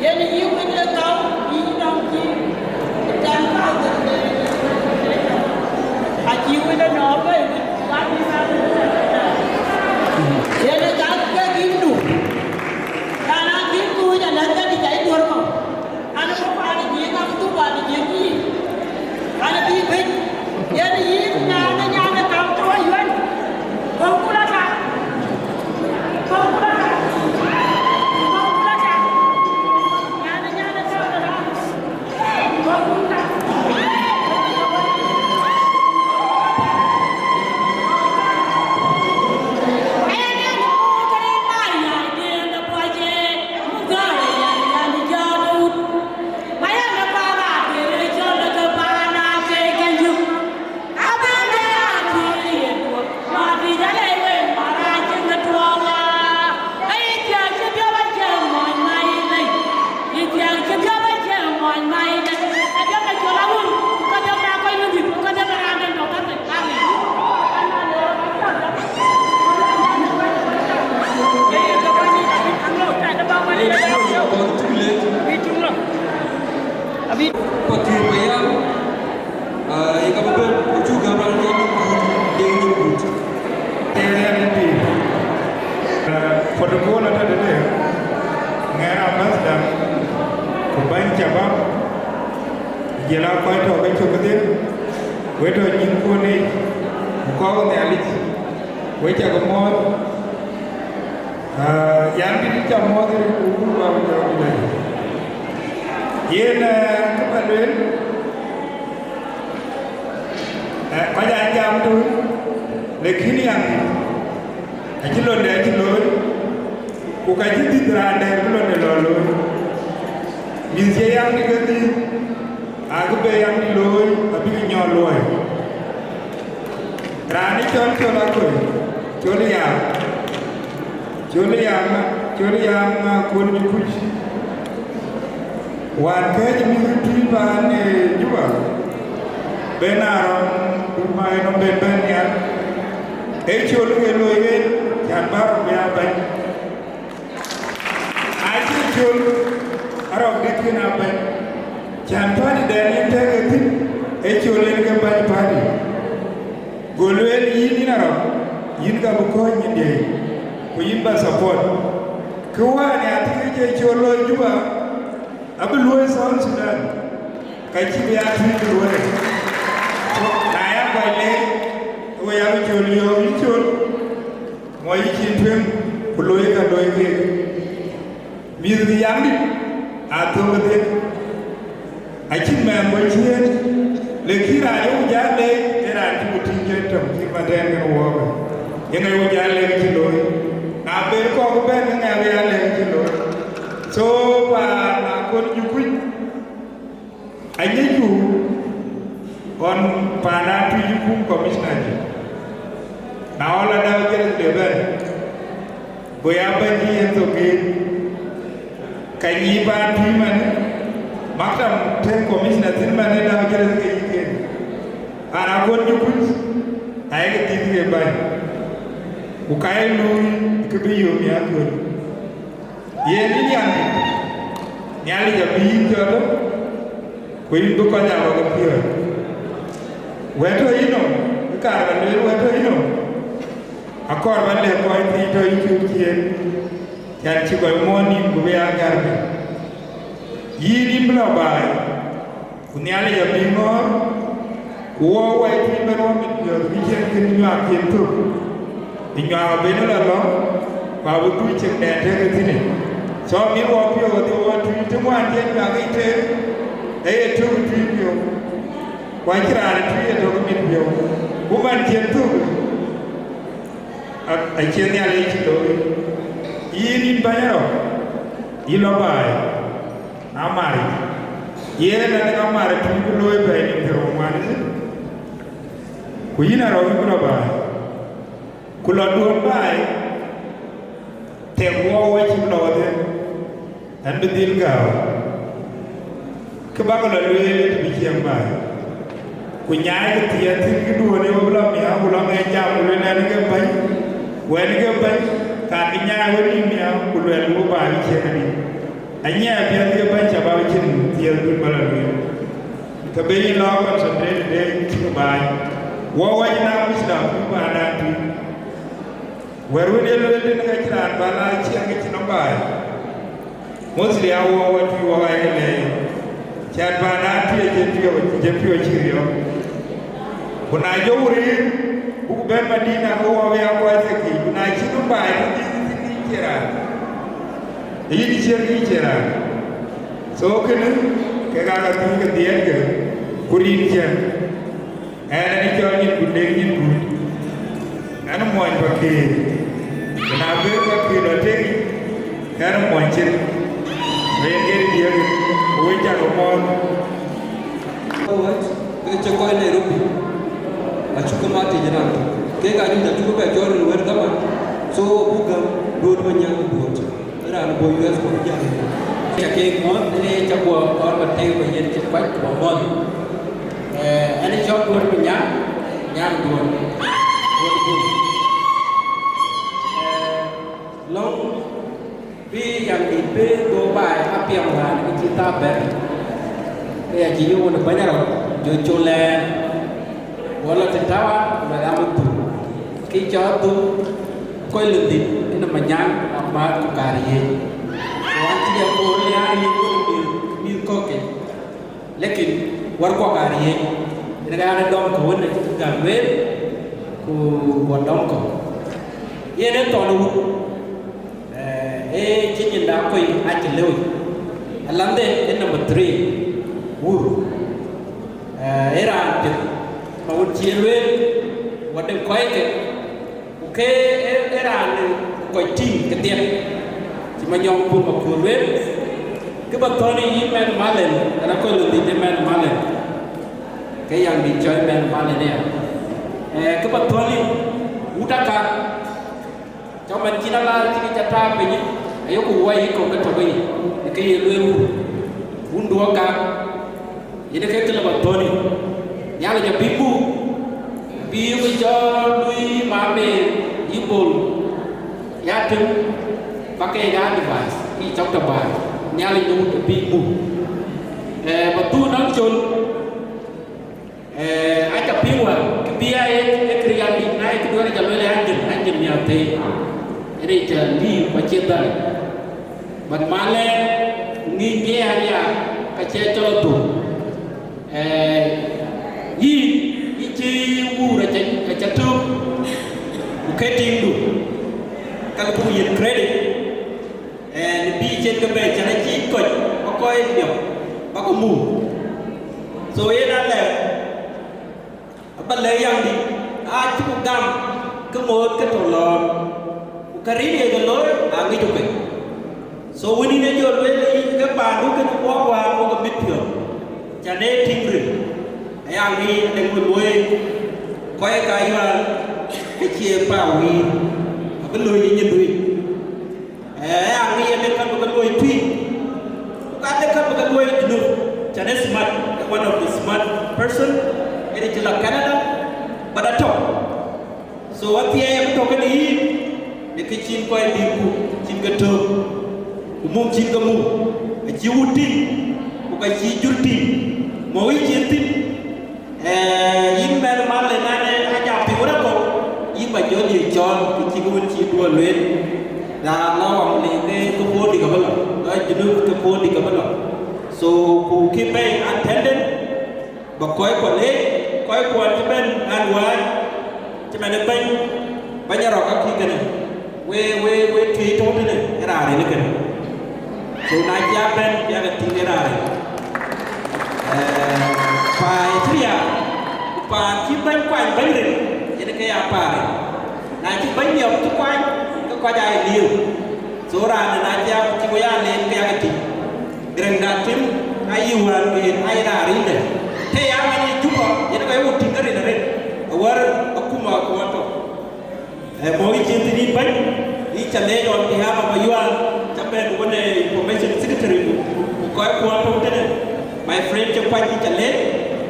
Yen yï wën ë thou, yï dɔm cïn ten thousand. Acï wën ë nɔɔk bei wën, wan yï ka wën ë thɛɛr. Yen ë ka ke gïndu. Raan a gïn kuc alɛ̈th ka dï ca yï duɔ̈r kɔ̈u. An, bï paan ë Jiëëŋ, an, bï dhuk paan ë Jiëëŋ yïn. An, bï bɛ̈ny, yen yïn nyan ë nyan ë kam tɔ̈ ayuɛn. Kɔ̈u ku la ka. Kɔ̈u ku la ka. Kɔ̈u ku la ka. Nyan ë nyan ë kam tɔ̈ la. Kɔ̈u ku la ka. Abï Patrick Mayam, ah, ye ka bï bɛ̈n, ku cuk gäm raan cɔl Nyuguut, Deŋ Nyuguut. Ee, N D P. Ah, protocol atɔ̈ tëde, ŋɛɛr ambassador, ku bäny shabab, jël a kɔc tɔ̈ ke cök kedhie, wek tɔ̈ nyïïn kuön yiic, ku kɔ̈k Nhialic, wek cä ke muɔ̈ɔ̈th. Ah, yɛn dït ca muɔ̈ɔ̈th rin ku buk bä jɔ bï lɛc. Yen, eh, kë bä lueel, eh, kɔc aa jam tun, lakin yɛn dït acï londe acï looi, ku ka cï dhïth raan dɛ̈ɛ̈r bï londe lɔ looi. Mïth cie yɛn dït ke dhïth, akï be yɛn dït looi, abïk nyɔl luɔi. Raan ë cɔl Col Akoi, Col Yam, Col Yam, Col Yam, ah, Kuɔn Jukuc. Wään kɛ̈ɛ̈c mïth tui paan ë Juba, ben Arɔ̈k, bï mac nɔm ben bɛ̈n nhial. Ee Col ke looi yen, cän bä Arɔ̈k bï aa bɛ̈ny. Acï Col Arɔ̈k dït kën aa bɛ̈ny, cän party dɛn yen tëëk ë thïn, ee Col yen ke bäny party. Go lueel, yïn, yïn Arɔ̈k, yïn ka bï kɔ̈ɔ̈c nyin diëëc, ku yïn bä support. Kë wään ya tïŋ ë Col looi Juba, abï luöi South Sudan, ka cï bï aa tui bï luöi. So, na ya kɔc leec, we ya bï Col yɔ̈ɔ̈k, yïn Col. Muɔc yï cin tueŋ, ku looi ka looi keek. Mïth yam dït aa thök kedhie. Acïn mɛɛn bɔ̈ ciëën, lakin raan ye ku jal leec, ee raan cï ku tïŋ cï tɔ̈ cï matɛɛn kën wɔɔk. Yeŋa ye ku jal leec cï looi. Na ber kɔ̈k bɛ̈n, ke ŋɛk ya leec cï looi. So, paan Akon Jukuc, aŋicku ɣɔn paan Atui kum commissioner jï. Na ɣɔn la Dau Jereth de bɛ̈n, go ya bɛ̈ny cï yen thok geet. Ka nyic paan Tui manë, maktam tëŋ commissioner thïn manë Dau Jereth ke yïk en. Paan Akon Jukuc, ayek dhïth ke bäny. Ku ka ye luui, kë bï yom ya kööl. Yen yïn yam dït, Nhialic abï yïn jɔt, ku yïn bï kɔc aa wek piɔ̈ɔ̈c. Wɛ̈t tɔ̈ yïnɔm, kë kaar ba lueel wɛ̈t tɔ̈ yïnɔm, akɔɔr ba lɛ̈k kɔc thii tɔ̈ yï cök ciëën, cän cï kɔc muɔ̈ɔ̈n nïïm ku bï aa gärkë. Yïn yïn bï lɔ baai, ku Nhialic abï ŋɔ̈ɔ̈r, ku wɔ wai tui ben wɔ mit piɔ̈ɔ̈th bï ciɛɛŋ kën nyuak cin thök. Bï nyuak abënë lɔ lɔ̈ŋ, ku abï kuc cieŋdɛn tëk ë thïn. So, mit wɔ piɔ̈ɔ̈th ë wɔ tui të ŋuan cï nyuak yic tëk, ee ye tök ë tui piɔ̈u. Ku acïn raan ë tui ye tök ë mit piɔ̈u. Ku man cin thök, a-, acie Nhialic cï looi. Yïn yïn bɛ̈ny rɔt, yï lɔ baai. Amaric. Yen ade amaric tui bï looi bɛ̈ɛ̈i nïn thiërrou ŋuan ëtï. Ku yïn arɔ̈ bï lɔ baai. Ku lɔ duön baai, tek wɔ wɔ cï lɔ wadhie, ɛn bï dhil gääu. Kë bäk lɔ lueel ëtï bï ciɛɛŋ baai. Ku nyaai ke thiëëth thïn këduön ë we bï lɔ miäk, ku lɔ ŋɛk jam, ku lueel ɛn ke bɛ̈ny, ku ɛn ke bɛ̈ny, ka ke nyaai we nïïm miäk, ku luɛl we baai cïn adï. Anyiɛɛi piɛth ke bɛ̈ny ca bä cïn thiëëth dun bä lɔ lueel. Ke bï yïn lɔ concentrate de cïn baai. Wɔ wɛc na mïth dam pï paandan tui. Wɛ̈t wën ye lueel tënë ka cïn raan bä la ciɛɛŋ ke cïn nɔm baai. Mostly a wɔ wɔ tui wɔ ɣac ke lɛɛc. Cän paandan tui acïn piɔ̈u, acïn piɔ̈u cï riɔ̈ɔ̈k. Ku na jɔ wur yïn, buk bɛ̈n Madina ke wɔ bï a kɔc thekï, ku na cïn nɔm baai, ke yïn cïn yïn cie raan. Yïn ciɛɛŋ yïn cie raan. So kënë, kek aa ka thïn ke dhiɛɛtkë, ku rin ciɛɛŋ. Ɛn, ɛn ë cɔl nyin ku dek nyin ku. Ɛn ë muɔny Pakëër. Ku na bï Pakëër lɔ tëk, ɛn ë muɔny cin. Ku yen kën diëëk, ku wec cak ë muɔɔn. Wɛ̈t, ke cï kɔc Nairobi. Acuk ke mat tëc ënɔntök. Kek aa juëc acuk bɛ cɔɔl në wɛ̈t dhaman. So, buk gäm, duööt bä nyaŋ duööt. Raan bɔ̈ U S kɔn jam. Ca keek muɔ̈th, ënë ye ca guɔ kɔɔr bä tëëk bä yen cï kuac ku bä muɔ̈th. Eh, ɛn ë cɔl duööt bï nyaŋ, nyaŋ duööt. Duööt bï. Eh, lɔ̈ŋ bï yam dït bï dhuk baai apiɛm wään ke cï thaa bɛ̈n. Ke ya cï yöök wën ë bɛ̈ny arɔt, jɔ col ɛn. Wala të tääu an, ku bɛ gam ë thuk. Kë cɔl thuk, kɔc lɔ dhil, ënë Manyaŋ, Amat ku Gäär Yiëëc. Ku an cï jɔ koor ë an, ye kɔc mïth, mïth kɔ̈k ke. Lakin wärkuɔ Gäär Yiëëc, ënë ke an, ë dɔm kɔ̈u wën acï gäm lueel, ku wɔ dɔm kɔ̈u. Yen ë thɔn ë wut. Eh, ee cï nyinda kɔc acï lëu. Alanhde ë number three, wur. Eh, ee raan piɛth, ma wën cï e lueel, wɔ de kɔckë, ku ke ee, ee raan kɔc tïŋ kedhie. Cï Manyɔk Bul Makuur lueel, kë bä thɔ̈n ë yï mɛn Malɛn, ɛn akɔc lɔ dhil ë mɛn Malɛn. Ke yam dït cɔl mɛn Malɛn aya. Eh, kë bä thɔ̈n ë wut aka, cɔk man cïn alaar cï ke ca taak piny, ayeku wai yï kɔ̈k ke tɔ̈ bei, ë ke ye lueel wun, wun duɔ̈k gak, yen ë ke ke lɔ bä thɔ̈n ë. Nhialic abï muk, abï yeku cɔl lui mamë yï Bol, ya tïŋ, bä ke ya advice, kï cɔk tɔ̈ baai, Nhialic nu abï muk. Eh, bä dhuk nɔm col, Eh, aca piŋ wään, kë bï ya ye, ye kë rial yic, na ye kë duɔ̈n aca lueel an, jël, an, jël nhial thëi. Ënë ca lii ku acie dhal. But malɛn, ku ŋic ŋiɛɛr ya, ka cie cɔl athuk. Eh, yïn, yïn cï wuur aca, aca tök, ku ke tiŋdu, ka buk yiën credit. Ɛn bï cïn ke bɛ̈ɛ̈i cän acï kɔc bä kɔc liɔp bä ke muk. So yen alɛ̈k, abä lɛ̈k yam dï, aa cïku gam ke ŋoot ke tɔ̈ lɔ̈ɔ̈r, ku ka rin ye ke looi, aa ŋic ku piny. So wën yïn ë jɔ lueel yïn ke paandu kën kuɔɔk wään wok ë mit piɔ̈ɔ̈th, cän ee tïŋ rin, aya ŋic adek bï luöi kɔc ka yual ke cie paau wïïr, abï looi yï nyin duic. Eh, aŋic yen ë ka bï ke luɔi tui, ku ka de ka bï ke luɔi Junub, cän ë smart, ë one of the smart person, ënë cï lɔ Canada, but atɔ̈. So, athiɛɛi abï tɔ̈ kenë yïn, në kë cïn kɔc dïïtku cïn ke tök, ku muk cïn ke muk, acï wut tïŋ, ku ka cï jur tïŋ, mɔ̈u yï cin thïn. Eh, yïn mɛn mal ënɛn, eh, aca piŋ wën akɔ̈u, yïn bä jɔ liec cɔɔl, kë cïk wën cï duɔ̈ɔ̈r lueel. Raan lɔ waŋ liŋ ke, ke puɔ̈u dïk abï lɔ, lɔ Junub ke puɔ̈u dïk abï lɔ. So, ku kï bɛ̈ɛ̈i attendant, bä kɔc kuɔ leec, kɔc kuɔ cï bɛ̈n ɣän wääc, cï mɛn ë bɛ̈ny, bɛ̈ny arɔ̈k akï kënë. We, we, we tui tɔ̈u tënë ë raan rin kënë. So na cï a bɛ̈n, bï a ke tïŋ ë raan rin. Eh, paai cï riääk, ku paan cï bɛ̈ny kuany bɛ̈ny rin, yen ke ya paai rin. Na cï bɛ̈ny yɔm cï kuany, ke kɔc aa ye liëëu. So raan na cï a cï we ya leec, ke ya ke tïŋ. Gërëŋda tim, ayï wään ke yen, ayï raan rinde. Të ya man ye Juba, yen ke ye ku tïŋ ke rin arëët, awär akuma kuɔn tɔ̈. Eh, mɔ̈u yï cin thïn yïn bɛ̈ny, yïn ca leec on behalf of Mayual, ca bɛ̈n wën ë information secretary ku, ku kɔc kuɔn tɔ̈ tënë. My friend cï kuany yïn ca leec,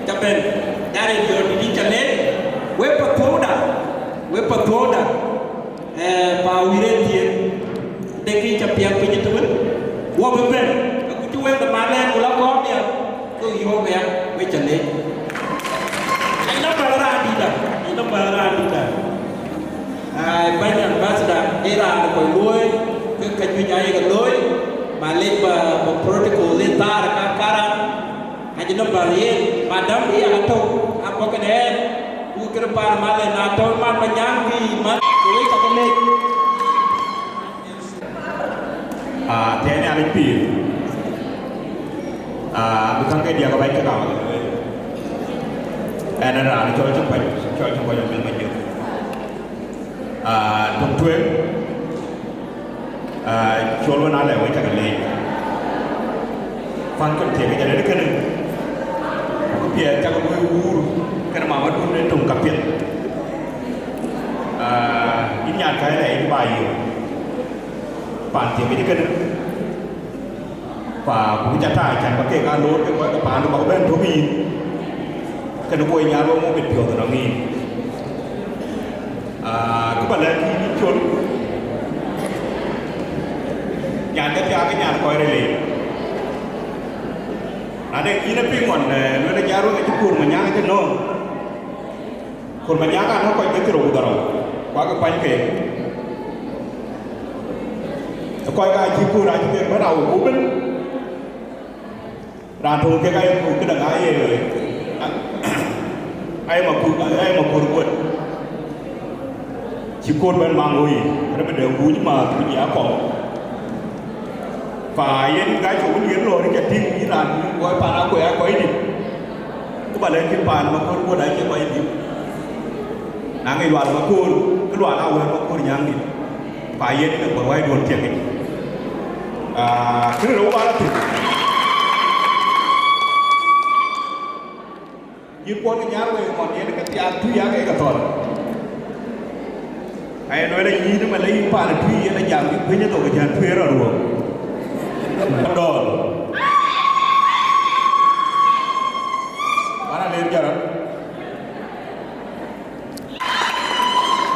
ca bɛ̈n. Arë diɔ̈ɔ̈r dït ca leec, wek pathouda, wek pathouda, eh, pa wïïr ë thiëëk, de kë ca piɛth piny ëtëwën, wɔ bï bɛ̈n, aku cï wek de malɛɛr ku la kɔɔr nhial, ke yöök ya, wek ca leec. Ayï nɔm bäl raan dïïtda, ayï nɔm bäl raan dïïtda. Ai, bɛ̈ny ambassador, ee raan kɔc luööi, ke ka juëc ayek looi, malec ba, ba protocol ë thaar ka karan, Acï nɔm bäl yen, madam ë ya tɔ̈u, abɔ̈ kënë ɛn, ku kërë paan malë na tɔ̈u man Manyaŋ kï man, ku wek ka ke lec. Ah, tɛ̈ɛ̈n Nhialic pïïr. Ah, bï käŋ ke diäk abäc ke kam. Ɛn ë raan cɔl cï kuany, cɔl cï kuany amel Majök. Ah, tök tueŋ, ah, col wën alɛ wek cak leec. Pan kën thiek jadɛ̈t kënë, ku piɛth cak luöi wuur, kënë mamadun ë töŋ ka piɛth. Ah, yïn nyan ka lɛ yïn ba yï. Pan thiek kënë. Pa ku bï ca taai can ba keek aa loor ke kɔc ke paandu ba ke bɛ̈n tök yïn. Kënë kuɔi nhial wek muk mit piɔ̈ɔ̈th ënɔŋ yïn. Ah, kë ba lɛ̈k yïn yïn col. Nyan ke thiaak ke nyan kɔc ril yic. Na de yïn ë piŋ ŋɔn, eh, lueel ë jar wek acï kuur Manyaŋ acï nööm. Kur Manyaŋ anɔ̈k kɔc ke thirou ku dhorou, ku aake kuany keek. Kɔc ka cï kuur acï kek bɛ̈n awëu ku bɛ̈n. Raan töŋ kek aye kuur këdäŋ aye, aye makur, aye makur kuöt. Cï kuur bɛ̈n maŋ woi, rɛ̈m ëdë wuc maath ku jia kɔ̈u. Pa yen ka cï wun yen lɔ̈ɔ̈r ca tïŋ yïn raan wun kɔc paan akuɛɛr kɔc dït. Ku ba lɛ̈k cïn paan maköl kuöt acï kɔc dït. Na ŋic lual maköl, kë lual awɛ̈ɛ̈r maköl nyääŋ dït. Pa yen ë bä ruac duön thiek yic. Ah, kënë rou ba la thïn. Yï kuɔn ke nyar wei ŋɔn yen ke thiaak tui ake ke thɔn. Aye lueel ayï në malei paan tui yen ajam bï kuëny ë thok ë jän tui ë rɔt ruɔ̈k. Dɔɔl. Mana ler jarɔt.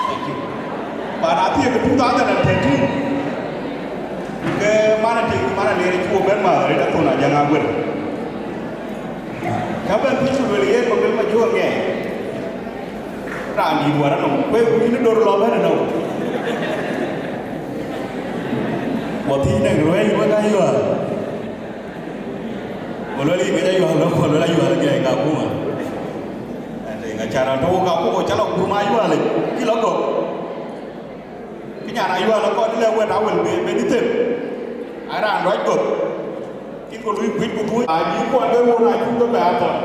Thank you. Pan athiek two thousand and thirteen, ke mana tik, mana ler cï wo bɛ̈n mäth arëët athon Ajaŋ Aguer. Ka bɛ̈n thiëc ku lueel yen, ku lueel Majök aŋiɛc. Raan dït wär anɔm, ku yïn dor lɔ bɛ̈n anɔm. Wɔ thiëc nɛ̈ŋ ruɛ̈ɛ̈c wek ayual. Ku lueel yï kec ayual lɔ, ku lueel ayual ke Kakuma. Ënde ŋa ca raan tɔ̈u Kakuma ca lɔ guum ayual, cï lɔ gɔ̈k. Kë nyan ayual akɔn lɛ wɛ̈t awël bï ben ë them. Aa raan dɔc gɔ̈k. Cïn ku luui kuic ku thuöc. Aa, yï kuɔn bï wun acuk ke bɛ athɔn.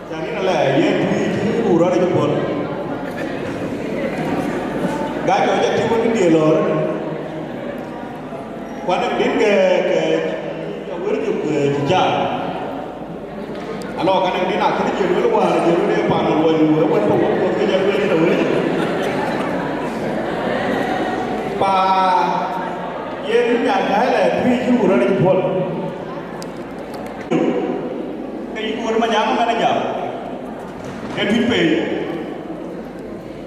Cän yïn alɛ, yen tui cï ruu rɔt yic puɔl. Gäi jɔ jɔ tïŋ wën diëër lɔ rɔt. Ku anɔŋ din ke, ke, ke wër cök, eh, cï jam. Alɔ ka nɔŋ din akënë jël wël wäär, jël wël ë pan luɔny wël wën tɔ̈ wok wok ke jël wël tɔ̈ wël. Pa yen nyan ka lɛ tui cï ruu rɔt yic puɔl. Ke yï wër Manyaŋ ëmɛn ë jam. Ke tui pei.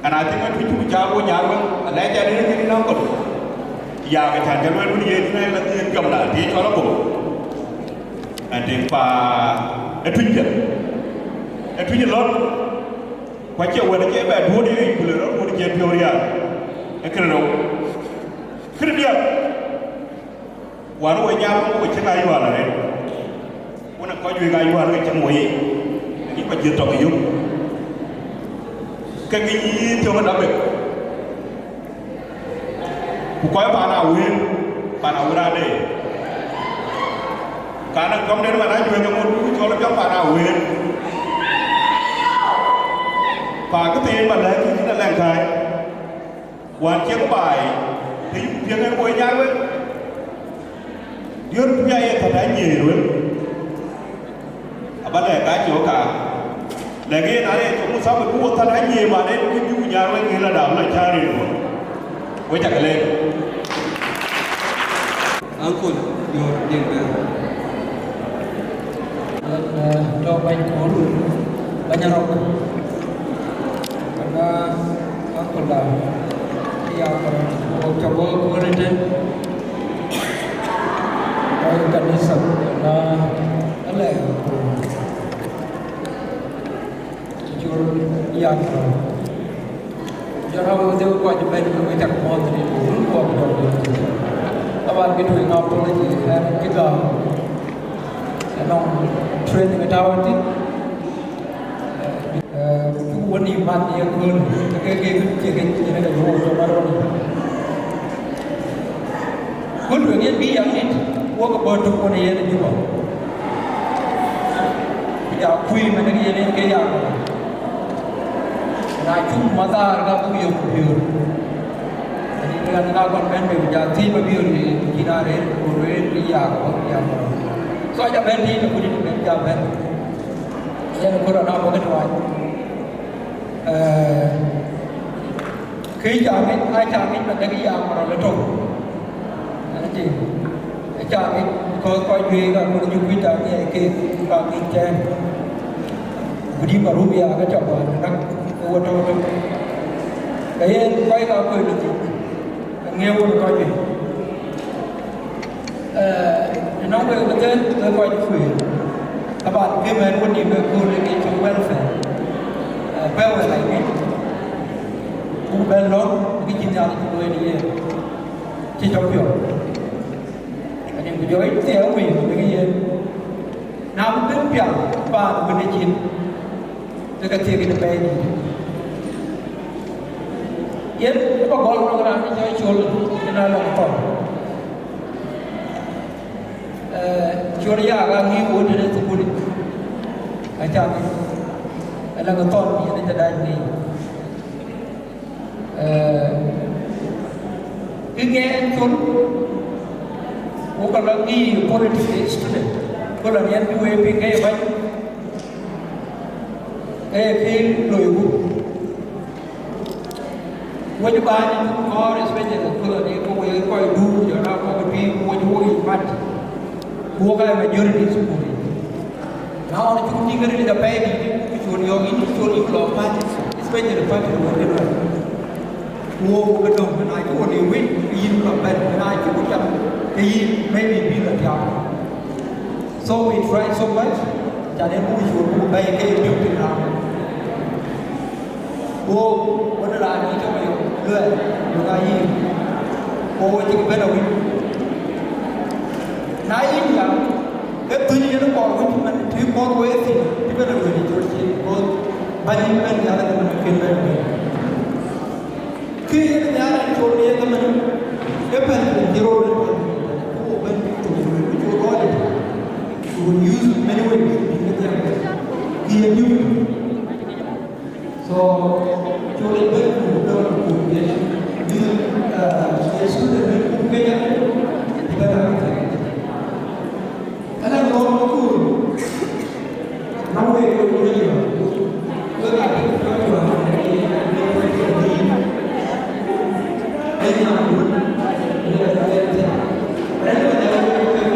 Ana thiëŋ atuc cuk cak wo nyar wek, alɛc adï kï nɔm kɔl. Ya ke cän ke lueel wun ye tïŋ la thiëëk jɔmda, tï cɔl abok. Ënde pa atuc piɛth. Atuc lɔ̈k. Ku acie wɛ̈t acie bɛ duööt yic, ku le rɔt duööt cie piɔ̈u rial. Ee kënë rou. Kënë diäk. Wän wo nyar wo cïn ayual arëët. Wën ë kɔc wek ayual ke cïn wo yic. Yï kɔc jiëth tɔ̈ ke yök. Ke ke yï thiɔ̈k ë dapek. Ku kɔc paan awëër, paan awëër ade. Kan ë kɔm den man ajuëc ë ŋot ku cɔl jɔ paan awëër. Pa këthiin ba lɛ̈k yïn ë lɛ̈ŋ kääc. Wään ciɛk baai, të yï ku piɛŋ en woi nyar wek. Diöör ku ya ye thät anyiëër wek. Aba lɛ̈k ka cök ka. Lɛ̈k yen arëët cök Musa bï ku wo thät anyiëër man en ku bï ku nyar wek ŋiël adap la cäär en wek. Wek cak lɛ̈k. Uncle, your dear brother. Tɔ̈ bɛ̈ny kuur. Bɛ̈ny Arɔ̈k, kënë aköldä, ya kɔn wok cä bɔ̈ kööl ëtën, kɔc kanitha, na ëlë ku cï col ya kɔn. Jɔn a wëu dheu kɔc bɛ̈n ke we cak mɔ̈ɔ̈th rin ku wun kuɔk jɔk. Taban kë tueŋ apology, ɣɛn cï gam, ënɔŋ training ë tääu ëtï. Cuk wën yï mat ye kööl, ke ke ke ke ke ke ke wo to mar wën. Kööl tueŋ yen bï yak nït, wok bɔ̈ tök wën yen ë Juba. Ku ja kuc mɛn yen yen ke yak. Na cuk mathaar ka buk yök piöör. Ani ɣɛn ka kɔn bɛ̈n bei ku ja thiëc ba piöör, cïn arëët ku rëër bï yak bɔ̈ yak. So ja bɛ̈n tïït ku dït bɛ̈n ja bɛ̈n. Yen kööl anɔŋ bɔ̈ ke tuany. Ee, kë cä ŋic, a cä ŋic ba dek ya mɔrɔ le tök. Ënë tïŋ, a cä ŋic, because kɔc juëc ka kɔn juëc kuc ta ŋiɛc keek, ka ŋic tɛ̈ɛ̈n. Ku dï marum ya ke cɔk wään dak, ke wo tɔ̈u tök. Ke yen kɔc ka kuc le thïn, ke ŋiëë wun kɔc juëc. Ee, ënɔŋ wek ke thëën, ke kɔc kueer. Taban, ke mɛn wën yï bɛ kööl ë ke cɔk welfare. Ee, bɛ wek ai ŋic. Ku bɛ lɔ̈ŋ, ke cïn Nhialic ku lueel yen. Cï cɔk piɔ̈u. Ani ku jɔ ë thiëëu wei, ke yen. Na bï bɛ̈n pial, paan wën ë cin. Ke ka thiëëk ë pɛɛi dït. Yen ë ba gɔl nɔŋ raan ë cɔl Col, yen a lɔŋ thɔn. Ee, Col ya ka ŋic wun tëde thukul. Acä ŋic. Ë lɔŋ thɔn yen ë cä dac ŋic. Ee, ë ŋɛɛn Col, wo ka lɔ ŋic politics student. Ku lɔ yen bï wek piŋ ke ye bäny. Ee, kë loi ku. Wec bäny kɔɔr, especially ku lɔ ni ku wek kɔc du, jɔl a kɔc pïïr, ku wec wo yic mat. Ku wok aa majority thukul yic. Na ɣɔn cuk tïŋ ril ë pɛɛi dït, ku col yɔ̈ɔ̈k yïn, col yïn lɔ party, especially party wën ë lɔ. Ku wo ke dɔ̈ŋ, na cï wo le win, ke yïn lɔ bɛ̈n, na cï wo cam, ke yïn maybe bï lɔ tiam. So we try so much, can ë buk col buk bɛ̈i ke deputy na. Wo, wo de raan yï cɔk yök, luɛɛl, yök ayï. Wo, wo cïk bɛ̈n awïc. Na yïn ya, ke thöny yen kɔɔr wïc man, tï kɔɔr wee thïn, cï bɛ̈n awïc col cï, wo, bäny yïn bɛ̈n ya, ke man kën bɛ̈n awïc. Kë yen nhiaar en col ye ke man, ke bɛ̈n cï rot ë pɔ̈l, ku wo bɛ̈n col, ku col rɔt, ku use many ways, kë ye new. So, col ë bɛ̈n ku dɔ̈ŋ ku ye, you know, uh, ye student bɛ̈n ku ke ya, bɛ̈n a ke. Ëlë ŋɔ̈ɔ̈r ë kuur, na wek ke wun ë yɔ̈ɔ̈k, wek aa bï kɔc juëc ë yïn, ë nyan wun, ë rɛ̈ɛ̈r thïn. Rɛ̈ɛ̈r wën ë wek ke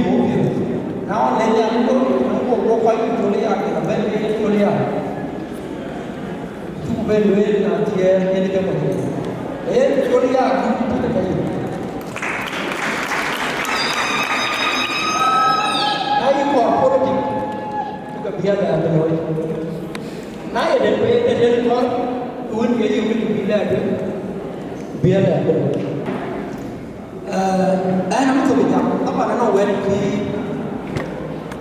wun ë yïn. Na wën, le Nhialic lɔ, ku wo kɔc Victoria, ke la bɛ̈n ke Victoria. Cuk bɛ lueel na thiëëk yen ke mɔ̈u. Ee Victoria, ku cuk bɛ lueel. Na yï kɔɔr politic, ku ke biɛt ë abï looi. Na ye den, be den den kɔɔr, ku wën ye yök, ku bï lɛɛr, biɛt ë abï looi. Ɣɛn amï thok jam, taban ënɔŋ wɛ̈t cï,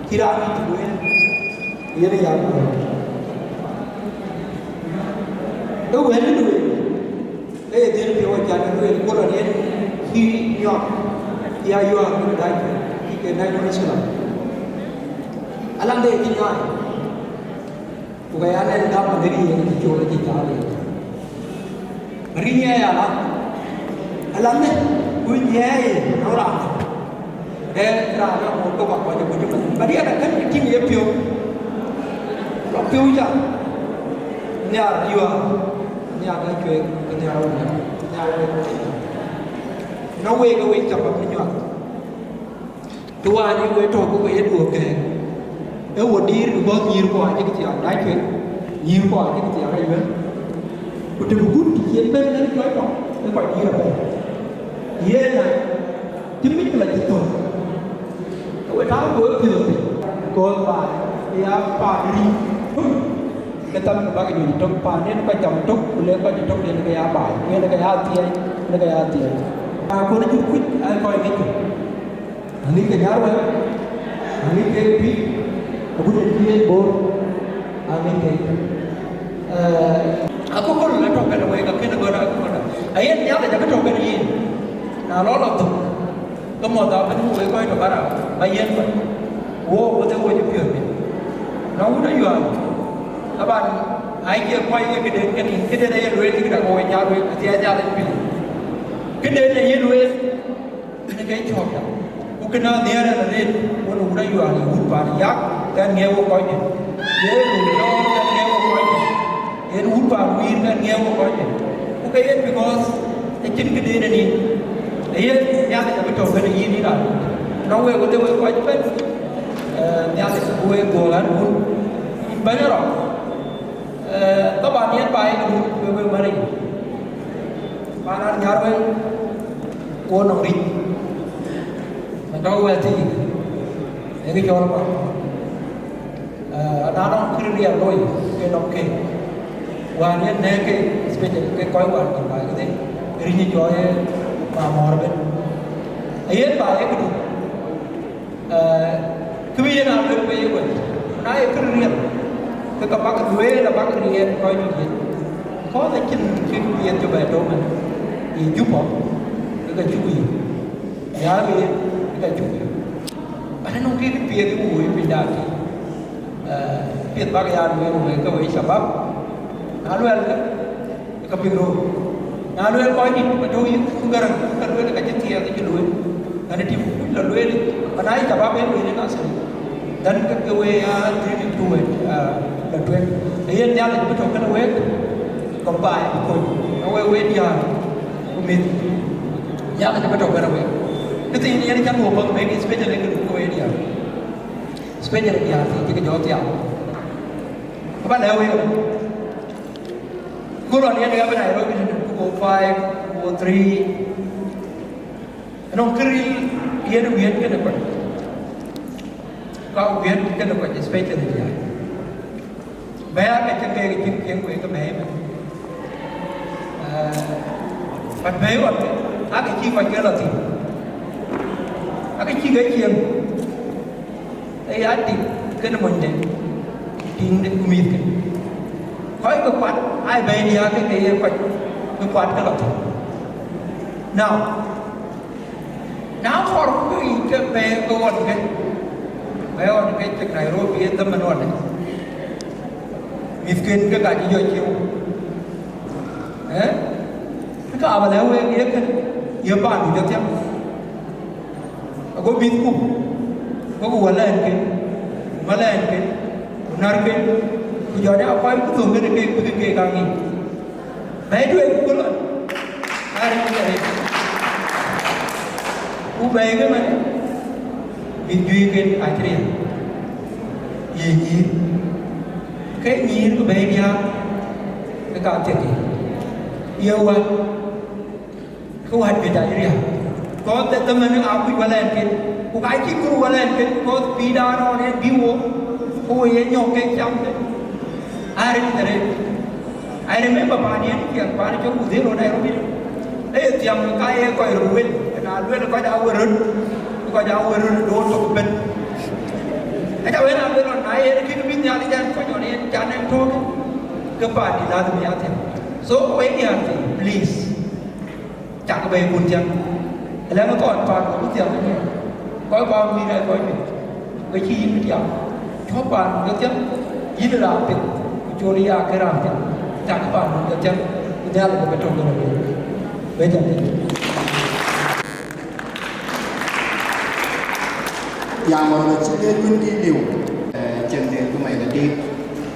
cï raan cï lueel, yen ë ya lueel. Ë wɛ̈t ë lueel, ë ye dhiël piɔ̈u acan ë lueel, ku lɔ yen cï nyɔk, cï ya yuɔɔk kën dac, cï ke dac wën ë cï lɔ. Alan de cï nyɔɔc. Ku ka ya nɛn gam në riëëc cï col cï cɔl yic. Riëëc aya la, ala në, ku nyiɛɛi nɔŋ raan. Ee raan ë ŋot ke wak kɔc ë kuc ëmën. Ba diɛt akën ke tïŋ ye piɔ̈u. Lɔ piɔ̈u ca. Nhiar yuɔɔr. Nhiar ë cueek, ke nhiar wun nhiar. Nhiar wek. Nɔ wek ë wek cä bä bï nyuak. Të wään ë we tɔ̈u ke we ye duɔ̈ɔ̈k kɛ̈ɛ̈k, ee wo diir, because nyïïr kuɔ acïk thiaak dac cuet, nyïïr kuɔ acïk thiaak ayuɛ̈n. Ku të bï gut të cï en bɛ̈n en cuɔc tɔ̈, ee kɔc diir apɛi. Yen a cï mickila cï thök, ke we tääu ke we piɔ̈ɔ̈th piny, because baai ë ya paan rïïu. Ke tham ke bäk nyuc tök, paan en kɔc cam tök, ku le kɔc tök en ke ya baai, ku en ke ya thiëëc, en ke ya thiëëc. Aa, kɔn cï kuc aa kɔc ŋic. Aŋic ke Nyarweŋ, aŋic ke Tuïc, agut ë cï en Bor, aŋic ke. Eh, akököl ë tɔ̈u kënë wek, akënë gɔ̈t akököl. Ayen Nhialic abï tɔ̈u kënë yïn. Na lɔ lɔ thök, ke mɔ̈th abï nu wek kɔc tɔ̈ barak, ba yen kɔc. Wo, wo dhil wo cï piɔ̈ɔ̈th piny. Na wut ayual, taban, acie kɔc ye këden kënë, këden aye lueel cï këda ke wek Nyarweŋ, athiɛɛi Nhialic piny. Këden aye lueel, Kënë ke cɔ̈ɔ̈kda, ku kënë anhiɛɛr ɛn arëët, wën wut ayual, wut paan yak, kɛn ŋiɛc wo kɔcdït. Ye röt lɔɔr kɛn ŋiɛc wo kɔcdït. Yen wut paan wïïr kɛn ŋiɛc wo kɔcdït. Ku ke yen because acïn këden ë nin. Ee yen Nhialic abï tɔ̈u kënë yïn yïn raan. Nɔŋ wek wëdhe wek kɔc ëbɛ̈n, eh, Nhialic ku wek guɔ ɣän wun. Bɛ̈ny rɔt. Eh, taban yen ba ye këdu, wek wek mär yic. Paan raan Nyarweŋ, wo nɔŋ ric. Në tɔ̈u wɛ̈ɛ̈r thïn, ee kë cɔl ba. Eh, na nɔŋ kërë riɛl looi, ke nɔm ke. Wään yen nɛ̈ɛ̈k ke, especially ke kɔc wään nɔm ba këdhie, ric ë cɔɔl ye ba mɔ̈ɔ̈r ëbɛ̈n. Ayen ba ye këdu. Eh, kë bï yen a luel wei wei, na ye kërë riɛl, ke ka bäk lueel abäk riɛl kɔc juëc yic. Kɔc acïn cï riɛl cï bɛ tɔ̈u mën, ye Juba, ke ka cuk yic. Ya riɛl, ke ka cuk yic. Anɔŋ kë kë piɛth ë woi piny daak tï. Eh, piɛth bäk ya lueel wei ke wei shabab. Na luɛlkë, ka piŋ röör. Na lueel kɔc dït, ka tɔ̈u yï Kur Gäräŋ, ka lueel ka cï thiɛɛth cï lueel. Ɣɛn ë tim kuc la lueel, ka na yï shabab en lueel yen asili. Dhän ke, ke wee aa dhil ku wet, aa, la tueŋ. Ee yen Nhialic bï tɔ̈u kënë week, ka baai bï kony. Ka wek wee diäär, ku mïth. Nhialic bï tɔ̈u kënë week. Këthiin yen cä luɔ̈k bäk mec, especially ke wee diäär. Especially diäär thii cï ke jɔ thiaak. Aba lɛ̈k wek. Ku lɔ yen ɣɛn bï Nairobi tënë two oh five, two oh three. Anɔŋ këril yen wiɛ̈t kënë kɔc. Ka wiɛ̈t kënë kɔc, especially diäär. Bɛ̈ɛ̈i aake cï keek cïn cieŋ kueek ke bɛ̈ɛ̈i ëmën. Eh, but bɛ̈ɛ̈i ɣɔn, aake cï kɔc ke lɔ thïn. Aake cï ke cieŋ. Ee ya tik kënë monyde, tiiŋde ku mïthke. Kɔc ke kuat, aa bɛ̈ɛ̈i diäär ke ke ye kɔc ke kuat ke lɔ thïn. Now, na kɔɔr ku yic ke bɛ̈ɛ̈i ke ɣɔn ke, bɛ̈ɛ̈i ɣɔn ke cïk Nairobi ë dhaman ɣɔn. Mïthken ke ka cï jɔ cieŋ. Eh? Ke ka ba lɛ̈k wek ye kën, ye paandu jɔ thiäŋ. Ago mïthku, ago ku wälɛɛnken, ku mälɛɛnken, ku närken, ku jɔ dɛ akɔc ku thöŋ kënë keek bïk keek aa ŋic. Bɛ̈ɛ̈i tueŋ ku lɔ, aa rɛ̈ɛ̈r arëët. Ku bɛ̈ɛ̈i ke mɛn, Bï juëc ken acï riɛl, ye nyïïr, ke nyïïr ku bɛ̈ɛ̈i diäär, ke ka thiëk yic, ye wät, ke wät juëc acï riɛl. Kɔc de thëmën aa kuc wälɛɛn ken, ku ka cï kuru wälɛɛn ken, because pïïrdan ɣɔn en bï wo, ku wo ye nyɔ̈k kek cam ke. Arëët arëët. I remember paan yen ciɛɛŋ paan cɔl Wudhero Nairobi. Ee thiam ka ye kɔc röt wel, na luel kɔc aa we röt, kɔc aa we röt doon tök ëbën. Aca wën aa luel ɣɔn, na yen kïn bï Nhialic ɛn kɔc ɣɔn yen can ɛn tɔ̈ɔ̈k, ke paan dï lazim ya thiam. So wek diäär thïn, please. Cak bɛ̈ɛ̈ikun thiäŋ. Ëlɛ̈ŋ ë kɔn paan ku thiäŋ ënɔɔnë, kɔc paan mïïr aa kɔc mïth, ke cï yïn tiam. Cɔ̈k paan ke thiäŋ, yïn raan piɛth, ku col ya ke raan piɛth. Cak paan ke thiäŋ, ku Nhialic ke tɔ̈ ke rɔt. Benjamin. Jam ɣɔn acï leec wën dït liu. Eh, cïn dhil bï mɛc dït,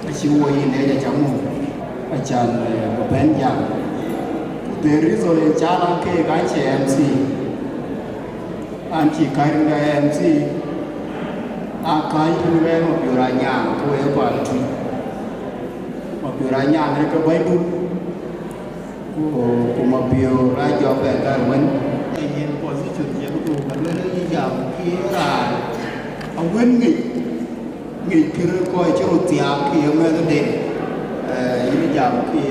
acï wo yïn leec aca muk, acan, eh, bï bɛ̈n jam. Ku the reason in cä la keek an cie M C, an cï kääc rin ke M C, aa kääc rin ke Mabiör Anyaŋ, ku ee paan Tuic. Mabiör Anyaŋ ë ke bɛ̈nydun. Ku, ku Mabiör aa jɔ bɛ̈n gäär wën. Yen position ye ku ka luel yï jam kï raan. Awën ŋic, ŋic kï röt kɔc cï röt thiaak kï ye mɛ̈thde. Eh, yïn jam kï,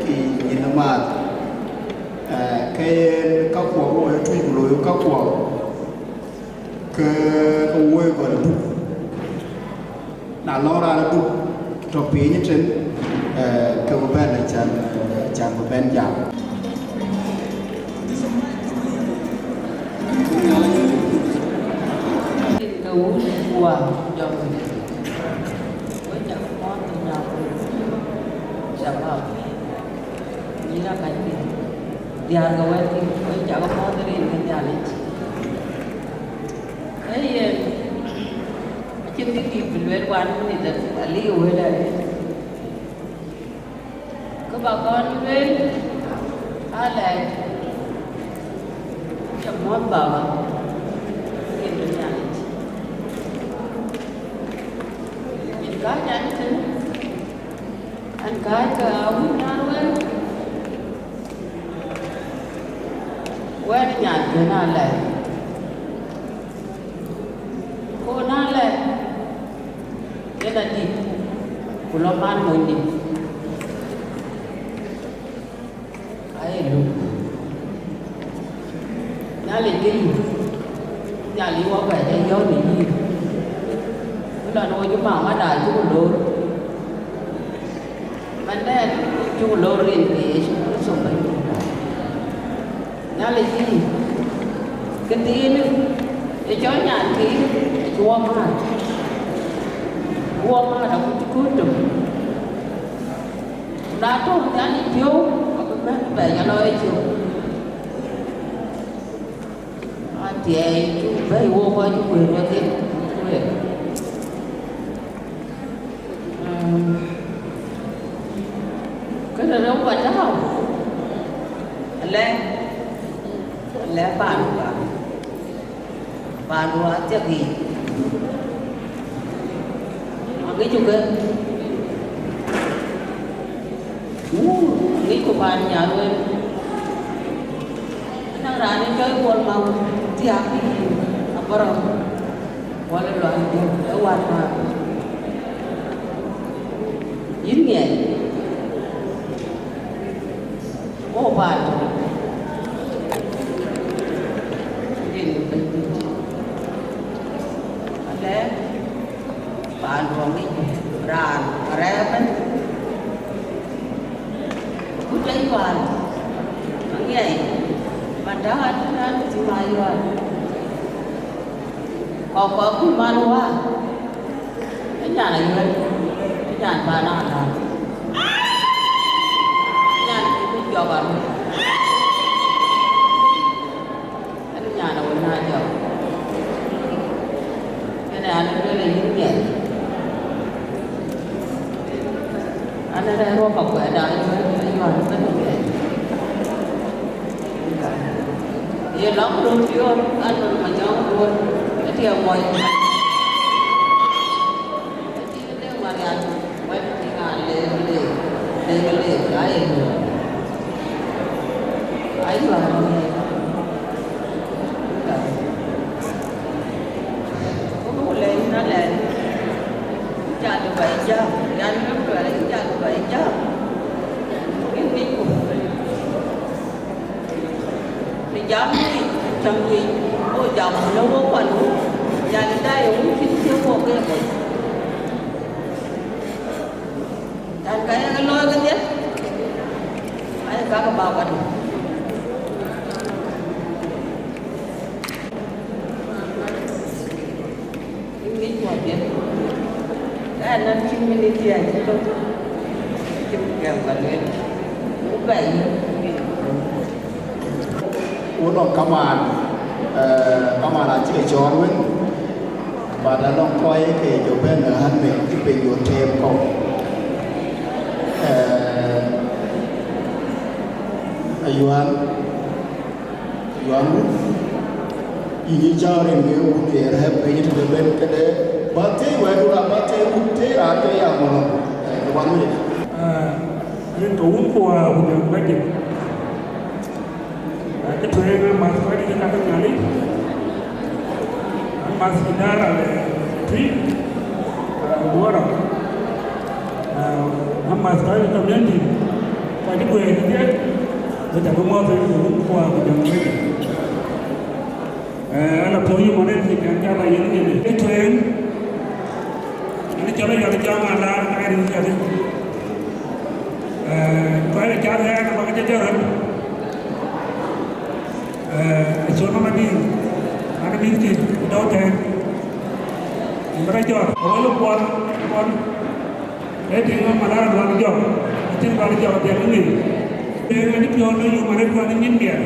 kï nyin ë maath. Eh, ke yen kakuɔk wo ë Tuic ku looi kakuɔk. Ke, ke woi gɔl aduk. Na lɔ raan aduk tɔ piny tën, eh, ke bï bɛ̈n acan, eh, acan bï bɛ̈n jam. Ke wun wa jɔŋ. Wek cak mɔ̈ɔ̈th nya ku shabab. Nyïïr aa kac piny. Diäär ke wɛ̈ɛ̈tkï, wek cak mɔ̈ɔ̈th rin ke Nhialic. Ee yen, acïn kë dït bï lueel wan minit aliu wël arëët. Kë bä kɔn lueel, aa lɛc, cä muɔ̈th Baba, rin ke Nhialic. Yen kääc ɛn tënë, ɛn kääc ke awïc naan wɛ̈ɛ̈r, wɛ̈ɛ̈r nyan kën aa lɛc. Ku na lɛc, yen adït, ku lɔ man mony dït. Aye luk. Nhialic ke yï, Nhialic wɔ bɛ jɔ yɔ̈ɔ̈k në yïn. Ku lɔn wɔ cï mamada cuk loor. Mɛn dɛn cuk loor rin ke Yecu Kërtho Bɛ̈nydït. Nhialic yï, këthiinë, ë cɔl nyan thiinë, acï wɔ määt. Wɔ määt akuc cï kööl tök. Na tɔ̈u Nhialic piɔ̈u, abï bɛ̈n bɛ ya lɔ ë cök. Athiɛɛi cuk bɛ̈i wok kɔc cï wëër wedhie, wek. Kënë rou ba tääu, alɛ̈k, alɛ̈k paandu ka, paandu athiek yiic, aŋicku ke, wuu, aŋicku paan nyar wën, anɔŋ raan ë cɔl Kuɔl Maŋ thiääk yïn, abɔrɔ. Wala luaŋdï ë wät määr. Yïn ŋiɛc, wo paan tök. Rin Bɛ̈nydït. Alɛ paan duɔŋ ŋic raan arɛɛpën. Ku tɛ̈ yual, aŋiɛc, man tɔ̈ ɣän tënë ɣän cï ma yual. Kɔ̈k kɔ̈k ku man wä, ë nyan ayuɛ̈r, ë nyan paan aläl, ë nyan cï bï jɔk aluɔ̈c, ë nyan awën ajɔk. Kënë an, ë lueel ë yïn ŋiɛc. An, ë rɛ̈ɛ̈r wɔ Pakuɛɛrda, ayuɛ̈r, ayuɛ̈r ëbën ë ŋiɛc. Ye lɔ̈k röt piɔ̈ɔ̈th, an, nɔn Manyɔk Duɔ̈n, Tiɛŋ mɔc. Tiŋ de Marial, wɛ̈t tiŋ a le, le, le, le, ka ye lu. Aywa, le. Ku le na le. Jal ba jam, yan me ku le jal ba jam. Ni ku. Në jam yic, cäŋ yic, wo jam në wo kuan wo, yan ë daai ë wun cïn cï wo ke mec. Yan ka ye ke looi kedhie, aye ka ke ba kuan. Ŋic wɔ piɛth. Ɣɛn nɔn cïn miniti acï tök, cïn gɛm ka lueel, ku bɛ yï. Ku nɔŋ kamaan, eh, kamaan acï ke cɔɔr wën, but anɔŋ kɔc ke jɔ bɛ̈n ë ɣän mec cï piny jɔ teem kɔ̈u. Eh, ayuan. Yuan wut, yïn cä rin ke wut ye rɛ̈ɛ̈p ke yïn tëde ben këde, bä thiëëc wɛ̈ɛ̈tdu raan, bä thiëëc wut, thiëëc raan ke ya mɔlɔ, eh, ke wan wec. Ah, rin ke wun ku, ah, ku jam bɛ̈c. Ah, kë tueŋ amath kɔc dït ë ka ke Nhialic. Amath ë dara le tui, ah, wuɔrɔ. Ah, amath kɔc community, kɔc ë guëër kedhie, ku ca bï mɔ̈ɔ̈th ë ku wun ku, ah, ku jam bɛ̈c. Eh, ala puɔ̈u yï mɔn ë thiëc an, jam ayen yen. Ë tueŋ, an, cɔl ayɔl jam ala rin yadï. Eh, kɔc ë cath ɣɛn abä ke jɔ jɔt röt. Eh, ë col Mamadï, an, mïthkï dɔ̈u tɛ̈ɛ̈n. Yïn bä rɔt jɔt, awël kuɔn, kuɔn. Ee tïŋ ë malar lual jɔk, acïn lual jɔk dhiɛl ë ŋic. Ee ŋäc piɔ̈u në yum arëët kuan ë nyin biɛt.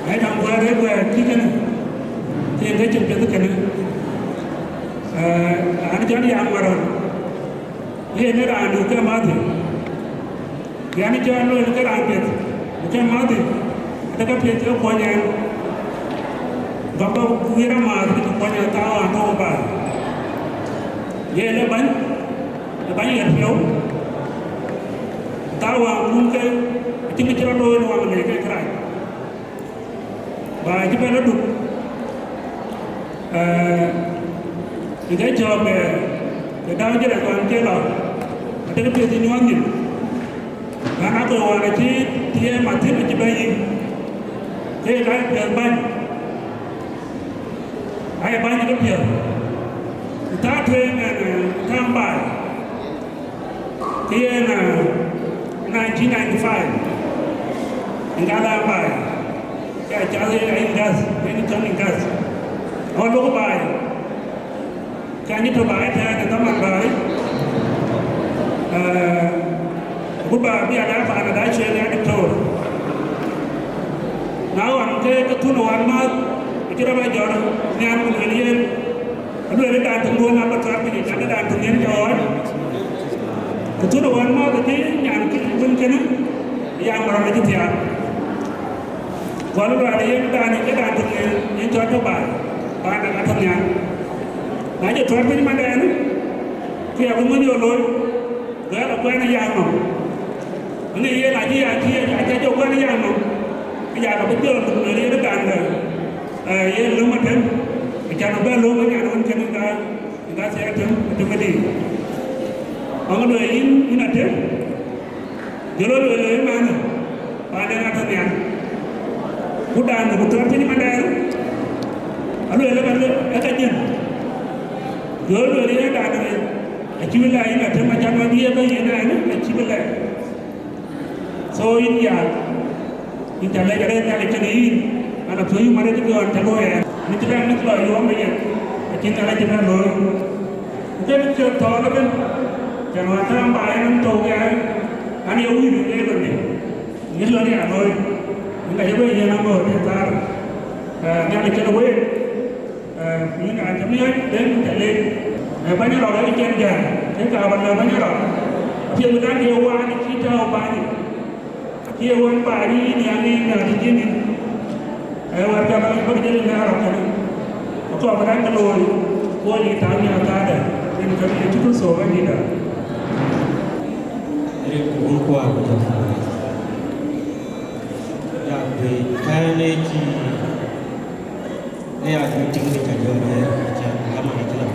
Ee däŋ guɛɛr ee guɛɛr cï kënë, ke yen ke cïn piɛth kënë. Eh, an, cɔl Yak Marɔ̈l, yen ë raandu ke Mathi. Yɛn cɔl lueel ke raan piɛth, ku ke Mathi, ade ke piɛth ke kuɔny ɛn. Gɔkɔ guiir amääth ke kuɔny ɛn thaau an, tɔ̈u baai. Ye le bäny, ë bäny ɣer piɔ̈u. Thaau an, kum ke, acïn kë cï rɔt looi në waŋ lei ke kërac. Ba cï bɛ̈n aduk, eh, ë ke cɔɔk, eh, ke dau jël ë kɔn ke lɔ, atek piɛth cï nyuɔɔth nyin. Ɣɛn akɔc wään acï tiɛɛm athïn acï bɛ̈n yic, ke ye ka piɛth bäny, aye bäny ke piɛth. Ku thaa tueŋ ɛn, eh, thaa baai. Ke yen, ah, nineteen ninety-five, ë ŋa la baai, ke acath ë Ingath, yen cɔl Ingath. Ɣɔn lok baai, ke anyï tɔ baai tɛ̈ɛ̈n ë dhaman baai, ah, ku ba bï ada paan ada cueel ya diktor. Na ɣɔn ke, ke thun ë wan määth, acï rɔt bɛ jɔt nhial ku lueel yen, alueel ë dan töŋ duön abä tuar piny, acan ë dan töŋ yen jɔ ɣɔɔc. Ku thun ë wan määth acï nyan kë wën kënë, ya märɔn acï thiaak. Gɔl lueel ë yen dan, ë dan töŋ yen, yen cɔl tɔ baai, baai na ka tɔ nhial. Na jɔ tuar piny mandɛn, ke ya bï ŋö jɔ looi, luɛɛl akuɛn ë yak nɔm. Ënë yen acï, acï, acï jɔ kuɛn ë yak nɔm, ke yak abï jɔ luk në yen ë dan, eh, yen löm atem, acan abɛ löm ë nyan wën kënë ka, ka thiɛɛr atem, atem ë dïït. Ɣɔn lueel yïn, yïn atem, jɔl lueel ë manë, paanden atɔ̈ nhial. Ku dan ku tuɛɛr piny mandɛɛr, alueel ë ka, ë ka jël. Jɔl lueel yen dan, acï bï la yïn atem, acan man bï ye bɛ̈n yen ɛn, acï bï la. So yïn ya, yïn ca lɛc arëët Nhialic tëde yïn, an, apiööc yï mär ë kë ɣɔn ca looi ɛn. Në cï bɛ̈n mïth lɔ yɔ̈ɔ̈m ë yen, acïn Nhialic cï bɛ̈n looi. Ku ke cï thɔɔl ëbën, cän wään tääm ba en tɔ̈u ke an, an, ye wïïr ë lon dï, yïn lon ya looi, yïn ka ye bɛ̈n yen aŋoot ë thaar, eh, Nhialic tëde week. Eh, yïn a cï miɔc, den ca leec. Eh, bäny rɔt ë cïn jäl, ke ka bä lɔ bäny rɔt. Apiɛth bï daŋ ye wään cï tääu bäny. Cï ye wään bäny yïn ya ŋic na të cïn yïn. Eh, wär ca bä bä jël në rɔt kënë. Kɔɔr bï raan ke looi, wo yï thaŋ nhial kadë, rin ke Yecu Kërtho Bɛ̈nydïtda. Rin ku wun kuaar ku jɔŋ. Ya, bï ɛn ë cï, ë ya cï tiŋ dï ca jɔl bɛ̈ɛ̈r, cän kaman acï lɔ.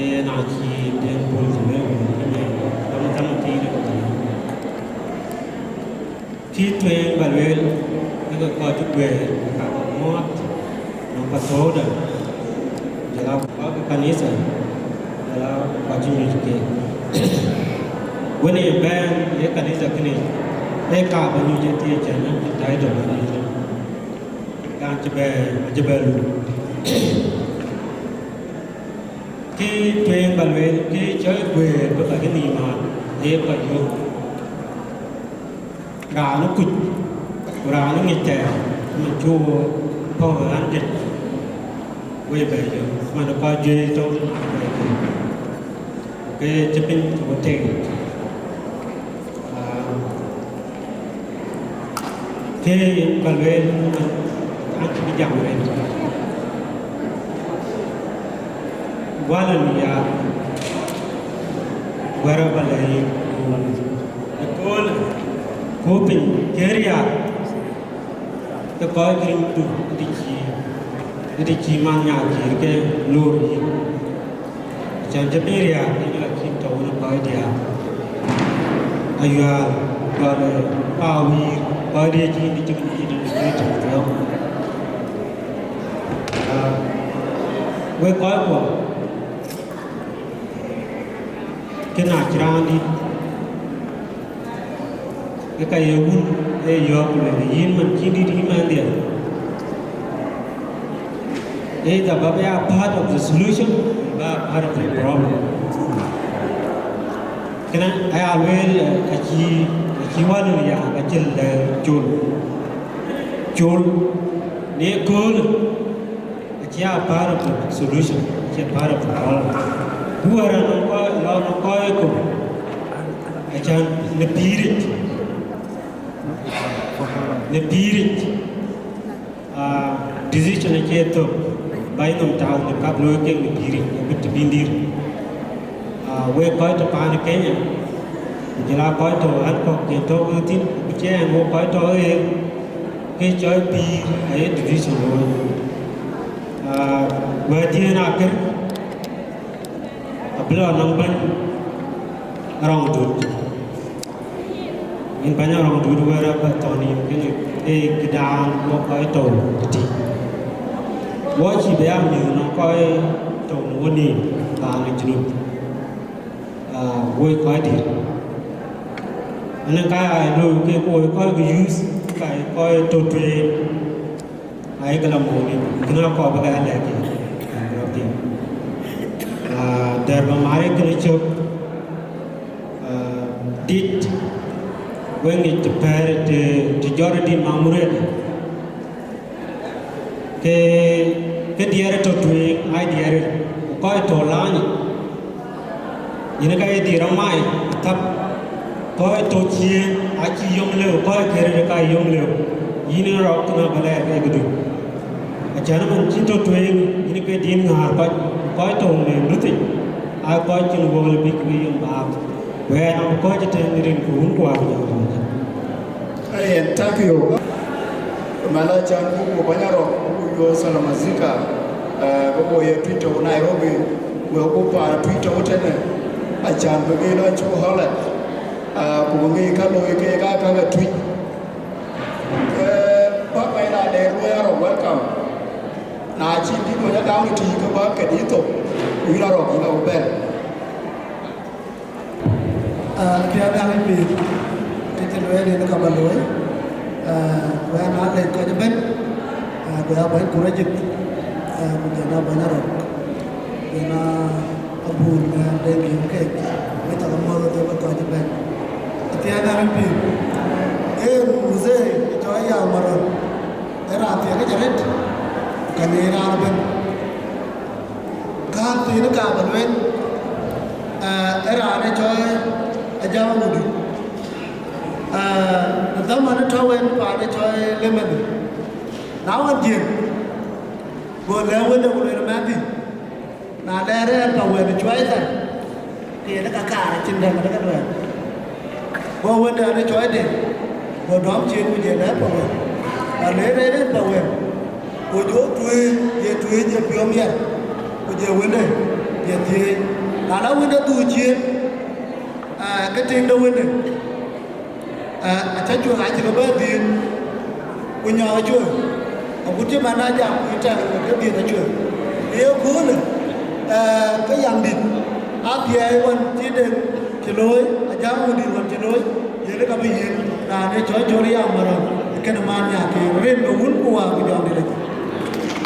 Ee na cï den bol cï wëu, cï mɛn, dɔm thaŋ thïn ë ku thïn. Kë tueŋ ba lueel, ke ke kɔc cï guëër, ka ke muɔɔth, nɔm ka thɔ̈ɔ̈uda, jɔl a kɔc ke kanitha, jɔl a kɔc cï nyuc keek. Wën ë bɛ̈n ye kanitha kënë, ee ka ba nyuc ë thiëëc cän, ë title ba nyuc. Raan cï bɛ, acï bɛ luui. Kë tueŋ ba lueel, kë cɔl guëër bï ka cï nïïm mat, ee kɔc yök. Raan ë kuc, ku raan ë ŋic thɛɛr, man cï wo pɔ̈k ë ɣän gëc, wek bɛ yök, man ë kɔc juëc tɔ̈u, ke cï piny cï wo tek. Ah, kë ba lueel, man, an cï bï jam arëët. Gualë në ya, wɛ̈ɛ̈r aba lɛ̈k yïn, ku ëköölë, ku piny, kë riääk, ke kɔc kë rindu, ë të cï, ë të cï man nyaar cïïr ke loor yïn. Cän cï bï riääk, ë jɔl cïn tɔ̈u në kɔc diäär. Ayual, jɔl, ë, pa wïïr, kɔc diëc cï yïn cï yïn cï yïn cï yïn thiɔ̈k. Ah, wek kɔc kuɔ, kë na cï raan dït, ke ka ye wun, ee yɔ̈ɔ̈k ku lueel, yïn man cïn dït yï mɛnhdiɛ̈. Either ba bɛ a part of the solution, ba a part of the problem. Kënë aya lueel, eh, acï, acï wal ya, acï lɛ col. Col, në köölë, acï a part of the solution, acï a part of the problem. Ku wɛ̈ɛ̈r anɔŋ kɔc, anɔŋ kɔc ku, acän në pïïric, në pïïric, ah, decision acie thök, baai nɔm tääu në kap looi kek në pïïric, abï të bï dïr. Ah, wek kɔc tɔ̈ paan Kenya, ku jɔl a kɔc tɔ̈ ɣän kɔ̈k cï tɔ̈ ke thïn, ku cï ɛn wok kɔc tɔ̈ ɣeer, ke cɔl pïïr aye division looi. Ah, wɛ̈ɛ̈tdiɛ̈n akër, abï lɔ nɔm bɛ̈ny Arɔŋdut. Yïn bɛ̈ny Arɔŋdut, wɛ̈ɛ̈r aba thɔ̈n yïn kënë, ee këdaan wok kɔc tɔ̈u tëtï. Wok cïï bï a mïth nɔŋ kɔc tɔ̈u në wonïïm, raan ë Junub. Ah, woi kɔc dït. Ënë ka ya looi ke woi kɔc ke youth, ka ye kɔc tɔ̈ tueŋ, ayek la mɔ̈u ni, kënë akɔɔr bï ka ya lɛ̈k yïn, ɛn rɔt piŋ. Ah, dɛ̈t ba mar ye kënë cök, ah, dït, wek ŋic të pɛ̈ɛ̈r të, të jɔt ë dït Mamuret. Ke, ke diɛɛr ë tɔ̈ tueŋ, aa diɛɛr ë, ku kɔc tɔ̈ lany, yïn ka ye diɛɛr amai, thäp, kɔc tɔ̈ ciëën, acï yom lëu, kɔc kërë ka yom lëu, yïn ë rɔk kënë ba lɛɛr ke këdu. Acän man cïn tɔ̈ tueŋ, yïn ke dïn ŋäär kɔc, kɔc tɔ̈ në luthic, aa kɔc cïn wok lë bïk bï yom baak. Wɛ̈ɛ̈r nɔm kɔc ëtɛ̈ɛ̈n rin ku wun kuaar jam tɔ̈. Ayen, thank you. Mala chan ku ku banya rok ku yo salamazika, eh, ku ku ye Twitter Nairobi, ku ku pa Twitter utene. Achan bagi na chu holat. Ah, ku ngi ka lo ke ka ka ga Twitter. Eh, pa pa ina de lo ya ro welcome. Na chi di lo ya down ti ka ba ke di to. Ku ina ro ina ubel. Ah, piath Nhialic pïïr, kë cï lueel yen ka ba looi. Ah, wɛ̈ɛ̈r na lec kɔc ëbɛ̈n, ah, ku ya bɛ̈ny Kurejith, ah, ku jɔl a bɛ̈ny Arok, jɔl a abun mɛ̈ɛ̈r de miök keek, wek cä ke muɔ̈th ë thok ë kɔc ëbɛ̈n. Piath Nhialic pïïr, ee muzee cɔl Yau Marɔt, ee raan thiek arëët, ka në raan ëbɛ̈n. Kään thiin ka ba lueel, eh, ë raan ë cɔl Ajau Wudït. Eh, në dhaman ë tɔ̈u en paan ë cɔl Lemani. Na wën jiël, Go lɛ̈k wënde ku lueel, mɛnhdi, na lɛɛr ɛn Pawɛl cuai thar, ke yen ka kaar acïn dɛ̈m adë ke luɛɛl. Go wënde ade cuai den, go dɔm ciin ku jɛ lɛ̈k Pawɛl. Na le rɛɛr ɛn Pawɛl, go jɔ tuëëc, jɛ tuëëc jɛ piɔ̈u miɛt, ku jɛ wënde jɛ thiëëc. Na la wënde dhuk ciin, aa, ke tiŋ de wënde, aa, acä cuëëk acï ke bɛ̈n dhiëëth, ku nyɔk cuëëk, agut cï man aa jam ku tɛ̈k ke dhiëëth acuëëk. Ye köölë, aa, ke yam dït, athiɛɛi ɣɔn cï den cï looi, ajam wundït ɣɔn cï looi, yen ka bï yiëk raan ë cɔl Col Yam Marɔ̈ɔ̈r, kënë man nya ke rin ke wun ku wäär ku jɔŋdït acï.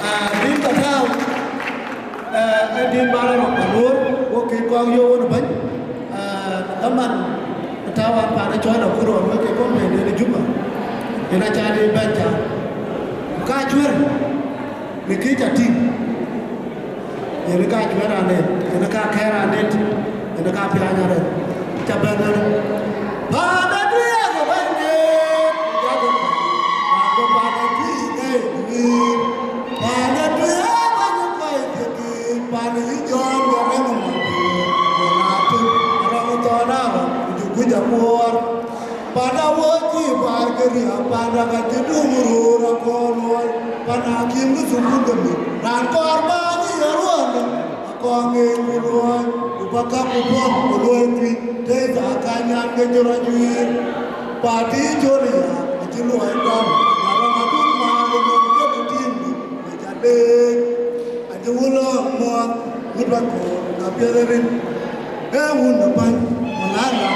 Aa, dït ka tääu, aa, ë dït bä rɔt ka luöör, wo kït kɔ̈k yöök wën ë bɛ̈ny. Aa, dhaman tääu an, paan ë cɔl Akurɔɔr wek ke kɔ̈k bɛ̈ny den ë Juba, yen acä dï bɛ̈n cä. Ku ka cuër, në kë cä tïŋ, yen ka cuër raan dɛ̈t, yen ka kɛ̈ɛ̈r raan dɛ̈t, yen ka piaany arëët. Cä bɛ̈n ënë. Paan ë Tuïc ake bɛ̈ny dɛ̈t, ku jakï paan, paan ë Tuïc ŋɛi duiir. Paan ë Tuïc ë bɛ̈ny kɔc thiërdhïc, paan ë Jɔn Garang Mabior, Jɔn Atut, Garang Thɔn Arok, ku Jukuc Akuɔɔr. Pan awööc cï baar ke riääk, pan dak acï dum röör akɔɔr luɔi, pan akïm ke thukul de mïth, raan kɔɔr bääny ye ruɔɔnë, akɔɔr ŋeeny ku luɔi, ku bä käk ku buɔth ku luɔi tui, tëë thaa ka nyan ke jɔl ajuiir. Party col ya acï luɔi dɔm, na rɔm adut maar ë nɔm ke de tiimdu, ku ca leec. Acï wun lɔ muɔɔth wut bä koor, ka piɛth rin, ee wun ë bäny, malala,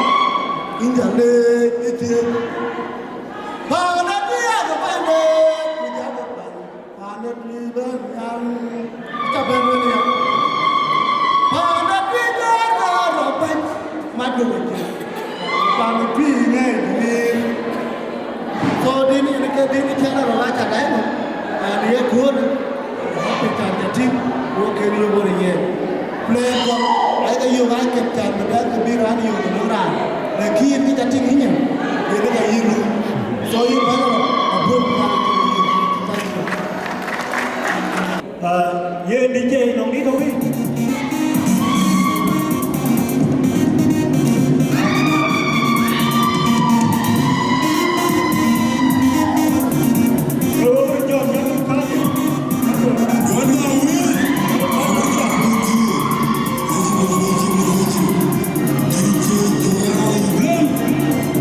yïn ca leec ë thiëëk. Paan ë Tuïc ake bɛ̈ny dɛ̈t, ku jakï paan, paan ë Tuïc bɛ̈n nhial, acä bɛ̈n wën ya. Paan ë Tuïc bɛ̈n rɔt bɛ̈ny, maduk acï. Paan ë Tuïc ŋɛi duiir. So din yen ke din cän rɔt acä dai nɔm. Ɛn ye köölë, piny can ca tïŋ, wo kek yök wën ë yen. Plan kɔ̈k, ayeke yök aa kek can bï dɛ̈t ke bï raan yök ë nɔm raan. Lakin kë ca tïŋ yï nyin, yen ka yï luui. So yïn bäny rɔt, abuɔ̈t bï raan yök. Thank you. Aa, ye D J nɔŋ dït tɔ̈ wïc. Röör Jɔn Nyankï Kaje. Jɔn Nyankï, awïc akuc thïn. Wïc, wïc, wïc, wïc, wïc. D J Jɔn Nyankï.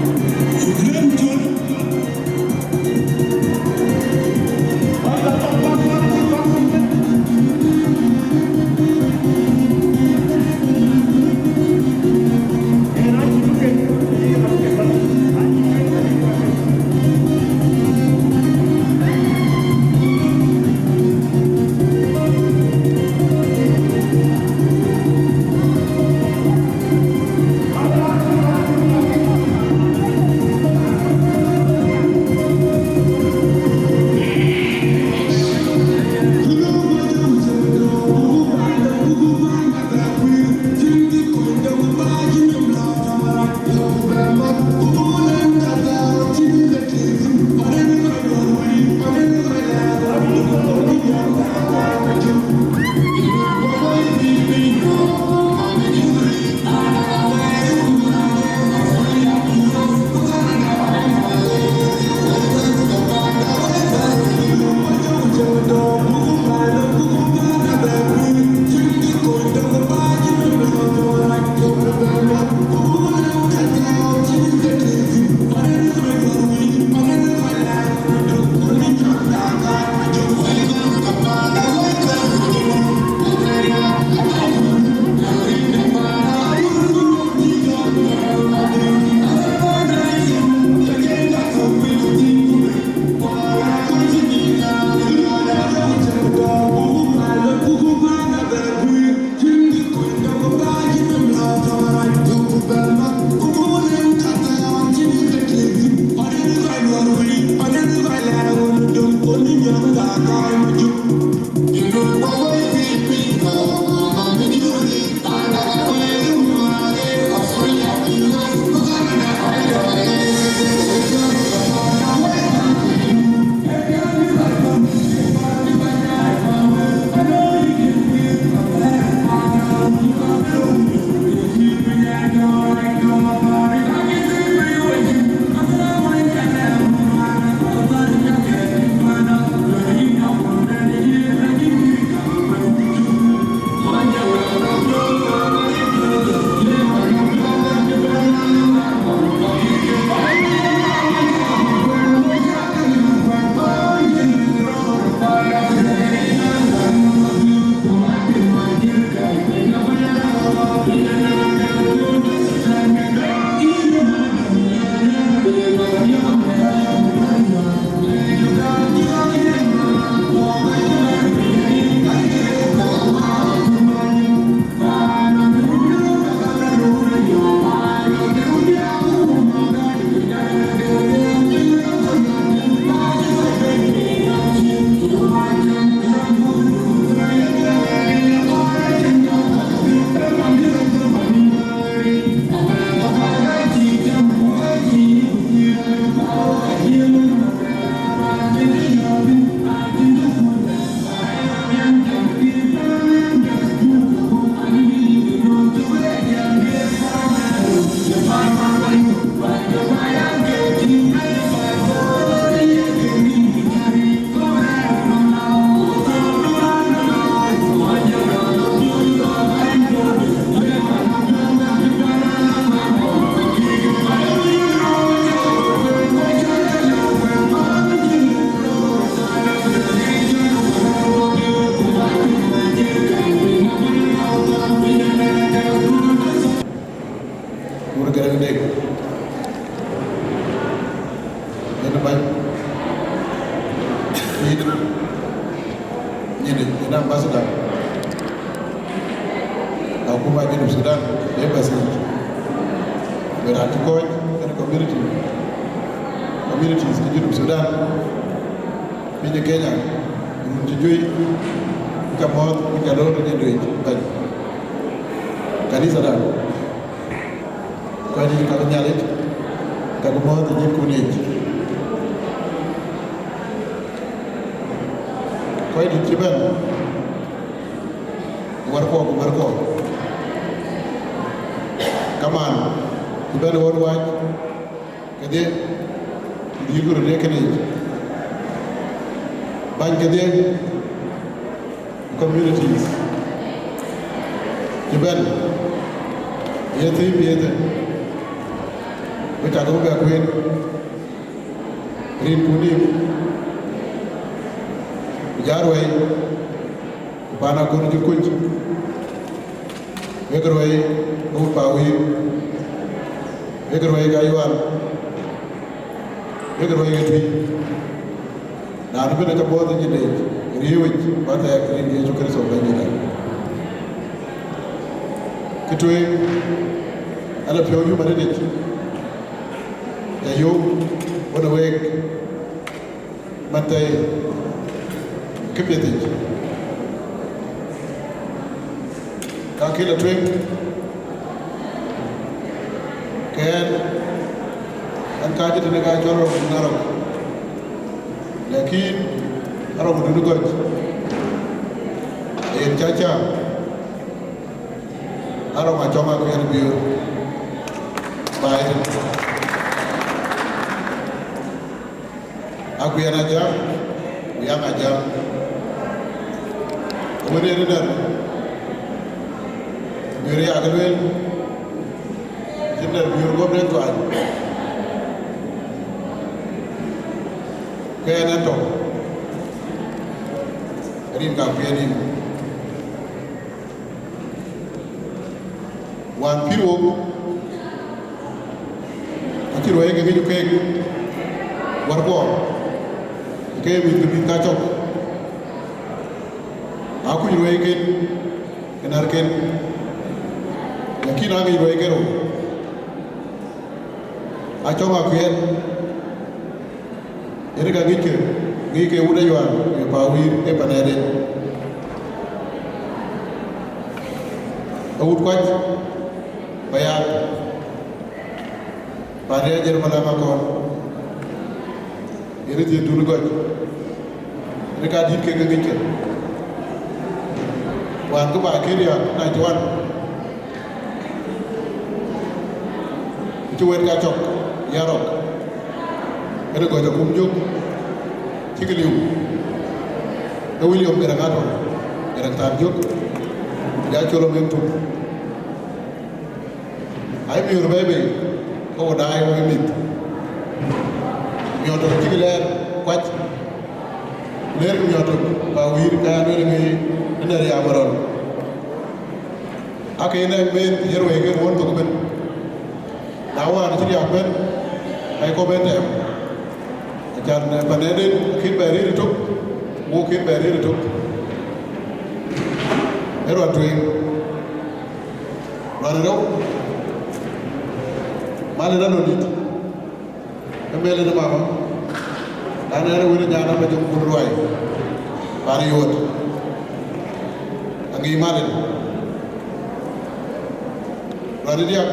Yïn, nyin, nyin ambassador, akuma Junub Sudan, embassy, bï raan cï kɔc, kën community, communities ke Junub Sudan, piny Kenya, run cï juëc, ca mɔ̈ɔ̈th, ca loor, nyin duëc, bɛ̈ny. Kanitha da, kɔc dït ka Nhialic, ka mɔ̈ɔ̈th ë nyïnkun yic. Kɔc dït cï bɛ̈n, wärkuɔ ku märkuɔ. Kaman, cï bɛ̈n ɣöt wac, kedhie, dït ku röt ee kënë yic. Bäny kedhie, communities cï bɛ̈n, ye thëi piɛth, ku cakë bï bɛ kueen, rinkun nim, ku jat ruɛi, ku paan akun cï kuc, wek ruɛi, ku pa wïïr, wek ruɛi ka yuan, wek ruɛi ke tui. Raan ëbën acä buɔɔth ë nyin yic, riëëu yic, ku athɛɛk rin Yecu Kërtho Bɛ̈nydït. Kë tueŋ, ala piɔ̈u yum arëët yic, ya yom, wën ë week, man thɛɛi, këpiɛth yic. Ka kë la tueŋ, ke ɣɛn, ɣɛn ka cï tënë ka cɔl Arɔŋ Arɔk, lakin Arɔŋ dun gɔc, yen ca cam, Arɔŋ acɔŋ akuɛɛn biöör, baai tënë. Akuɛɛn ajam, ku yam ajam. Wën en dɛ̈t, miöör yak lueel, cïn dɛ̈t miöör guɔ̈p den tuany. Ke en ë tɔ̈, rin ka kuɛɛn yïn. Wään pïïr wok, acï ruɛi ke ŋic keek wärkuɔ, ke mïth ke mïth ka cök, akuc ruɛiken, ke närken, lakin aŋic ruɛiken rou, acɔŋ akuɛɛn. Yen ka ŋickë, ŋickë wut ayuan, ë pa wïïr, ë panɛɛrden. Awut kuac, pa yath, pan rɛɛc Jeremalam akɔn, yen ë thiëëdun gɔc, yen ka dït kek ke ŋickë. Wään kë ba kë riääk, ninety one. Ku cï wɛ̈t ka cɔk, Arɔk, ënë gɔc akum jök, cïkï liu, ke William Garaŋ Atɔ̈, Garaŋ Than Jök, ja col ë ŋen tum. Ai miöör bɛ̈ɛ̈i bei, ke wo daai wek mïth. Miɔɔr tök cïkï lɛɛr kuac, lɛɛr miɔɔr tök, pa wïïr ka ya lueel ŋic, ënë riaam ë rɔl. Ake yen ë meth ye ruɛɛk ë ruɔ̈n thok ëbën. Na wään cï riääk bɛ̈n, ka ye kɔ̈u bɛ̈n tɛɛm. Acan, eh, panɛɛrden akën bɛ rëër ëtök, wok kën bɛ rëër ëtök. Ë ruat tueŋ. Ruat ë rou. Mal ë rɔt nɔn dït. Ë mel ënë mama, an, ɛn ë wën ë nyan abä jɔ kun ruai, pan ë yööt, aŋic mal ënë, ruat ë diäk,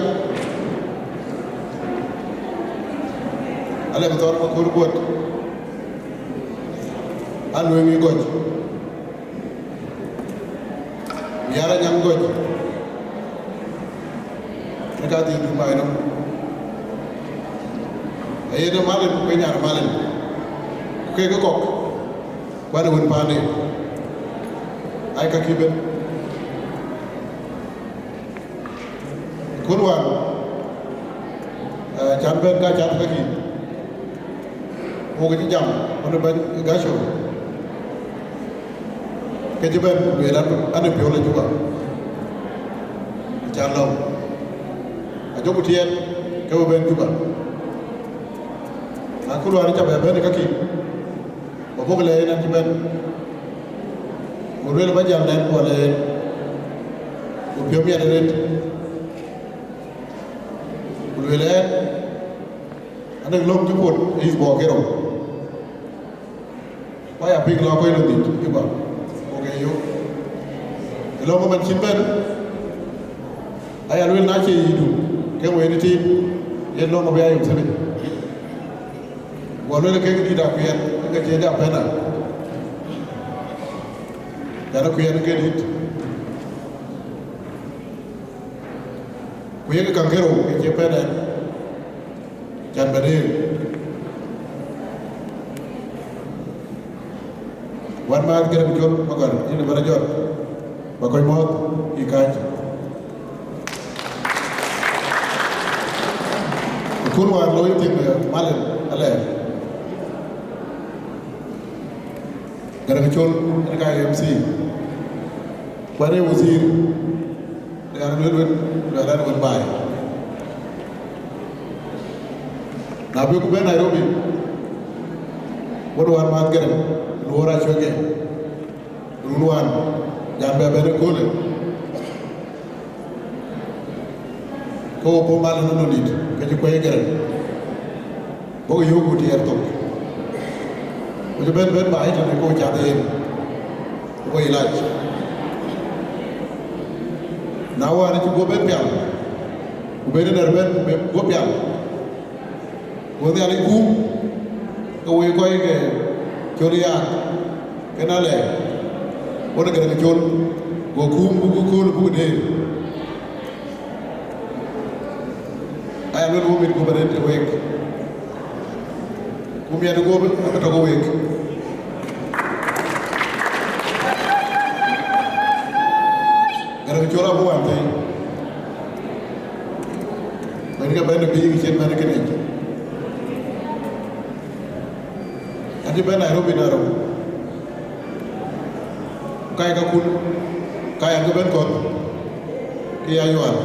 alɛ bï thɔn ke kuur buɔt, an, wëŋ ë gɔc. Ku yar anyaŋ gɔc, në ka dhil dun baai nɔm. Ayen ë malin, ku ke nyar malin, ku kek ë kɔk, ku an ë wën paande, ai ka kï ben. Kun wään, eh, can bɛ̈n ka cath kakï, wok cï jam, wën ë bɛ̈ny Gaco, ke cï bɛ̈n lueel an, an ë piɔ̈u le Juba, can lɔ̈ŋ. Ajɔku tiɛɛt, ke we bɛ̈n Juba. Na kun wään ca bɛ bɛ̈n kakï, ku Buk le yen an cï bɛ̈n, ku lueel ba jäl nɛn, ku le yen, ku piɔ̈u miɛt arëët, ku lueel yen, anɔŋ löŋ cï pot ë yïth bɔ̈ kerou. Ku aya piŋ lɔ kɔc lɔ dhïc Juba, ku ke yök. Ë löŋ ëmën cïn bɛ̈n, aya lueel na cie yïdu, ke wëëni tiit, yen löŋ abï ya yök thïn. Guɔ lueel kek dït akuɛɛn, ke cie ja pɛ̈n a, can akuɛɛn ke dït. Ku yek kaŋ kerou, ke cie pɛ̈n ɛn, can bɛ deer. Wän maath Gɛrɛŋ Col Magɔ̈r, yïn ë bä rɔt jɔt, bä kɔc mɔ̈ɔ̈th, yï kääc. Kun wään looi tim, eh, Malem Alɛɛr. Gɛrɛŋ Col, en ka M C. Ku ane wazir, de an luel wën, luel an wën baai. Na bï ku bɛ̈n Nairobi, wën wään maath Gɛrɛŋ, luɔɔr acuëkë. Run wään, jam bɛ bɛ̈n ëköölë. Ke wo puɔ̈u mal ënɔn dït, ke cï kuɛ̈i Gɛrɛŋ. Bɔ̈ ke yöök ku tiɛɛr thok. Ku cï bɛ̈n bɛ̈n baai tënë, ke wo cath yen, ke wo ilac. Na wään cï guɔ bɛ̈n pial, ku bɛ̈n ënɛr bɛ̈n, ku bɛ̈n guɔ pial. Go Nhialic kuum, ke woi kɔc ke Col Yaak, ke na lɛɛr, wën Gɛrɛŋ Col, go kuum, buk kööl, buk deer. Aya luel wo mit gup arëët ë week, ku miɛt gup abï tɔ̈ ke week. Gɛrɛŋ Col abï wan thëi. Wën ke bɛ̈n ë biic cït man ë kënec. Acï bɛ̈n Nairobi, Nairobi. Kac kakun, kac an ke bɛ̈n kɔ̈th, ke ya yual.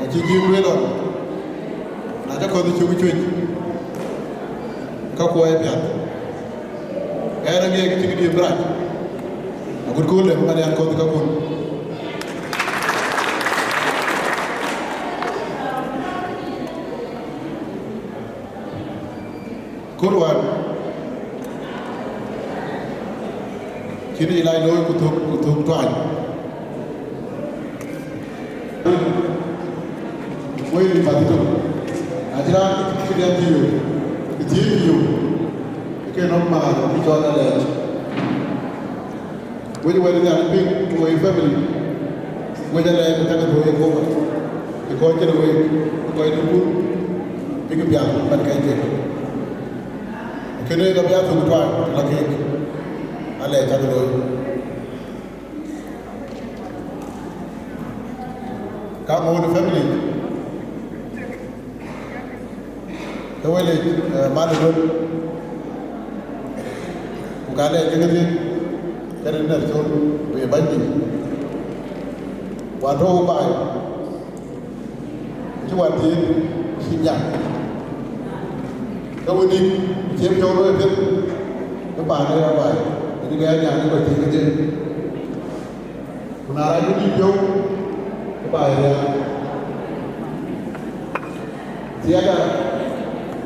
Acï jiëk lueel ɣɔn, na cä kɔ̈th cök cuëc, ka kuɔɔc piath. Ɣɛn aŋiɛc cï këdï bï rac, agut kööl lëu man an kɔ̈th kakun. Kor wään, cïn ilac looi ku thök, ku thök tuany. Wëi path tök, acï raan cï diɛt thiëëu, cï thiëëu yök, ke nɔm maar cï cɔl alɛɛc. Wec wɛ̈t Nhialic piŋ, wec family, wec alɛɛc ë tak thoi ë Yekoba, ë kɔc cïn wek, ë kɔc dït kun, bïk pial bän kɛc kek. Kënë ka bï a thök tuany, la kek, alɛɛc tak looi. Ka ŋoot family, ke wël, eh, mal ë röt, ku ka lɛc ke thiëk, ke rin nɛr col, ku ye bäny dït. Wan tɔ̈u baai, cï wan thiëëk, cï nyaŋ. Ke wëdït, cï piɔ̈u looi piɛth, ke paan ë ya baai, ënë ke ya nyaŋ ë kɔc thiëk kedhie. Ku na rac wëdït piɔ̈u, ke baai riääk. Thiada,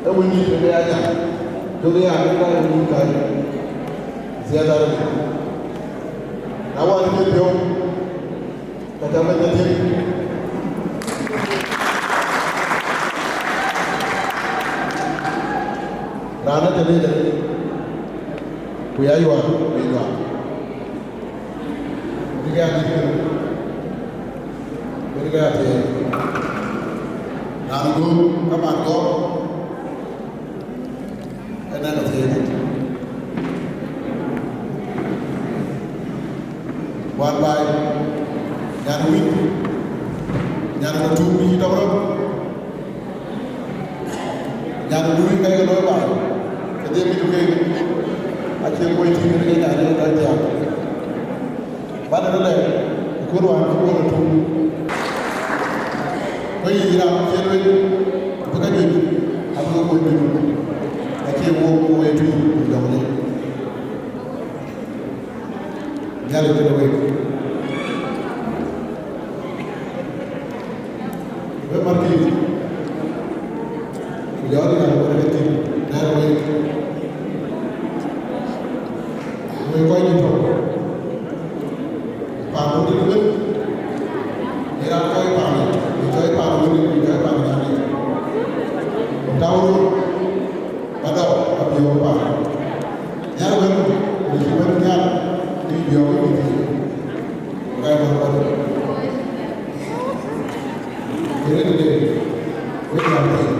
ee wënydït ë ke ya nyaŋ, jɔkï ya ke baai wënydït kääc. Thiada rëëc. Na wään cï piɔ̈u, ka cä bɛ̈n ke thiëk. Raan ë tëde jël, ku ya yuaar, ku ye nyuak. Bïk ya dït kënë, bïk ya thiëëc. Raan göök ka man gɔ̈k, ënɛn athiëëc dït. Wään baai, nyan wïc, nyan ke tuŋ bï cï tɔ̈u rɔt. Nyan ë luui kɛc ke looi baai, ke dhie mit ke, acie kuɔc tïŋ ke nyan ë tɔc thiaak. Bän ë lɛɛr, ë kööl wään cï wok ë tuŋ. Ku yic raan cie lueel, abï ka juëc, abï ke kuɔc bï nu. Acie wok. Wek tui, ku jɔŋ lei. Nhialic tëde wek. Wek mat kï. Ku jɔŋ Nhialic wek tïŋ, lɛ̈ɛ̈r wek. Wek kɔc dït tɔ̈. Paan wën dït wën. Ye raan cɔl paan, ye cɔl paan wën, ye cɔl paan nyan. Tau röt. Ba dɔk, ba biɔɔk paan. Nhial wën, ku cï wën nhial, bï biɔɔk bï thïn. Ɣɛn wën wën. Yen ëdï, wek nhial wën.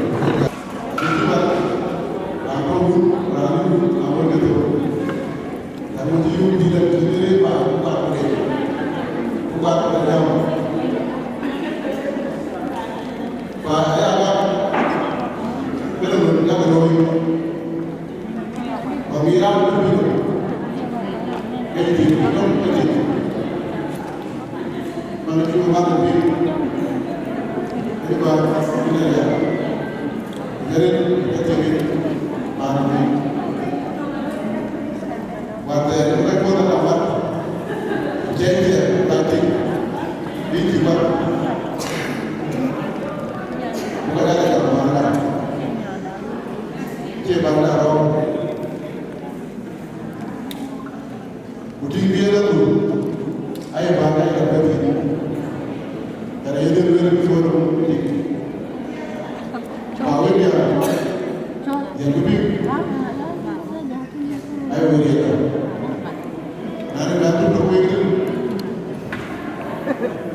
Bï cï wën, raan tɔ̈ wun, raan wun, raan wën ke thou. Raan wën cï yum dït, cï dït ba, ku kuat ku dee. Ku kuat ku dee jam. Ba aya ba, kënë wën, yak looi. Ba bï raan wën bï, ke cï dït, ke cï dït. Man cï man bï, ke ba, ke ya. Yɛn ë tëëk man bï. Wathɛɛr ë kɔc kuɔth ë kamat, jɛn jɛ ba tïŋ, bï cï ba. Ku ka jal jɔl man ka, cie man ka rɔ̈ɔ̈k. Ku tïŋ bï en athur, aye bäk aye lɔ bɛ̈n thïn. Ɣɛn aye dhil lueel bï cuɔ̈t tik. Ba wek diäär, yɛn bï bïk, aye wek riɛl. Na rin bä thur tök wek thïn,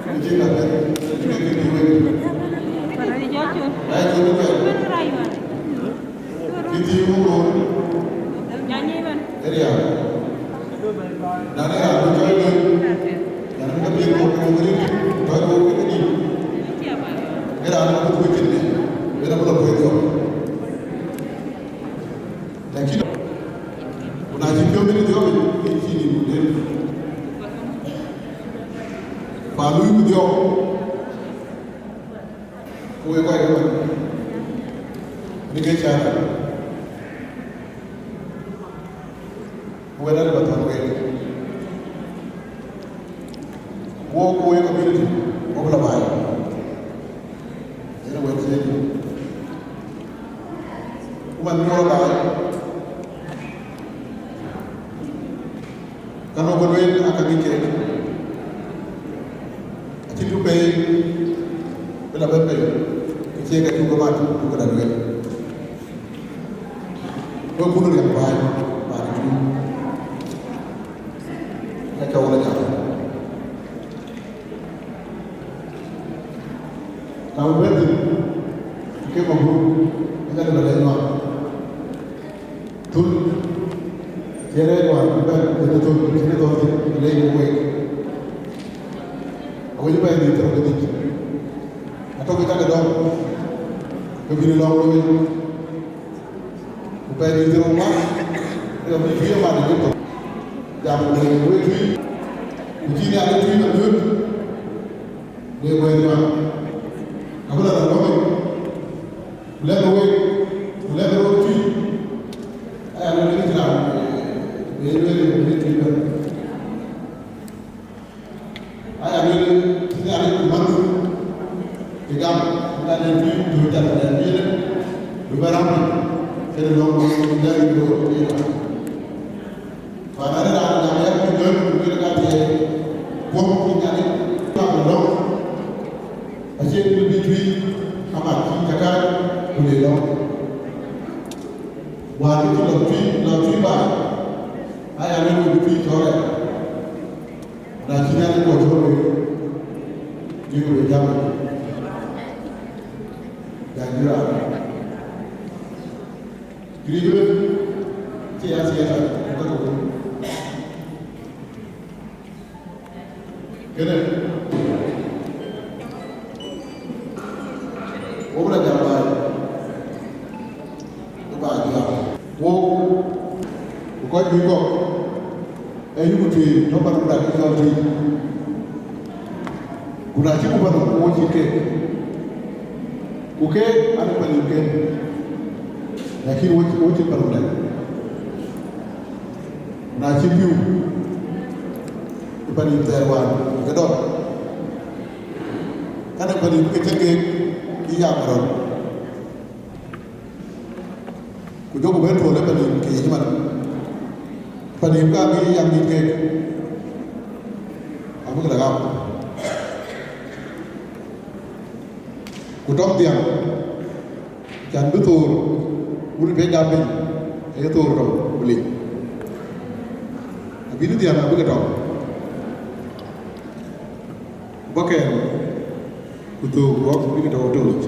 ku cïn ka bɛ̈n, cïn ke bï wek thïn. Aye cuɔ̈t bï bɛ̈n. Kï thïn wun ŋoot, ë riääk. Na ë raan bï cɔɔl döny, yɛn ke piɛth wok ke wok rin, tɔ̈c wok ke dït. Ë raan bï kuc cin, yen abï lɔ kuec dhiɔp. Lakin, ku na cï piɔ̈u bï dhiɔp, ke cï nïm ku den. Ku alui ku dhiɔp. Ku wek kɔc ke man, bï ke cä rɛ̈ɛ̈r, ku wek rɛ̈ɛ̈r ba thɔ̈n wek. Wok, ku wek community, wok lɔ baai. Yen wek thiëëc. Ku man bï wok baai. Ka lok lueel aa ka ŋic keek, acïn kë pei bï la bɛ̈n bei, ku cie ka cuk ke mat cuk ke la lueel. Wek kun riɛk baai, baai cuk, ka cɔu la jam. Ka bï bɛ̈n thïn, ke mabruk, ë ka lëu ba lɛc nuak. Thun, cï rɛɛc wään bï bɛ̈n, cïn ë thun, cïn ë thɔ̈n thïn, lɛc ku wek. Awec bɛ̈n dhil thök kedhie. Atök ë cak ë dɔm, ke bï lɔ̈ŋ looi. Ku pɛɛi dhil thök mat, ke bï tui ë mat ë thok. Jam ku lɛ̈k wek tui, ku cï Nhialic tui ba nyuöth, wek wɛ̈ɛ̈t nyuak. Abï la rɔt lɔ̈ŋ yic, ku lɛ̈k wek, ku lɛ̈k röör tui. Aya lueel ke cïn raan, ee, ee lueel, ee lueel tui bɛ̈n. Aya lueel, cïn Nhialic ku man, ke gam, ka den tui, tui tan, ka den tui, du bɛ ram, ke de lɔ̈ŋ, ke de lɔ̈ŋ, ke de lɔ̈ŋ. Pan ade raan jam yak bï jɔ̈ɔ̈ny, ku lueel ka thiëëc, guɔ̈p cï Nhialic, ka bï lɔ̈ŋ. Acie bï bï tui, ama cï cakar, ku le lɔ̈ŋ. Wäär bï cï lɔ tui, lɔ tui baai, aya lueel bï tui cɔɔl aya. Na cï Nhialic guɔ cɔɔl wek, bï ku bï jam. Jai jï raan. Kërɛɛc wek, cï ya siasa, ka ku. Kënë, wo bï la jam baai, bï baai bï lam. Wo, ku kɔc juëc kɔ̈k, ee yïku tui, tɔ̈ pan ku dak ë cɔl tui. Ku na cï ku pan ku wo cït keek. Ku keek, an, pan yïn ken. Lakin wo, wo cït pan ku dak. Acï pïu ë panïm thɛɛr wään ke dɔ̈k, kɛn ë panïm ke cïn keek yï yak rɔt, ku jɔku bɛ̈n tuɔl ë panïm ke yic man. Panïm ka ke yï yak nït keek, abïk la gam. Ku tɔŋ dhiäŋ, can bï thoor wun piɛc dap piny, ee thoor tɔŋ ku lic, abï dhiäŋ abï ke tɔŋ, ku bä kɛɛl, ku thoor ruɔk bï ke tɔŋ ë tolic.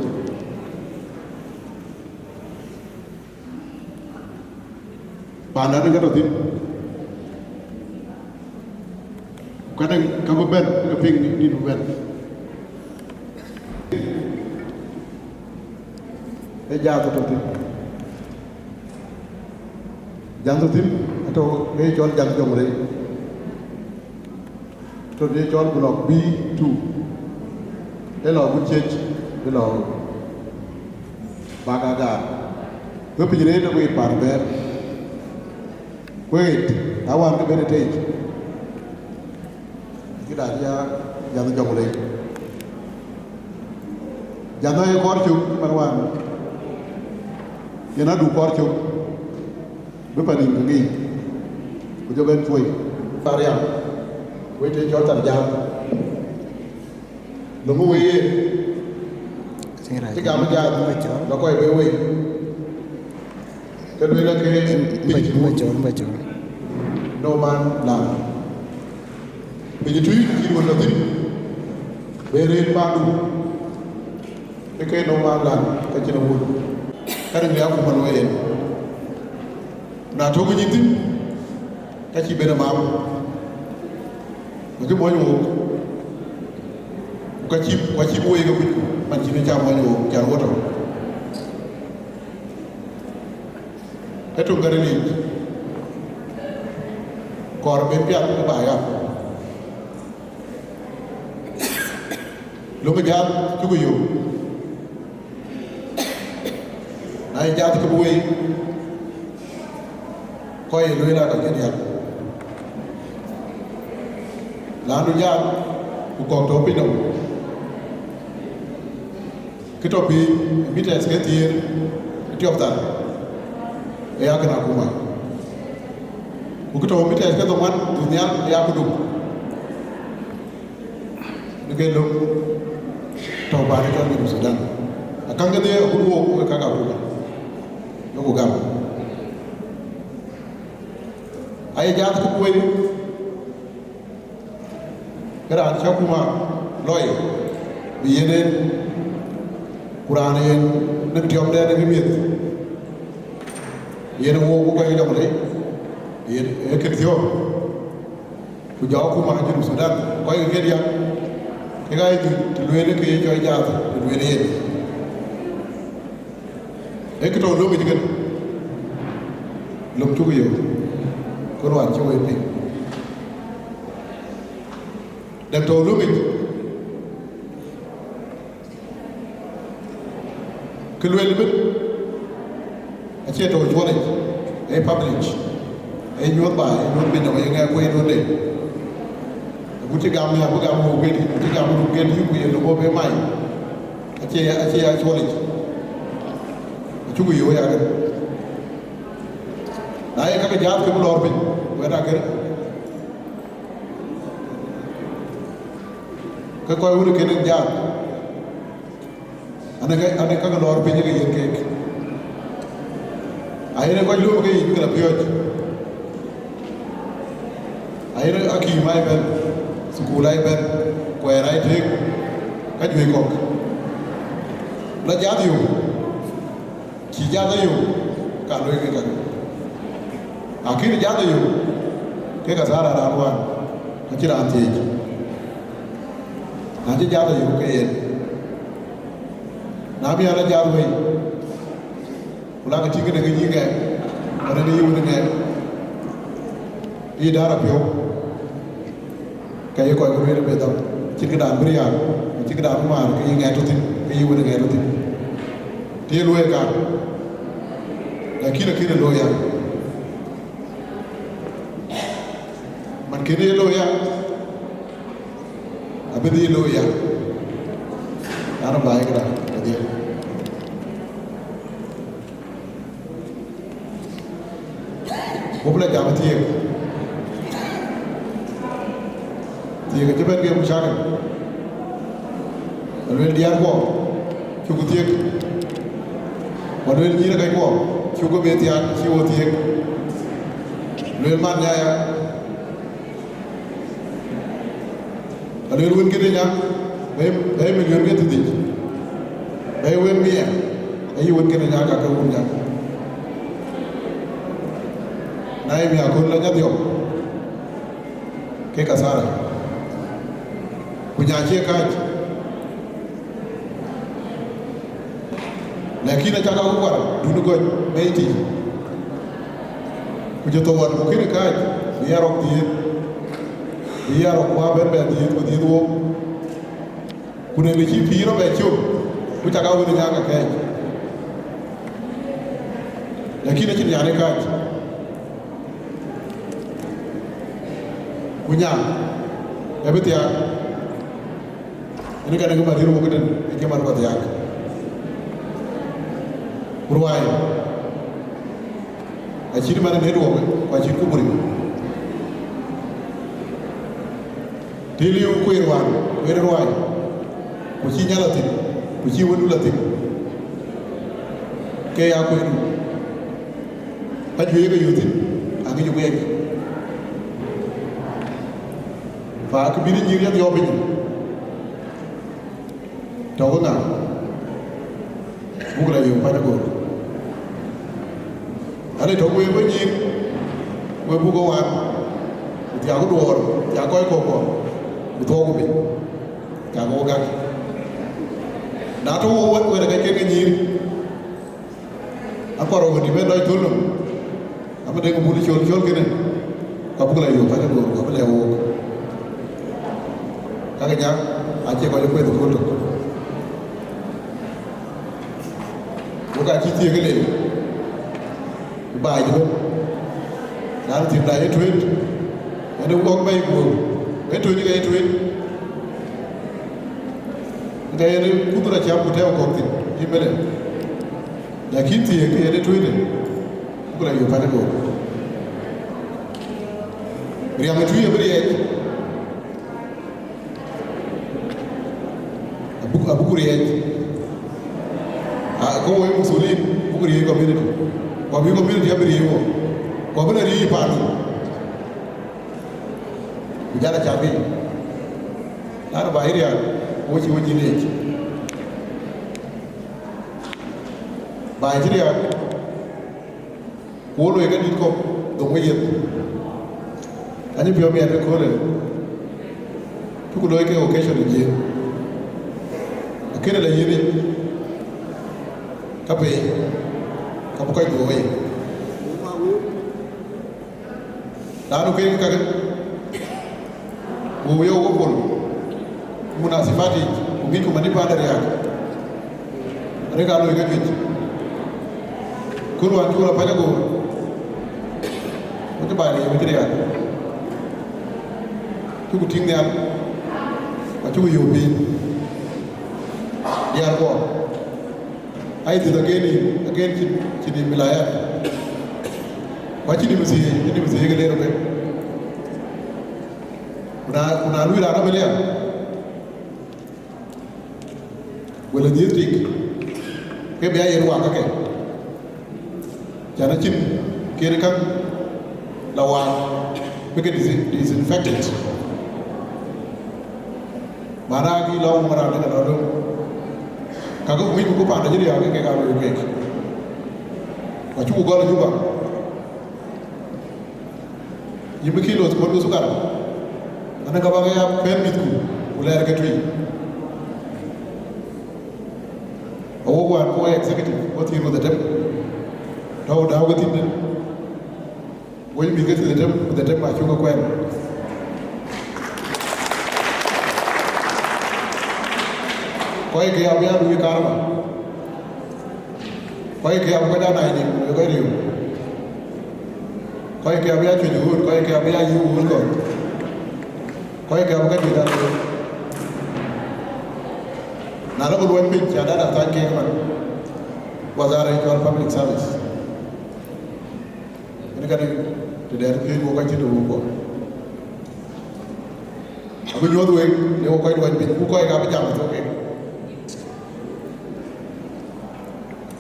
Paanda në ka tɔ thïn, ku ka däŋ ka bï bɛ̈n ke piŋ nïn bï bɛ̈n. Ee jaath tɔ thïn, jaath tɔ thïn, atɔ rëëc cɔl jaath jɔŋ rëëc. Tɔ de cɔl Block B two, ë lɔ gut ciëc, ë lɔ bak agaar. Wek piny rëët ë wëët pan bɛ̈ɛ̈r, ku ɣet awään ke ben ë tëëc, cï dac ya jaath jɔŋ lei. Jaath ë kɔɔr cök man wään, yen adu kɔɔr cök. Bï panïm ke ŋic, ku jɔ bɛ̈n tuɔi. Ariam, wec të cɔl thar jaath, löŋ wei ye, cï gam jaath, lɔ kɔc be wei, ke lueel ke piny cï wun, no man land. Piny tui cï wun lɔ thïn, be rëët pandu, ke ke no man land, ka cïn wun. Ka rin ya ku man wei yen. Na tök nyin thïn, ka cï ben ë maam, ku cï mɔny wook, ku ka cï, ku acï woi ke kuc, man cïn ë ca mɔny wook, can wo tɔ. Ë töŋ käril yic, kɔɔr ben piath ë ba yam. Löŋ ë jaath cuk yök. Na ye jaath ke bï wei, kɔc ye lueel aa kɔc ke diäk. Laanu jaath ku kɔ̈k tɔ piny nɔm, kë tɔ piny, mitas ke thiëër ë tiɔp thar, ë ya kën akuma. Ku kë tɔ mitas ke dhoŋuan dhuk nhial, ë ya këduk. Në ke löŋ tɔ bä në cɔl Junub Thudan. Akäŋ kedhie akut wook wek kak akuma, yoku gam. Aye jaath ke kuei, ke raan cä kuma lɔi, bï yen en, ku raan yen në tiɔmdɛn ë miëth, yen wook ku kɔc jɔŋ lei, yen ee kën thiɔ̈ɔ̈k. Ku jɔ akuma Junub Thudan, kɔc ke diäk, kek aa ye nyuc të lueel ke ye jɔ jaath të lueel yen. Ee kë tɔ̈u löŋic kënë, löŋ cuk yök, ku ruan cï woi piŋ. Dɛk tɔ̈u löŋic, kë lueel ëbën, acie tɔ̈u cuɔlic, ee public, ee nyuɔ̈th baai, ee nyuɔ̈th piny nɔm, ee ŋɛk wei duɔ̈nde. Ku cï gam ya, bï gam wok gedi, ku cï gam ruk gedi, ku ye lobo be mai. Acie, acie ya cuɔlic. Acuk yök ya kën. Na ye ka ke jaath ke bï lɔɔr piny, wɛ̈t akër. Ke kɔc wën ë kën en jaath, anë ke, anë ka ke lɔɔr piny ke yen keek. Ayen ë kɔc lööm ke yic bï ke lɔ piɔ̈ɔ̈c. Ayen akïm aa bɛ̈n, thukul aa bɛ̈n, kuɛɛr aa tëëk, ka juëc kɔ̈k. Lɔ jaath yök, cï jaath ayök, ka looi ke käk. Akën jaath ayök, ke ka thäär raan wään, acïn raan thiëëc. Na cï jaath ayök ke yen. Na bï an, a jaath wei, ku lakï tïŋ këde ke yï ŋɛk, ënë yï wën ŋɛk, yï daar apiɔ̈u, ke ye kɔc ke lueel ë bï dhɔ̈k, cïn këdan bï riääk, cïn këdan bï maar, ke yï ŋɛk tɔ thïn, ke yï wën ŋɛk tɔ thïn. Të ye luɔi ë kaar, lakin akënë looi ya. Kënë ye looi ya, abï dhil looi ya, an, baai këda kedhie. Ku bï la jam thiëëk, thiëëk acï bɛ̈n ke mucakil. Aluel diäärkuɔ, cuk thiëëk. Ku aluel nyïïrkɛckuɔ, cuk ke bï thiaak, cï wo thiëëk. Luel man nyaya. Aluel wën këde nya, bɛ̈i, bɛ̈i milion ke thiërdhïc, bɛ̈i wën mia, ayï wën këde nya ka ke wun nya. Na ye mia kööl la nya dhiɔp, ke kathara. Ku nya cie kääc. Lakin acak aku kuar, dun gɔc bɛ̈i tïc. Ku cï thou wan ku kënë kääc, bï ya rɔk dhiëëth, bï ya rɔk ku abɛ̈n bɛ dhiëëth, ku dhiëëth wok. Ku në bï cï pïïr rɔt bɛ cök, ku cak a wën ë nyaak akɛɛc. Lakin acïn nhiaar ë kääc. Ku nya, ë bï thiaak. Ënë kɛn ë kë marir wok këtën, ë cï mat ku athiaak. Ku ruaai, acït man ë network, ku acït ku buri. Të liu kueer wään, kueer ruaai, ku cï nya la thïn, ku cï wëndu la thïn, ke ya kueerdu. Ajuëc ke yök thïn, aŋic guɛɛc. Fa kë bï nyïïr ya dhiɔp piny. Tɔ̈u ŋa? Buk la yök pany agor. Ane tɔ̈u wek we nyïïr, we buk ë wan, ku thiaku duɔɔr, thiak kɔc kɔ̈k kɔ̈k, ku thuɔɔku piny, thiak wo gak. Na tɔ̈u wo wek, wek ke cïn ke nyïïr, akɔr wëni bɛ̈n lɔc thöl nɔm, ama dek bul col col kënë, ka buk la yök pany agor, ka bï lɛ̈k wook. Ka ke nya, acie kɔc kueth kööl tök. Wok acï thiëëk ëlel, baai cï bɛ̈n. Raan thiëëk da ye tueet, ënë wok bɛ̈i guöör, ë tueet ke ye tueet. Ke yen kuth rɔt cam ku tɛ̈ɛ̈u kɔ̈k thïn, yï mele. Lakin thiëëk ke yen ë tueet, ku la yök pany agor. Riɛm ë tui abï riɛɛc. Abuk, abuk riɛɛc. Ah, ke wo ye musulin, buk riɛɛc community. Ku abï community abï riɛɛc wo. Ku abï la riɛɛc paandu. Ku jal a cak piny. Laanu baai riääk, wo cï wo cï leec. Baai cï riääk. Ku wo loi ke dït kɔ̈k dhöŋ we yiëth. Anyï piɔ̈u miɛt ëköölë, cuk looi ke occasion ë Jiëëŋ. Akënë la yiëth yic, ka pei, ka bï kɔc dhuɔ̈k wei. Laanu kek kakë, wo ye wo pol, munasibat yic, ku ŋicku man ë paan de riääk. Arëk aa loi ke juëc. Kul wään cuk la pany agor, ku cï baai lei wëc riääk, cuk tïŋ nhial, ku cuk yöök piny. Diäär kuɔ, ai, dhiëth agen, agen cïn, cïn ë milayat. Ku acïn ë mïthiëëc, ë mïthiëëc ke leer ëbɛ̈n. Ku na, ku na luui raan abï liɛm, wala dhiëth tik, ke bï ya yen wak kakë. Can acïn kën käŋ la wak, bï ke disi-, disinfected. Mana kï lɔ wok raan dek alɔ döŋ. Kakë ku ŋicku ku paan de cï riääk ke kek aa loi kek. Ku acuk gɔl ë Juba. Yïn bï kilo thukon ke thukar, ënë ka bäk ya pɛ̈n mïthku, ku lɛɛr ke tui. Awok wään ku executive, wo thiëër ku dhetem, tɔ̈u dääu ke thïn den, wo yï mïth ke thiëër dhetem ku dhetem acuk ke kuɛɛn. Kɔc ke abï ya luui karma. Kɔc ke abï kɔc aa nai nim, ku kɔc riëëu. Kɔc ke abï ya cuëc ɣööt, kɔc ke abï ya yïk ɣööt kɔ̈k. Kɔc kë abï ka dït adï, na lɔ ku luɔny piny, cä dada thany kek man, wazara cɔl public service. Yen ka dï, të dɛɛr piööc wok kɔc cï të wok kɔc. Abï nyuɔ̈th wek, le wok kɔc luɔny piny, ku kɔc kë abï jam thok kek.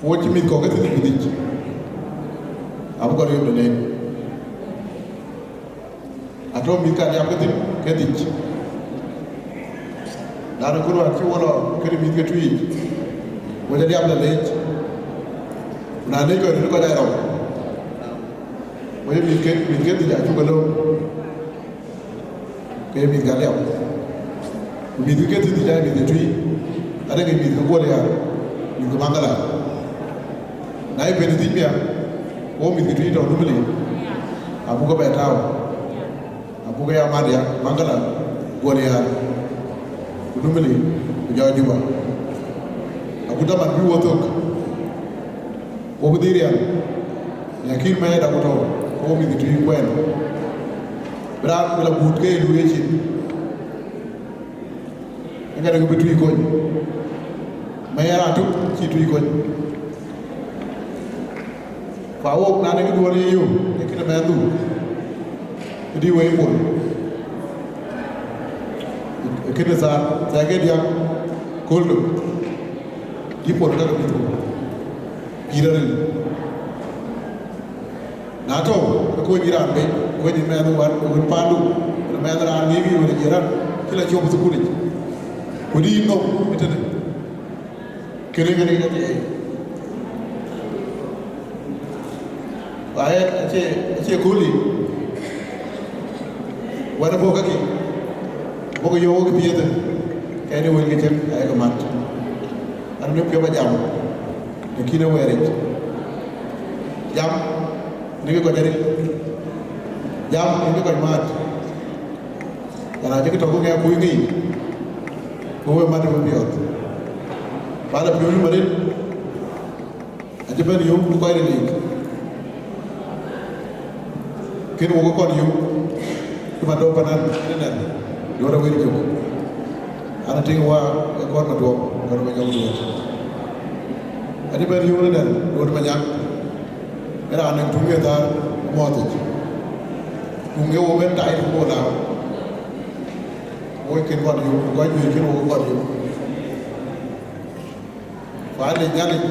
Ku wok cï mïth kɔ̈k ke thïn ë bï dhïc, abï kɔc riɔ̈ɔ̈k tëden. Atɔ̈ mïth ka liap ke thïn ke dhïc. Na ëkööl wään cï wo lɔ këde mïth ke tui yic, wo jɔ liap lɔ leec. Ku na leec kɔc röt kɔc aa rɔm, wo jɔ mïth ke, mïth ke dhïc acuk ke lööm, ke ye mïth ka liap. Ku mïth ke dhïc aa mïth ke tui, ade ke mïth ke guɔl ya, mïth ke maŋgala. Na ye ben dhïc bia, wo mïth ke tui tɔ̈ Numili, abuk ke bɛ tääu. Abuk ya Madia, maŋgala, guɔl ya, ku Numili, ku jɔ Juba. Aku daman bï wo thök, wo bï dhil riɛl, lakin mɛɛt aku tɔ̈u, ku wo mïth tui kuɛɛn. Bï raan bï la buut ke ye luui yecin. Ëŋa dek bï tui kony? Mɛɛr atök cï tui kony. Ku awok na dek duɔ̈ɔ̈r ye yök, ee këde mɛɛndu, ë dï wei pol. Ë këde thaar, thɛɛr ke diäk, kööl dök, dï pol ka ke mïthku. Pïïr aril. Na tɔ̈u, ke kony raan bei, kony mɛnh wän, wën pandu, wën mɛnh raan ŋiëëŋ, wën jiëran, cï la cop ë thukul yic. Ku dï yïn nhom ëtënë. Kënë, kënë, kënë, kënë. Wa ë, acie, acie kööl yic. Wën bɔ̈ kakï, bɔ̈ ke yöök wok piɛth, kɛn ë wël ke cïn, ayek mat. An, në piɔ̈u ba jam, në kïn ë wɛɛr yic. Jam, në kë kɔc aril. Jam, në kë kɔc maat. Yɛn acï kë tɔ̈ ku ŋɛk kuc ŋic, ku we mat we piɔ̈ɔ̈th. Ba la piɔ̈u yum aril. Acï bɛ̈n yum ku kɔc ril yic. Kën wok kɔn yum, cï Madok panan, ënɛn, duɔ̈t awël jök. An, tïŋ wa, ë kɔn Maduɔk, kɔn Manyɔk duɔ̈t. Acï bɛ̈n yum ënɛn, duɔ̈t Manyaŋ. Ë raan nɛŋ tuŋ ë thaar muɔ̈ɔ̈th yic. Tuŋ ë wo bɛ̈n tai tuŋ wo lääu. Wok kën kɔn yum, ku kɔc juëc kën wok kɔn yum. Ku aa lec Nhialic,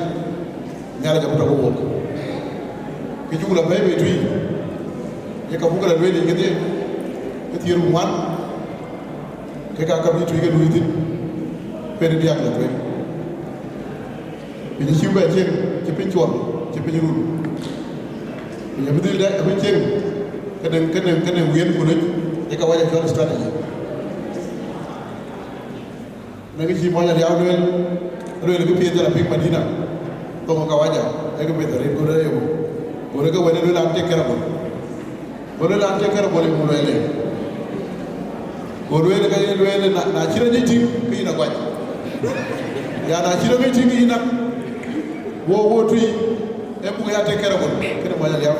Nhialic abï tɔ̈ ke wok. Kë cuk la bɛ̈ɛ̈i bei tui, ye ka buk la lueel yic kedhie, ke thiëër ku ŋuan, ke ka ka bï tui ke luui thïn, pen ë diäk la tueŋ. Piny cï bɛ cieŋ, cï piny cuɔl, cï piny run. Piny abï dhil dɛ, abï cieŋ, këdëŋ, këdëŋ, këdëŋ wiën ku lec, ye ka wac acɔl strategy. Në kë cï mɔny aliau lueel, lueel kë piɛth jɔl apiŋ Madina, thoŋ kawaja, ee kë piɛth arëët, go lueel ayeku. Go lueel ke wën ë lueel an, cï kɛ̈r abɔl. Go lueel an, cï kɛ̈r abɔl, yeŋö lueel ee? Go lueel ke ye lueel, na, na cï rɔt ŋic tïŋ, ke yïn aguac. Ya, na cï rɔt ŋic tïŋ, ke yïn a, wo, wo tui, ee buk ya take care of it. Kënë mɔny aliau.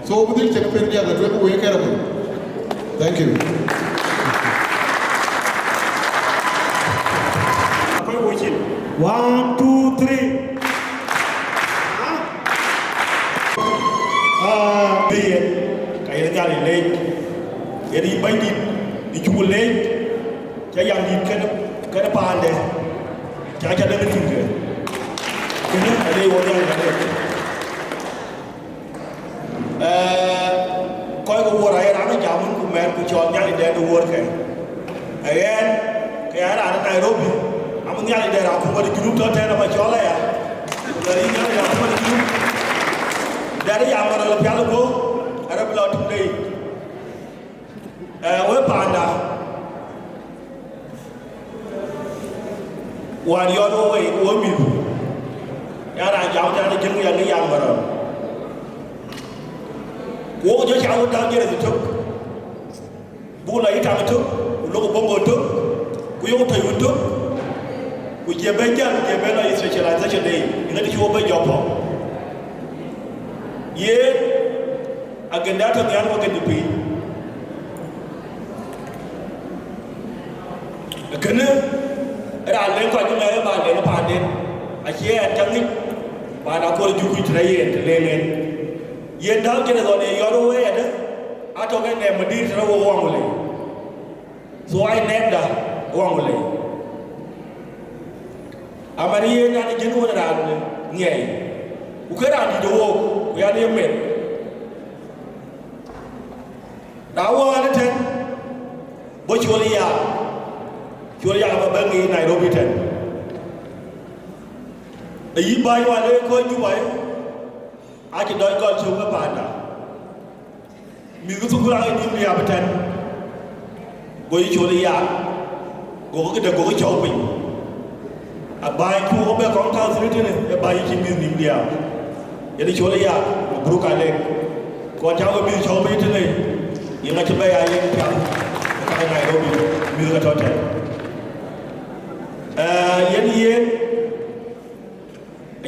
So, bï dhil cïn pen diäk la tueŋ, ku wek care of it. Thank you. Apai wo cin. One, two, three. Ah, bï yen, ka yen Nhialic leec. Yen yï Bɛ̈nydït, yï cuk leec, cä yam dït kënë, kënë paande, cä cä dɛ̈ bï tïŋ kë. Kënë alec wo Nhialic alec. Eh, kɔc ke wuɔ̈r aye raan ë jam wën ku mɛɛn ku cɔɔl Nhialic dɛɛn de wuɔ̈rkɛ. Aɣɛn, ke ya raan ë Nairobi, am Nhialic dɛɛn raan ku wär ë Junub tɔ̈ tɛ̈n aba cɔɔl aya. Ku lɛ̈r yï Nhialic raan ku wär ë Junub. Dɛɛn ë jam ë rɔl pial ë guɔ̈u, arë bï lɔ tïŋ de yic. Eh, we paanda, wään yɔt wo wei, wo mïth, ya raan jam tɛ̈n ë jël ya ke yam ë rɔl. Ku wok jɔ ca wun daŋ Jërëth tök, buk lɔ yï taŋ tök, ku lok Bongo tök, ku yok tɔ̈c wun tök, ku cie ben jäl, cie ben lɔ yï specialization de yic, ëŋö të cï wo ben jɔ pɔ̈k? Yen agenda tɔ̈ nhial wok ke dï piny. Kënë, raan leŋ kɔc ëmɛ ë ba leŋ paanden, acie ɛn cä ŋic, paan akɔɔr jukuc tëde yen të leŋ en. Yen däu cïn ë dhɔn ye yɔt wëëtdë, atɔ̈ ke nɛɛm madït tëde wok waŋ wëlei. So ai nɛɛmda waŋ wëlei. Aman yen an, jën wën raan ŋiɛc, ku ke raan dït ë wook, ku yan ye meth. Na wään ëtɛ̈n, bɔ̈ col ë yak, col ë yak abä bɛ̈n ŋic Nairobi tɛ̈n. Ayï bäny wään ë kɔc Juba, acï dɔc gɔl cök ë panda. Mïth ke thukul aake nïïm liaap ëtɛ̈n, go yï col ë yak, gokï këde gokï cɔu piny. Abäny cuk bɛ kɔŋ tääu thïn tënë, ë bäny cï mïth nïïm liaap. Yen col ë yak, mabruk alek. Kɔn cä we mïth cɔu piny tënë, yen acï bɛ ya yen piath, ë ka Nairobi, mïth ke tɔ̈ tɛ̈n. Ee, yen yen,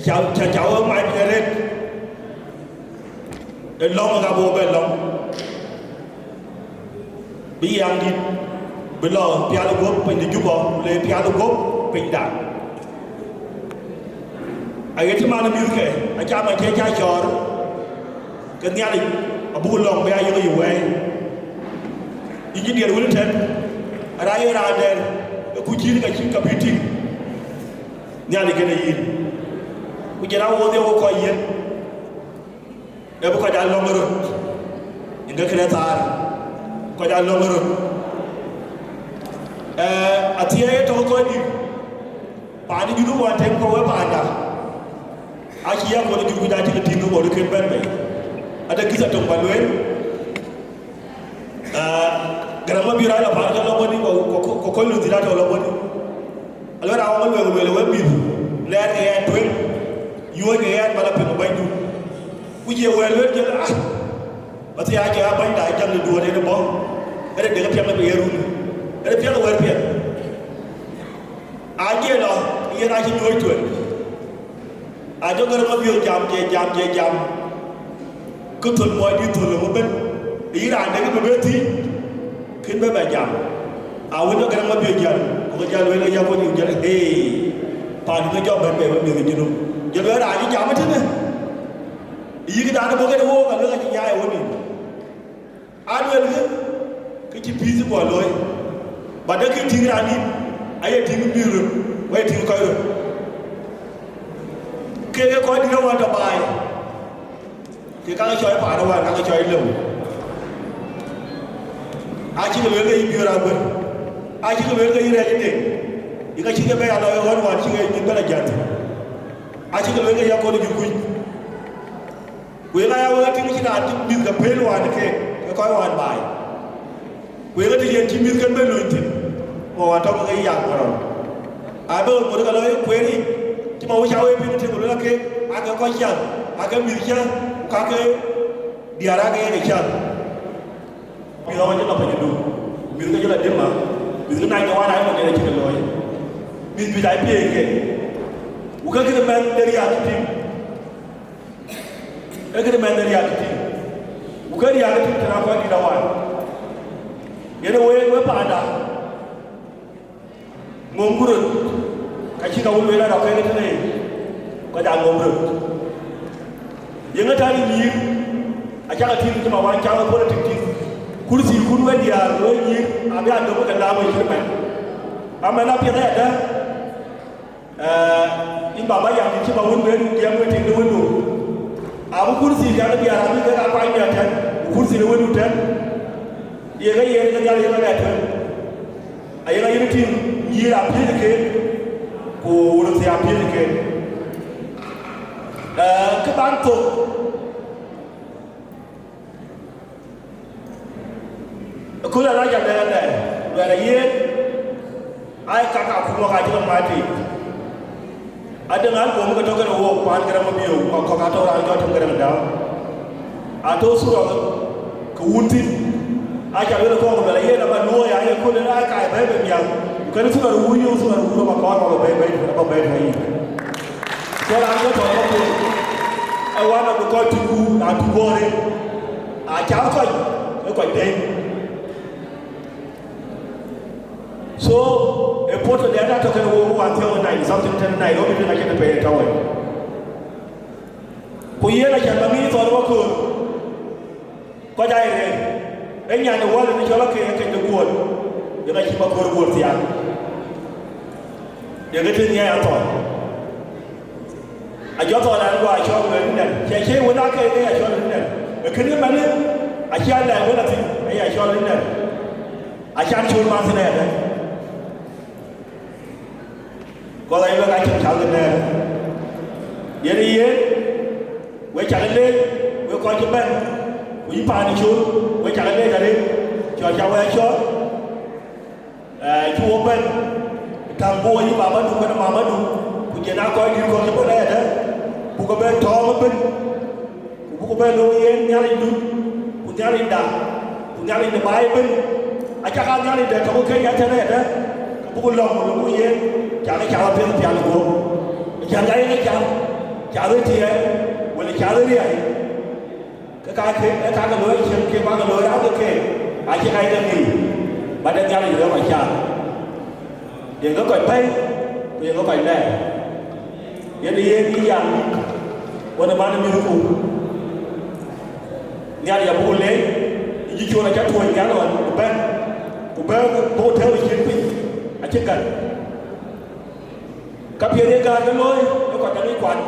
Ca, ca, ca wek mac arëët, ë lɔ̈ŋ ka buk bɛ lɔ̈ŋ, bï yam dït, bï lɔ pial guɔ̈p piny de Juba, ku le pial guɔ̈p pinyda. Aɣet cï man ë mïthke, acam acie ca cɔɔr, ke Nhialic abuk lɔ̈ŋ bï aa yök yï wɛ̈ɛ̈i. Yïn cï diɛt wël tɛ̈n, ara ye raan dɛ̈r, ë kuc cït ka cï ka bï tïŋ. Nhialic kënë yïn. Ku jël awuɔ̈th ye wo kɔc yiëth, ee bï kɔc aa lɔ̈ŋ ë röt, yen ke kënë thaar, kɔc aa lɔ̈ŋ ë röt. Ee, athiɛɛi ë tɔ̈u kɔc dït, paan ë Junub wään tem kɔ̈u ë paanda, acï ya kɔn ë Junub acï ke tïŋ ke ŋoot ë kën bɛ̈n bei. Ade kïth atök bä lueel, Aa, Garaŋ Mabiöör aa lɔ paan ke lɔ bɔ̈ ni, ku, ku, ku, ku kɔc lɔ dhil atɔ̈ lɔ bɔ̈ ni. Alueel aa wä lueel, lueel wek mïth, lɛɛr ke ɣɛn tueŋ, yuööc ke ɣɛn bä lɔ piŋ ë bɛ̈nydu. Ku cie wël lueel jël, ah, bä thii aa jɔ aa bänyda jam de duööt en ë bɔ̈, ëre dek piɛŋ ë bï ye run, ëre piɛŋ ë wɛ̈ɛ̈r piɛth. Aa jiël lɔ, yen acï nyuööc tueŋ. Ajɔ Garaŋ Mabiöör jam, jɛ jam, jɛ jam. Kë thöl muɔɔcdït thöl ëmɔ ëbën, ayï raan dek bï bɛ thiëc, kën bɛ bɛ jam. Awën jɔ Garaŋ Mabiöör jäl, ku ke jäl lueel ke ya kɔc yï jäl, ee, paan bï jɔ bɛ̈n bɛ wek mïth ke Junub. Jɔ lueel raan cï jam ëtënë, yïk dan bɔ̈ kën wook, alueel acï nyaai ë wënïn. Aluelkë, kë cï pïïth guɔ looi, ba de kë tïŋ raan dït, aye tïŋ mïth röt, ku aye tïŋ kɔc röt. Kek ee kɔc dït awään tɔ baai, ke ka ke cɔɔi paan awään, ka ke cɔɔi lëu. Acï ke lueel ke yï Biöör Aguër, acï ke lueel ke yï Rɛɛc Deŋ, yï ka cï ke bɛ ya lɔ ë ɣɔn wään cï ke yï bɛ̈n ajäth. Acï ke lueel ke ya kɔn ë jukuc. Ku yen aya wek atïŋ cïn raan cï mïth ke pëël wään keek, ke kɔc wään baai. Ku yen atïŋ yen cï mïth ke bɛ̈n lööny thïn, ku wään tɔ̈ ke ke yak ku rɔl. Abë ɣöt ŋot ke lɔ ye kueer yic, cï ma wec aa wek piŋ tïŋ ku luel ake, ake kɔc cath, ake mïth cath, ku kake diäär ake yen ë cath. Mïth awä cï lɔ piny ëdu, mïth ke cï lɔ dïma, mïth ke nac ke wään aa ëmɔ dɛn acï ke looi. Mïth juëc aa piëëc ke, ku ke kën mɛnh de riääk cï tïŋ. Ee këde mɛnh de riääk tïŋ, ku ke riääk tïŋ tënë kɔc dït awään. Yen ë week we paanda, ŋomku röt, ka cï ka wun lueel arɔ̈k kek tënë, kɔc aa ŋom röt. Yeŋö tɛ̈n ë nyïïr, acäk atïŋ cï ma wään cä we politik tïŋ, kurthikun we diäär we nyïïr abï a döŋ ke laam we cït mɛn. Amɛn apiɛth ayadäŋ. Ee, yïn baba yam cï ba wun ben jiɛɛm we tik de wëndu. Abï kurthi tɛ̈n ë biäär abï kek aa kuany miɛt tɛ̈n, ku kurthi de wëndu tɛ̈n. Ye ke yen ke Nhialic ye ke lɛ̈k tueŋ. Aye ke yen tïŋ nyïïr apiëth keek, ku wurthi apiëth keek. Ee, kë ban thok. Ëkööl arac alɛɛr lɛɛr, luɛɛr ayen, aa ye kak akuma ka cï ke mat yiic. Adëŋ album ke tɔ̈ kënë wook, paan Garaŋ Mabiöör, ku akɔ̈k atɔ̈ raan cɔl Tim Garaŋ Dau. Atɔ̈ thura ke wun thïn, aca lueel kɔ̈k ku luɛɛr ayen aba luɔɔi, aye kööl ë rac ka ye bɛ̈ɛ̈i bɛ miäk. Ku kënë thura de wun yök, thura de wun aba kɔɔr aba bɛ̈ɛ̈i, aba bɛ̈ɛ̈i tɔ̈ yic. Cï raan cɔl Tɔŋ Mabiöör, ee wan abï kɔc tuku, na tuku ɣɔɔr ë, aca kɔc, ee kɔc dɛ̈i. So, Ë photo de ata tɔ̈ kën wok wan thiɔ̈k ë Nai-, something tën Nairobi, tën acïn pɛɛi tɔ̈ wei. Ku yen acan ba ŋic thɔn waköör, kɔc aa rëër, ë nyan ë wäl ë cɔl ake ë keny de guöör, yen acï ba köör guöör thiaak. Ye ke tïŋ nhiɛɛr athɔn. Ajɔ thɔn an, gua cɔl wël nɛn, cie cie wël ake ë ya cɔl wël nɛn. Ë kënë manë, acï a lɛɛr wël athïn, ë ya cɔl wël nɛn. Acan col man thïn ëyadɛ̈. Kɔc ayï wek acïn cath ënɛɛn. Yen ë yen, we cak leec, we kɔc cï bɛ̈n, ku yï paan ë col, we cak leec arëët, cɔl ca we cɔl. Ee, cï wo bɛ̈n, täŋ buk yï babadu kenë mamadu, ku jɛn aa kɔc dït kɔ̈k cï bɛ̈n ëyadɛ̈, buk ke bɛ̈n tɔ̈ɔ̈ŋ ëbën. Ku buk bɛ looi yen Nhialic dun, ku Nhialicda, ku Nhialic de baai ëbën, acak aa Nhialic de tɔ̈u Kenya tënë ëdë, ke buk lɔ̈ŋ, ku lɔ̈ŋ yen, cak ë cak apiɛth pial guöp. Cak aa yen ë cak, cak ë tiɛɛl, wala cak ë riɛl. Ke ka ke, ee ka ke looi cïn ke bak looi raan ke ke, acï ka ye ke ŋic, ba de Nhialic rɔt acak. Yen ke kɔc bɛ̈i, ku yen ke kɔc lɛɛr. Yen ë yen yï yam, ɣɔn ë man ë mïthku. Nhialic abuk leec, yï cï col acä tuɔ̈c nhial ɣɔn, ku bɛ̈n, ku bɛ̈n buk tɛ̈ɛ̈u ë cin piny, acï gät. Ka piɛth ye gäär ke looi, ë kɔc ka ŋic kuat.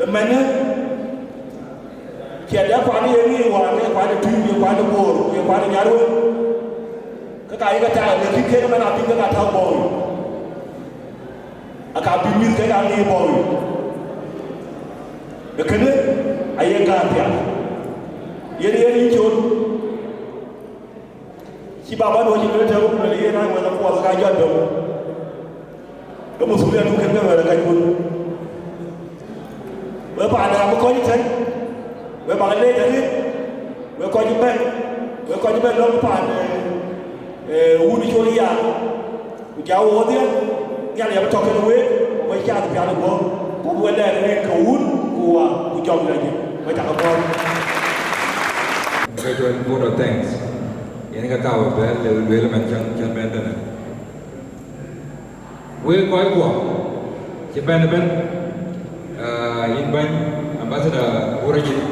Ëmënë, ciɛɛŋda kuan ë ye ŋic wään, ke kuan ë Tuïc, ye kuan ë Bor, ye kuan ë Nyarweŋ, ke ka ye ke tak, lakin kek ëmën abï ke ka tääu bɔ̈ wei, aka bï mïth kek aa ŋic bɔ̈ wei. Ee kënë aye gäär piath, yen yen yï col. Cï baba duɔ̈ɔ̈c cï lueel tɛ̈ɛ̈u, ku lueel yen aa wël akuɔth ka jɔt döŋ. Ke masulia du kën ke lueel ë kackuön. We paanda abï kɔc ëtɛ̈n, we bak leec arëët, we kɔc ëbɛ̈n, we kɔc ëbɛ̈n lɔ̈ŋ paan, ee, ee, wun col ya. Ku ja wo dhiël, Nhialic abï tɔ̈ kenë week, ku bï cath pial ë guɔ̈p, ku bï we lɛɛr week ke wun, ku wa, ku jɔŋ lɔ jë, we cak ë guɔ̈p. Ke tuɛn vote of thanks. Yen ka ka we bɛ̈n le lueel man cän, cän bɛ̈n tënë. Wek kɔc guɔ, cï bɛ̈n ëbɛ̈n, ah, yïn bɛ̈ny Ambassador Abuur Anyith,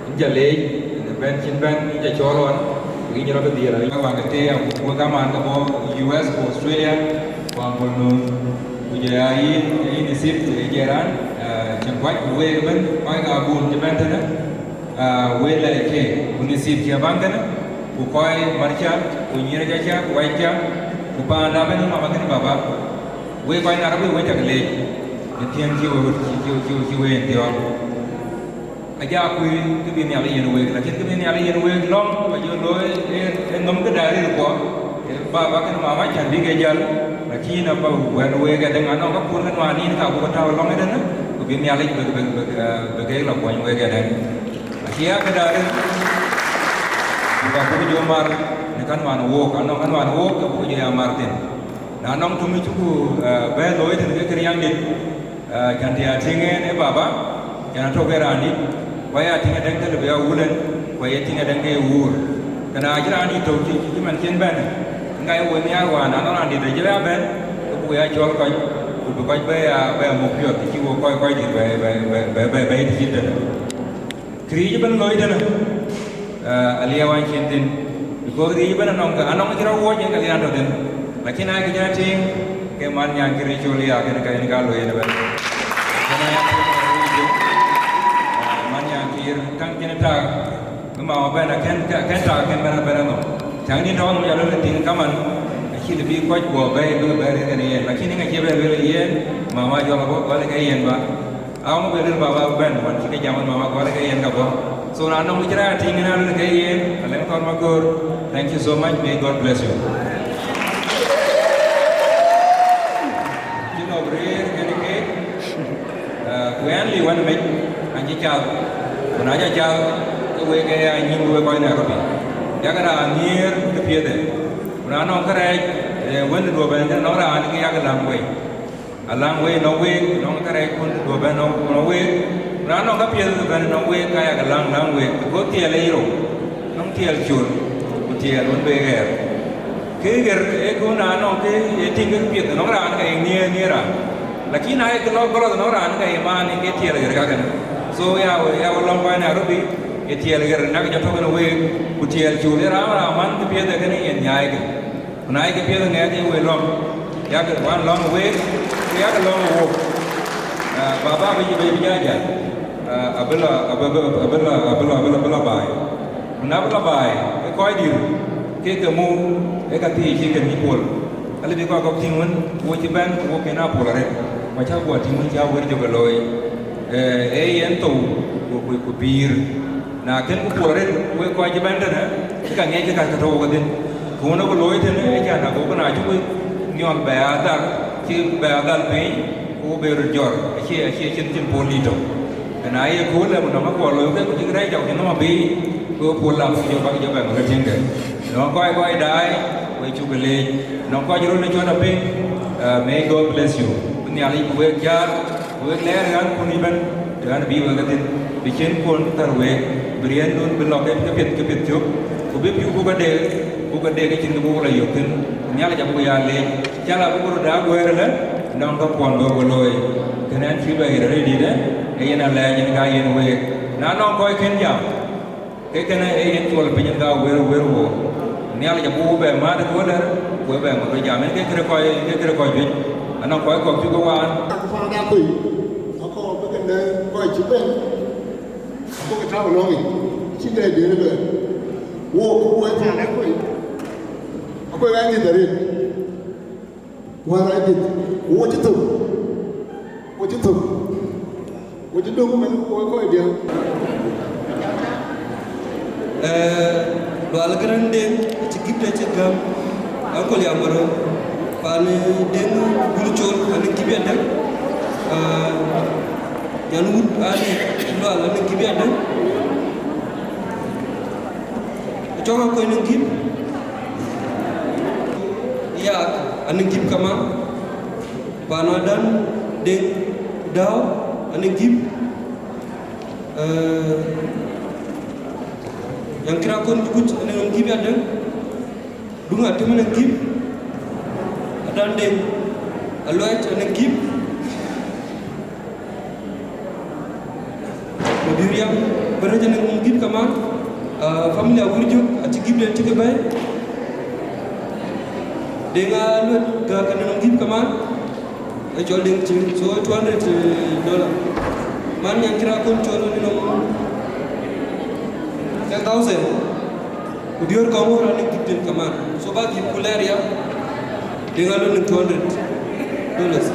yïn ca leec, yïn bɛ̈n cïn bɛ̈n, yïn ca cɔɔl ɣɔn, ku yïn rɔt dhiël, ayï wään ke tëë, wek kamaan ke bɔ̈ U S ku Australia, ku Uncle Nun, ku jɔ ya yïn, yïn Nasib, ku jɔ ya raan, ah, cïn kuac, ku wek ëbɛ̈n, kɔc ka Abuur cï bɛ̈n tënë, ah, wek lɛɛc keek, ku Nasib cï abäŋ kënë, ku kɔc Marca, ku Nyirac Aca, ku Wac Aca, ku paanda ëbɛ̈n, mama kënë baba. Wek kɔc Nairobi, wek cak leec, në thiëŋ cï we, cï, cï, cï, cï we yen thiɔ̈ɔ̈ŋ. Aja kuëër kë bï Nhialic yen week, lakin kë bï Nhialic yen week lɔ̈ŋ, ajo looi, ee, ee nhom këda ril kuɔ, ee, baba kënë mama cän bï ke jäl, lakin aba wɛ̈n week adëŋ anɔŋ ka kuur kë nuan nïn ka buk tääu lɔ̈ŋ ëtënë, ku bï Nhialic bï, bï, bï, ee, bï kek lɔ kuɔny week adëŋ. Acie ya këda ril, ku ka buk jɔ mar në ka nuan wook, anɔŋ ka nuan wook, ka buk jɔ ya mar thïn. Na nɔŋ töŋ cïku, eh, bɛ̈ɛ̈i looi tënë ke këriëëc dït, eh, cän të ya tïŋ en ë baba, cän atök ë raan dït, ku aya tïŋ adɛ̈ŋ ke lëu bï ya wulën, ku aye tïŋ adɛ̈ŋ ke ye wuur. Kënë acï raan dït tök cï, cï man cïn bɛ̈n, ŋa ye wën nhiaar wään, na nɔŋ raan dït ëcï bɛ ya bɛ̈n, ke buk ya cɔl kɔc, ku bï kɔc bɛ ya, bɛ ya muk piɔ̈ɔ̈th, cï wo kɔc, kɔc dït bɛ, bɛ, bɛ, bɛ, bɛ, bɛ tïc tënë. Këriëëc ëbɛ̈n looi tënë, eh, aliɛɛu an cin thïn, because këriëëc ëbɛ̈n anɔŋ kë, anɔŋ cï rɔt wuɔ̈c en ka dhiën tɔ̈ thïn. Lakin aa kë cïn a tïŋ, ke man nyan kï rëëc col ya, kën ka, kën ka looi en ëbɛ̈n. Kën aa ya tïŋ, eh, man nyan kï yir, käŋ cïn taak, bï mama bɛ̈n, akën, akën taak, akën bɛ̈n, bɛ̈n anɔm. Cäŋ nïn tɔ̈u anɔm, ya luel ke tïŋ kaman, acï lëu bï kɔc guɔ bɛ̈ɛ̈i, bï bɛ̈ɛ̈i rëër kën yen. Lakin ŋa cie bɛ̈n lueel yen, mama jɔl abɔ̈, gɔl ke yen ba. Aŋö bï lël baba bɛ̈n, wän cï ke jam wën mama gɔl ke yen ka bɔ̈. So na nɔŋ cï raan tïŋ ënɔɔnë ke yen, alɛ̈ŋ thɔn Magör. Thank you so much. May God bless you. Cï lɔk rëër kën keek, eh, ku ɛn liu wën mec, an cï cath, ku na ca cath, ke wek ke ya nyïïn ku wek kɔc Nairobi. Yak raan nhiëër ke piɛthë. Ku na nɔŋ kërɛɛc, eh, wën duɔ̈p bɛ̈n, ke nɔŋ raan ke yak läŋ wei. Aläŋ wei nɔŋ week, nɔŋ kärɛckun duɔ̈p bɛ̈n nɔŋ, nɔŋ week, raan nɔŋ käpiɛth bɛ̈n nɔŋ week, ka yak läŋ, läŋ week, because tiɛɛl ee rou, nɔŋ tiɛɛl col, ku tiɛɛl wën be ɣɛɛr. Ke ɣer ee kun na nɔŋ ke ye tïŋ ke piɛth nɔŋ raan ka ye ŋiɛɛr ŋiɛɛr raan. Lakin na ye ke lɔ gɔlɔth nɔŋ raan ka ye maan ke tiɛɛl ɣer kakën. So ya we, ya we lɔŋ kɔc Nairobi, ye tiɛɛl ɣer nak jɔ tɔ̈ kën week, ku tiɛɛl col ye raan raan man ke piɛth ee kënë yen nyaai ke. Ku na ye ke piɛth ŋɛɛc ye we lɔŋ, yak wan lɔŋ week, ku yak lɔŋ wook. Ah, baba bï, bï, bï jajal. Ah, abï lɔ, abï, abï, abï lɔ, abï lɔ, abï lɔ, abï lɔ baai. Ku na bï lɔ baai, ke kɔc dït, ke ke muk, e ka thiëëc cï ke mïth pol. Alë bï kɔc kɔ̈k tïŋ wën, wo cï bɛ̈n, wo kën a pol arëët. Ku acä guɔ tïŋ wën cï a wër jök ë looi. Eh, ee yen thou, ku, ku, ku pïïr. Na kën ku pol arëët, wek kɔc cï bɛ̈n tënë, ke ka ŋiɛc ke ka ke tɔ̈u wok adhil. Ku wën ë ku looi tënë, ee can ago ku na cuk nyɔl bɛ adhal, cï bɛ adhal piny, ku be röt jɔt, acie, acie cïn, cïn pol dït tɔ̈u. Ëna ye kööl lɛ̈k ku nɔm akuɔl looi ke ku cïk rɛɛc cɔk cï nɔm abï, ku pol lam ku jɔ bak jɔ bɛ̈n ke tiëŋkë. Nɔŋ kɔc kɔc daai, we cuk leec. Nɔŋ kɔc röt ë cɔt apiŋ, uh, may God bless you. Ku Nhialic ku wek jaar, ku wek lɛɛr ɣän kun ëbɛ̈n, të ɣän bï wek adhil, bï cïn kuɔn thär week, bï riɛndun bï lɔ ke, ke piɛth, ke piɛth cök, ku bï pïu buk adek, buk adek ke cïn kë buk lɔ yök thïn. Ku Nhialic abuk ya leec, cal abuk röt aa guɛɛr ëlë, nɔŋ käkuɔn bï we looi. Kënë ɛn cï bɛ ɣet arëëtdït, ee yen alɛɛc en ka yen week. Na nɔŋ kɔc kën jam, ke kënë ee yen cuɔl piny en ka wër wër wook. Nhialic abuk bɛ määt ë kööl dɛ̈t, ku ë bɛ ŋot bï jam en ke këde kɔc, ke këde kɔc juëc. Anɔŋ kɔc kɔ̈k cï ke waan. Ku paan akoi, akɔɔr bï kënë kɔc cï bɛ̈n, abuk tääu lɔ̈ŋ yic, cï dɛ diëër ëbɛ̈n. Wook, ku wek paan akoi, akoi ɣɛn dhith arëët. Wäär adït, wo cï thök, wo cï thök, wo cï döŋ mɛn, wo kɔc diäk. Eh, Lual Gäräŋ Deŋ acï gift acï gäm, Uncle Yamaro, pan, eh, Deŋ Gul Col, anï gift ya Deŋ. Eh, Nyan Wut Ali Lual, anï gift ya Deŋ. Cɔk akɔc në gïp, yak anëŋ gïp kaman, pan Adan Deŋ Dau anëŋ gïp, eh, Yaŋ Kïra Kon Jukuc anëŋ gïp ya Deŋ, Duŋ Atem anëŋ gïp, Adan Deŋ Aluɛc anëŋ gïp. Mabiur ya, bä rɛ̈c anëŋ gïp kaman, ah, family Awur Jök acï gïp den cï ke bɛ̈ɛ̈i. Deŋ Aluet Gäk anëŋ gïp kaman, ë cɔl Deŋ Cïn, so two hundred dollar. Man Nyan Kïra Kon Col anëŋ ten thousand. Ku diäär kɔŋ wär anëŋ gïp den kaman. So bä gïp ku lɛɛr ya, Deŋ Aluet anëŋ two hundred dollars.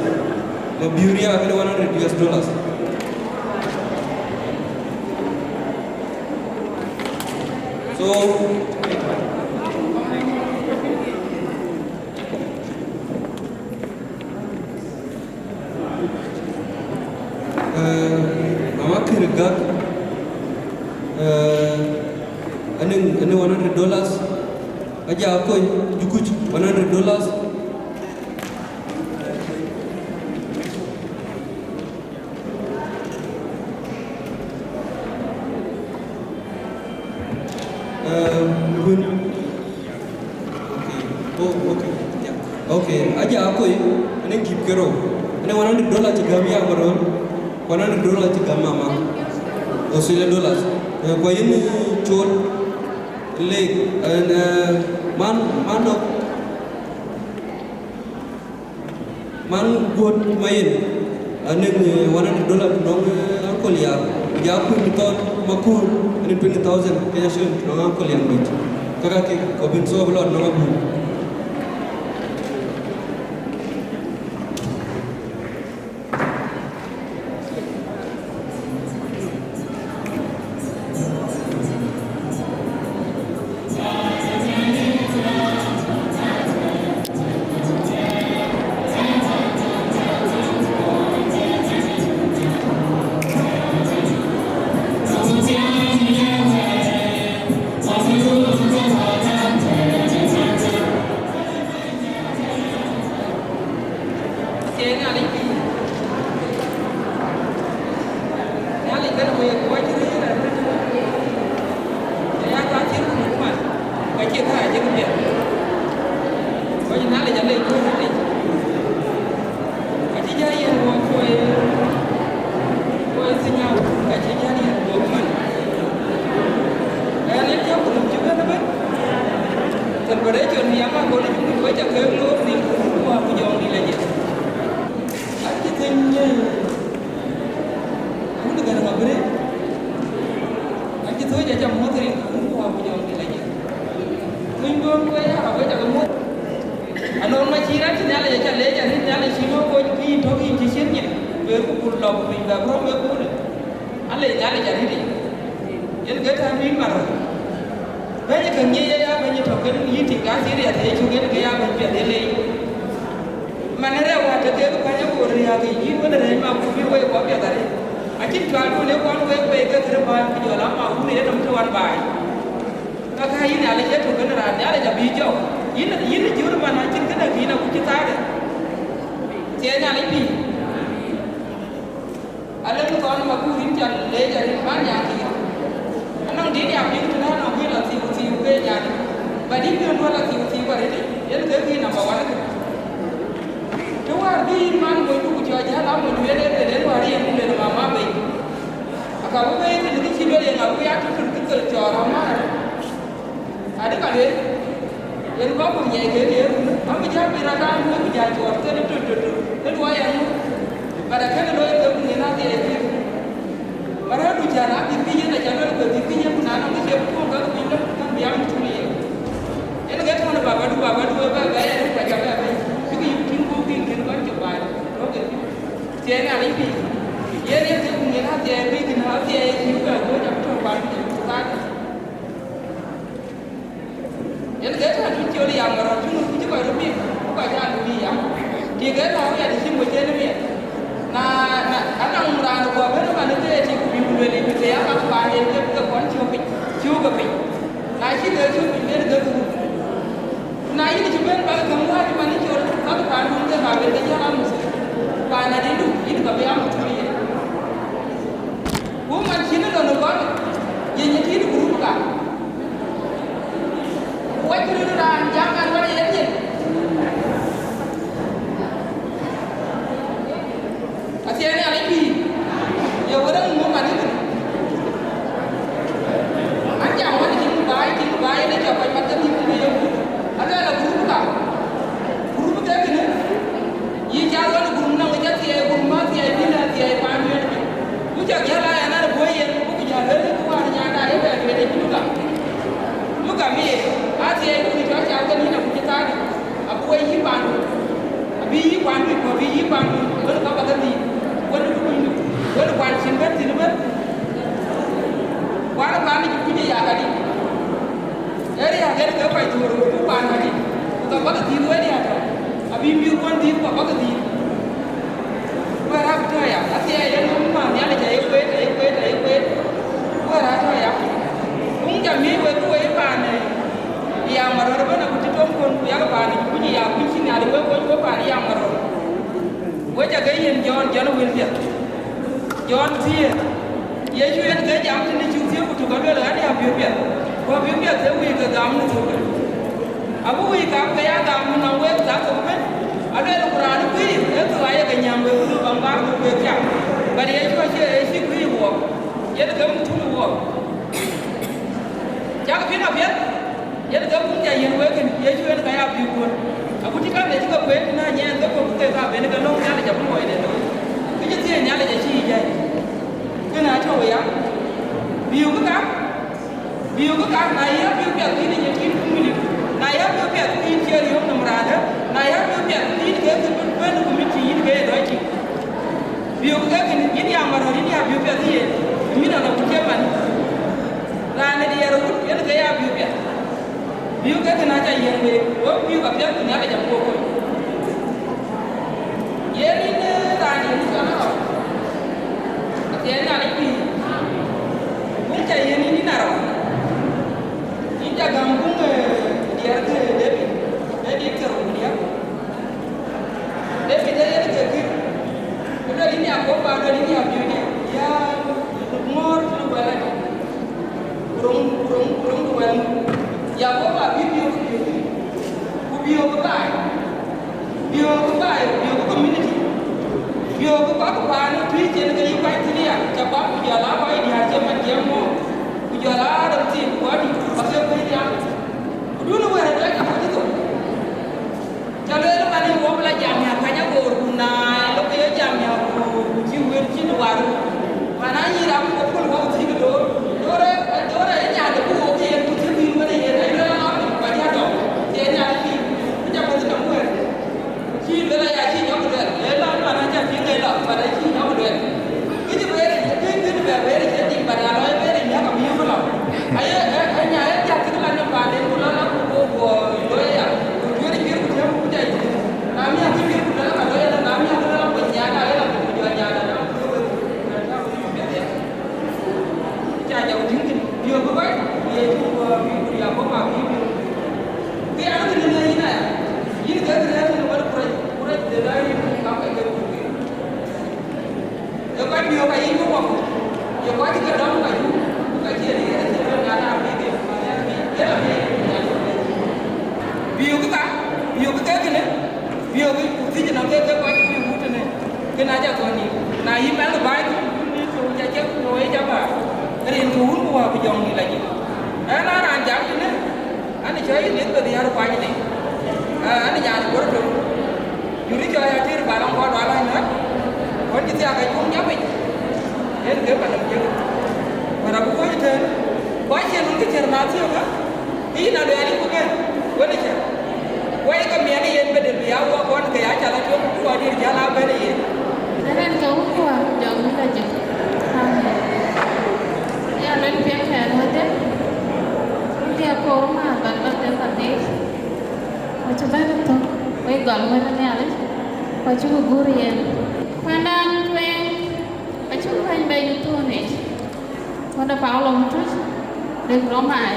Mabiur ya kënë one hundred U S dollars. So, Eh, Mama Kër Gäk, eh, anëŋ, anëŋ one hundred dollars. Aja Akoi Jukuc, one hundred dollars. Eh, wën. Okay. Oh, okay. Yeah. Okay. Aja Akoi, anëŋ gïp kerou. Anëŋ one hundred dollar cï gäm ya Marol. One hundred dollar cï gäm mama. Australia dollars. Eh, ku yen, eh, Col Lek, en, eh, man, man nɔk. Man guɔ̈t Mayen, anëŋ, eh, one hundred dollar nɔŋ, eh, Uncle Yar, ku ja kuny thɔn Makur, anëŋ twenty thousand Kenya shilling nɔŋ Uncle Yar Bit. Kaka kek, kɔ bin thou bï lɔ nɔŋ abun. Operation ya ma kɔn cuk wec akek loor thïn, ku wä ku jɔŋdït la jël. Acï thëny, eh, wun gär ŋa bï rëët. Acï thöc aca muɔ̈th rin, ku wä ku jɔŋdït la jël. Thöny duɔ̈n ku ya awec ake muɔ̈th. Anɔŋ ma cï rɛ̈t Nhialic aca leec arëët, Nhialic cï ŋɔ̈k kony piny tök yïn cï ciët nyin, ku ber ku pul lɔ ku piny bɛ bɔ̈ wek kunë. Alec Nhialic arëët yic. Yen ke tɛ̈n bï mat röt. Bɛ̈ny ke ŋiɛc aya, bɛ̈ny tɔ̈ kën yïn tik ka serious, ye cuk yen ke ya bɛ̈ny piɛth ye leec. Man rɛ̈ɛ̈u wäär tɔ̈ kek bäny ago riääk yic, yïn wën rɛ̈ɛ̈c ma ku bï wek kɔ̈k piɛth arëët. Acïn cual du le kuɔn wek bei ke kërë bäny, ku jɔl ama wun ë yenɔm tɔ̈ wan baai. Ka ka yïn Nhialic ye tök kën raan, Nhialic abï jɔk. Yïn, yïn jur man acïn këdäŋ yïn akuc cï thaarë. Thiëëc Nhialic pïïr. Alëu thɔn ma ku yïn ca leec arëët man nyan thiëëc. Anɔŋ dït ya piŋ tënë anɔŋ wël athiu thiu ke nyan. Ba dït piŋ duɔl athiu thiu arëët, yen ke kï number one kë. Të wäär bï yïn man monydu ku cɔl jäl amonydu yen e lueel en wäär yen ku lueel mama bei. Aka bï bei thïn kë cï lueel yen abï ya tëtun kë thil cɔɔr amär. Adï ka lueel, yen kɔc ku nyiɛc kek ye run, abï jäl piny rɔt raan wek ku jäl cuɔɔr thël tön tön tön, ke luɔi aŋö? But akënë looi kek ku ŋiɛn adhiɛɛi thïn. Ba rɔ̈ɔ̈du cän abï bï yen aca luel ku bï bï yen ku na nɔŋ kë cie ku tuɔɔk ke piny dɔ̈k, kan bï ya muk thul yen. Yen ke tɔ̈u në babadu, babadu ë bɛ bɛ yen ku aca bɛ bɛ̈ny, bïk yïk tïŋ ku bï kën kɔc cök baai, duɔ̈kkë. Thiëëc Nhialic pïïr. Yen yen kek ku ŋiɛn adhiɛɛi bï kën adhiɛɛi bï bɛ bɔ̈ jam tɔ̈u baai ku jam tɔ̈u baai. Yen ke tɛ̈n cï col yam rɔt cï ŋö kuc kɔc röt bïk, ku kɔc aa luui yam. Tik ke lɔ̈u ya të cï ŋö cen miɛt. Na, na, anɔŋ raan guɔ bɛ̈n ëman ke ye tik ku bï ku lueel yic, bï ke ya ka paan yen ke bï ke kɔn cök piny, cuk ke piny. Na cï ke cuk piny, yen ke guur. Ku na yïn cï bɛ̈n bäk käŋ wääc ëman col, ka paan dun ke ka ben ke jäl amuth. Paan adï du, yïn ka bï amuth tui yen. Ku man cïn ë lon ë gɔl, ye nyï tït gurup ka. Ku wacï röt raan jam an, wär yen yen. Athiɛɛn Nhialic pïïr, ye wërë ŋö man ëkënë? An jam wën, tïŋ baai, tïŋ baai, yen ë cɔk kɔc mat ke mïth ku bï ye gup. Aluɛɛl a gurup ka. Gurup ke kënë. Yï ca ɣɔn gurum nɔŋ ca thiɛɛi gurum ma thiɛɛi bï lɛ̈k thiɛɛi paan duëër piny. Ku cɔk jäl aa ɛn an, bɔ̈ yen, ku bï jäl lueel ku wäär nyanda ye bɛ lueel ë cï luk gam. Luk gam ë ye, aa thiɛɛi ku cɔk ca kën yïn akuc ë thaar, abï wɔ yï paandu, abï yï paandu, ku abï yï paandu, wën ka bä ke dhil, wën ë kunydu, wën ë kuan cïn bɛ̈n thïn ëbɛ̈n. Kuan ë paan ë cï kuc ë yak adï. Ee riääk yen ke kɔc thuɔɔr ku paan adï, ku ka bä ke dhil wën riääk tɔ̈, abï mïthkuɔn dhil ku abä ke dhil. Wɛ̈ɛ̈r abï tɔ̈ ya, athiɛɛi yen ŋö man Nhialic aye kueet, aye kueet, aye kueet. Wɛ̈ɛ̈r atɔ̈ ya. Kuŋ jam miëc wek ku wek paan, eh, yam arɔ̈ɔ̈r ëbɛ̈n, aku cï tomkun, ku yak paan, ku cï ya, ku cï Nhialic wek kony, wek paan yam arɔ̈ɔ̈r. Wek ca ke yiën Jɔn, Jɔn wël piɛth. Jɔn thiëër. Yecu yen ke jam tënë cuk thiëër ku tök, aluel an, ya piɔ̈u piɛth. Ku apiɔ̈u piɛth ke wïïk ke gam në thök. Abï wïïk kam ke ya gam nɔm wek thaa thok ëbën. Aluel ku raan ë guiir, ee thok aye ke nyääŋ wek, ku bä ŋuaar ku wek cam. But Yecu acie, acï guiir wuɔk. Yen ke muk thul wuɔk. Cak piŋ apiɛth. Yen ke kun ca yiën wek kën, Yecu yen ka ya bï kuɔ̈n. Agut cï käŋ de cï ke kueet tënë anyiɛɛn, ke kɔ̈k ke ka ben ke lɔ̈ŋ Nhialic abï luɔide looi. Kë cï thiëëc Nhialic acï yic jai. Kënë acä we ya. Bï ku ka, bï ku ka, na yï apiɔ̈u piɛth kïn ë nyin kïn kum ë lip. Na yï apiɔ̈u piɛth kïn cie riɔ̈ɔ̈k nɔm raandë. Na yï apiɔ̈u piɛth kïn ke kë bï bɛ̈n ë community yïn ke ye dɔc cï. Bï ku ke kën yïn ya marɔ̈ɔ̈r yïn ya apiɔ̈u piɛth yen. Ku mïn ɔn agut cï man. Raan ë diɛɛr ë wut yen ke ya apiɔ̈u piɛth. Bï ke kën aca yiën week, wek bï ka piɛth ku Nhialic abï wo kony. Yen yïn, eh, raan yïn cɔl Arɔu, athiɛɛi Nhialic pïïr, wun ca yiën yïn yïn Arɔu, yïn ca gäm guŋ, eh, diɛɛr ke Debit, Debit ke rou diɛɛr. Debit ee yen ke kïr, ku luel yïn ya Yakoba, luel yïn ya Juda, ya ŋɔ̈ɔ̈r tënë wɛl adï. Ku röŋ, ku röŋ, ku röŋ ku wɛl. Yakoba abï biöök, biöök, ku biöök ë baai. Biöök ë baai, biöök ë community. Biöök ë kɔc paan ë tui cïn ke yï kuany thïn ya, ca bap ku jɔl aa kɔc diäär cï man jiɛɛm mɔ̈ɔ̈r. Ku jɔl aa rem thïn ku adï, ba ke kuëëny ya. Ku duɔ̈në wɛ̈ɛ̈r ë dɔc Biökï ka, biökï ke kënë, biökï ku thiëc nɔm ke ke kɔc bï wut tënë, kën aca thɔ̈n nïïm. Na yï mɛnh baai ku wun nïïm, ke wun ca cek ku wei ca baai, rin ke wun ku wä ku jɔŋ nïïm la jik. Ɣɛn aa raan jam tënë, an, cɔl Elizabeth Yar Kuany Deng, an, nyan Bor Dom. Jur cɔl Atir Balɔŋ Kɔn Wala Nyuɔt, kɔn cï thiak acuŋ jam yic, yen ke panëm jek. Wala ku kɔc tën, ku acïn wun kë cïr na thiɔ̈k ë, yïn aluɛɛl yï ku bɛ̈n, wën ë cïr. Wai ke miɛt ë yen bedel bï ya wɔ kɔn ke ya cal atuɔ̈k, ku kɔc dït jäl aa bɛ̈n ë yen. Ënɛn ke wun ku wä jɔŋ wun la jik. Amen. Ya luel piɛth kɛɛr wädë, wun dhiak koor maar bän bä them pathïïc. Acï bɛ̈n ë thök, wek gɔl wën ë Nhialic, ku acï ku guur yen. Kuɛndan tueŋ, acï ku bɛ̈ny bɛ̈ny ë thöönic. Wën ë Paulo Mtuc, dek Romai.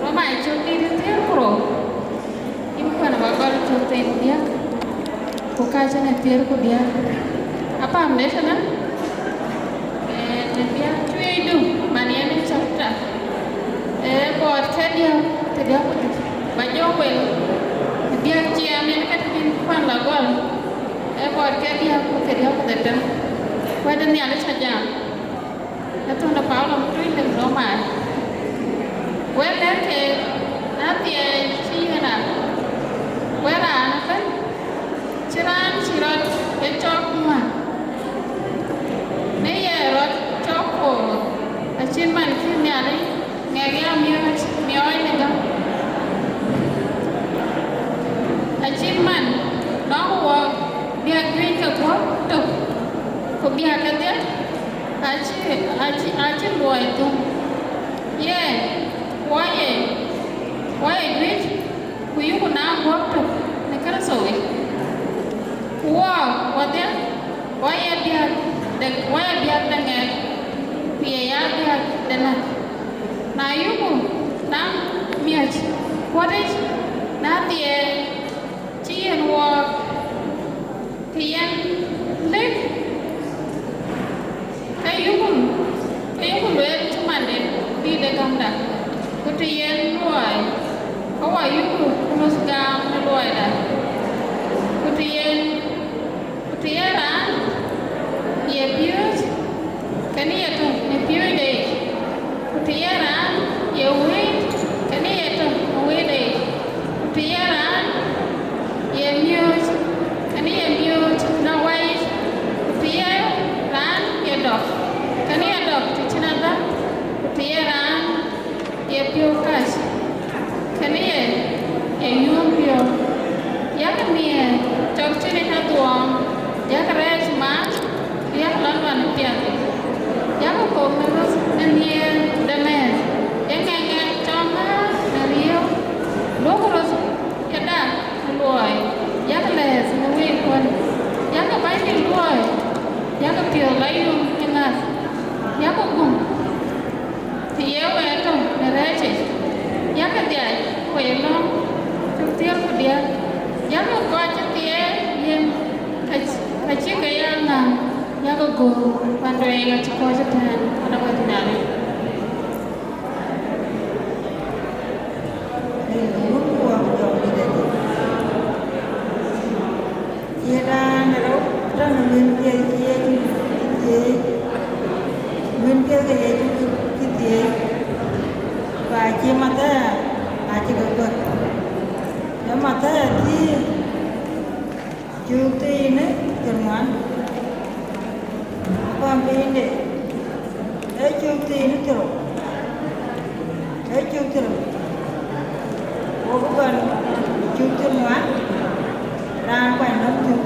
Romai cök dït ë thiëër ku rou. Yïn kuɛn ë ba gɔl cök thëëny ku diäk. Ku kacä në thiëër ku diäk. Apam de tënë, ee, të diäk cuëëcdu, man yen ë chapter, ee, buɔɔt ke diäk, të diäk ku dhïc. Ba jɔ wel, të diäk ciɛɛm yen ke të bïn kuan la gɔl, ee, buɔɔt ke diäk ku të diäk ku dhetem. Wɛ̈t de Nhialic aa jam. Ë thöŋ de Paulo Mtuc de Romai. Wek lɛ̈k keek, na thiɛɛi cï yïn a, wek raan ëbɛ̈n, cï raan cï rɔt ye cɔk ŋuan, në ye rɔt cɔk koor, acït man cï Nhialic ŋɛk ya miɔɔc, miɔɔc në gäm. Acït man nɔŋ wɔ biäk juëc ke guɔ̈p tök, ku biäk kedhie acï, acï, acï luɔi thum. Ye, wɔ ye, wɔ ye juëc, ku yuku naŋ guɔ̈p tök në Kërtho yic. Ku wɔɔk wɔdhie, wɔ ye biäk de, wɔ ye biäk de ŋɛk, ku ye ya biäk de näk. Na yuku naŋ miɔ̈c kuɔ̈tic, na thiɛɛi cï yen wɔɔk, ke yen lëk, ke yuku, ke yuku lueel cï mande dït de gämda, ku të yen luɔi, ke wɔ yuku ku luth gam në luɔida, ku të yen, ku të ye raan ye piööc, kën ye tɔ̈ në piööcde yic, ku të ye raan ye wëët, kën ye tɔ̈ në wëëtde yic, ku të ye raan ye miööc, kën ye miööc në wai yic, ku të ye raan ye dɔk, kën ye dɔk të cïn adhäŋ, ku të ye raan ye piɔ̈u kac, kën ye, ye yum piɔ̈u. Yak nhiëër cɔk cïn ë adhuɔɔm, yak rɛɛc mat, yak lɔ luan ë piath. Yak kok në röth ë nhiëër de mɛɛth, ye ŋɛk ŋɛk cɔk ŋääŋ në riëëu. Duɔ̈kkë röth ye dak në luɔi, yak lɛ̈ɛ̈th në wëikuɔn, yak bänydït luɔi, yak piɔ̈u la yum ë ŋäth, yak guum. Të ye wɛɛr tɔ̈ në rɛ̈ɛ̈cic, yakë dhiac ku ye lɔ̈ŋ cök thiëër ku diäk, yakë kɔc cï thiëëk yen, ka cï, ka cï ke ya ŋäŋ, yakë göök, pan tueŋ acï kɔc ëtɛ̈ɛ̈n, pan awɛ̈t Nhialic. Rin wun ku wä jɔŋ dït adï. Ye raan rou tɔ̈ në wën piɛth cï Yecu cï thiëëc, wën piɛth ke Yecu cï thiëëc, ku acï Mathayo acï ke gɔ̈t. Ë Mathayo thiëëc, cök thiinë thiërŋuan, akɔ̈ɔ̈m pinyde, ee cök thiinë thiërrou, ee cök thiërrou, wok bɔ̈ në cök thiërŋuan, raan kuany nɔm cök.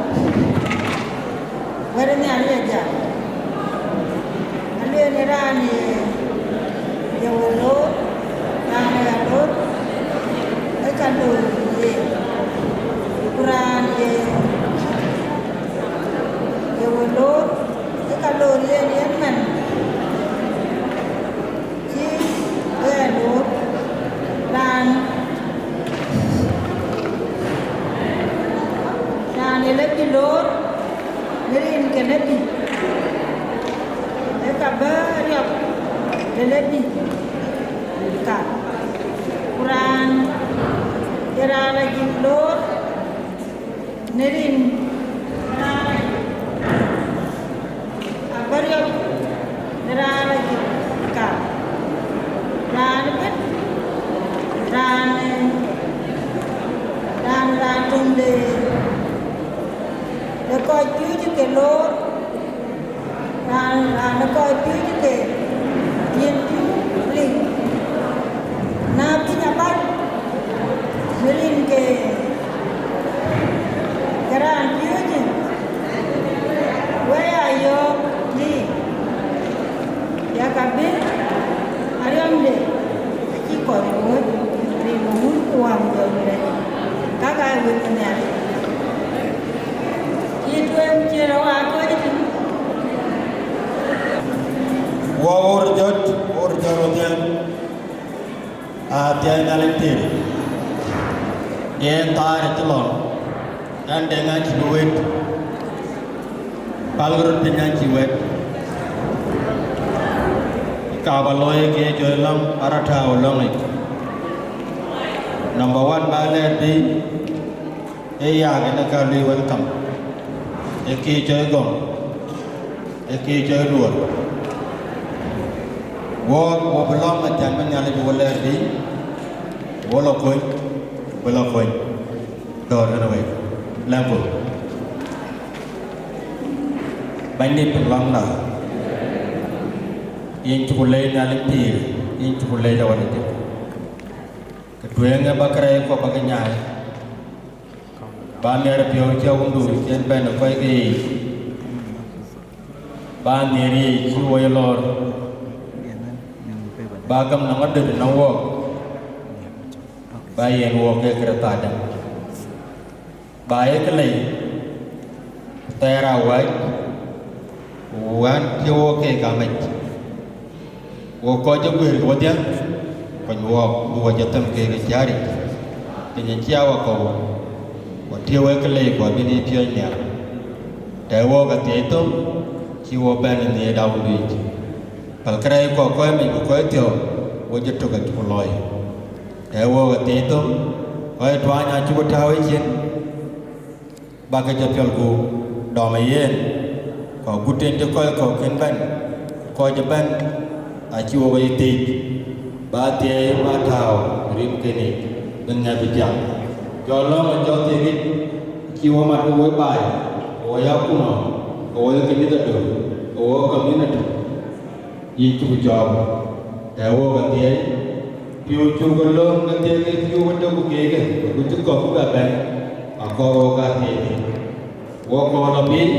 Wɛ̈t ë Nhialic ë jam, alueel në raan ye, ye wël loor, raan ë ɣa loor, ë ka loor yen, ku raan ye, ye wël loor, ë ka loor yen, yen man cï Raan ëbën, raan, raan, raan töŋ de, de kɔc piööcë ke loor, raan, raan de kɔc piööcë ke yen piööc liŋ. Na bï nya bac, rin ke, ke raan piööcë, wëi ayɔ̈ɔ̈k liŋ. Yak abï ariɔmde acï kɔc wööc rin wun ku wam jɔl rɛc, kak aa wël nhial. Cï tueŋ cï rɔt aa kɔc tïŋ. Wɔ wor jɔt, wor jɔt wodhian. Athiɛɛi Nhialic pïïr, yen thaar acï lɔ, ɛn deŋ acï bï wet, päl röt piny acï wet. Ka ba looi ke jɔ lɔ̈ŋ, ba rɔt tääu lɔ̈ŋic. Number one, ba lɛɛr bï, ee yak en ë ka luui welcome, ee kë cɔi gɔm, ee kë cɔi luɔr. Wɔ, wɔ bï lɔ̈ŋ acän bï Nhialic bï wɔ lɛɛr bï, wɔ lɔ kony, bï lɔ kony. Dɔ̈ɔ̈r kënë wek, lɛ̈ŋku. Bɛ̈nydït piny lɔ̈ŋda, yïn cuku leec Nhialic pïïr, yïn cuku leec Awäny Dït. Kë tueŋ ë ba kërɛɛc kɔ̈k ba ke nyaai. Ba nhiɛɛr piɔ̈u cï awundu cï en bɛ̈n ë kɔc ke yiic. Ba nhiɛɛr yiic cï woi lɔɔr. Ba gam nɔm adöt nɔm wɔɔk. Ba yen wɔɔk ke Kërtho adäŋ. Ba ye kë lei, thɛɛr awäc, wään cï wɔɔk ke gamec. Wo kɔc ë guëër ke wodhiɛ, kony wɔɔk bï wɔ jɔ them kek ë cääric, piny acï a wakɔ̈u, wɔ tiëu wek kë lei ku abï piɔ̈ɔ̈c nhial. Tɛ̈ wɔɔk athiɛɛi thöŋ, cï wɔ bɛ̈n ë nhiëër dau luic. Päl kërɛɛc kɔ̈k kɔc mec ku kɔc thiɔ̈k, wo jɔ tök acuk lɔɔi. Tɛ̈ wɔɔk athiɛɛi thöŋ, kɔc tuany acuk tääu ë cin. Ba ke jɔ piɔl ku dɔm ë yen, ku agut en cï kɔc kɔ̈k kën bɛ̈n, kɔc ëbɛ̈n acï wok ye thiëëc, ba thiɛɛi ba tääu rimken yic, bï ŋɛk bï jam. Jɔ lɔ̈ŋ ë jɔ thiëëk yic, cï wo mat ke woi baai, ke woi akuma, ke woi kanitha döŋ, ke woi community. Yïn cuk cɔɔk, tɛ̈ wok athiɛɛi, piɔ̈u cuk ke lööŋ ke thiëëk ke piɔ̈u ke tök ku keek, ku cï kɔ̈k ku bɛ bɛ̈n, akɔɔr wok athiɛɛi. Wok kɔɔr lɔ piny,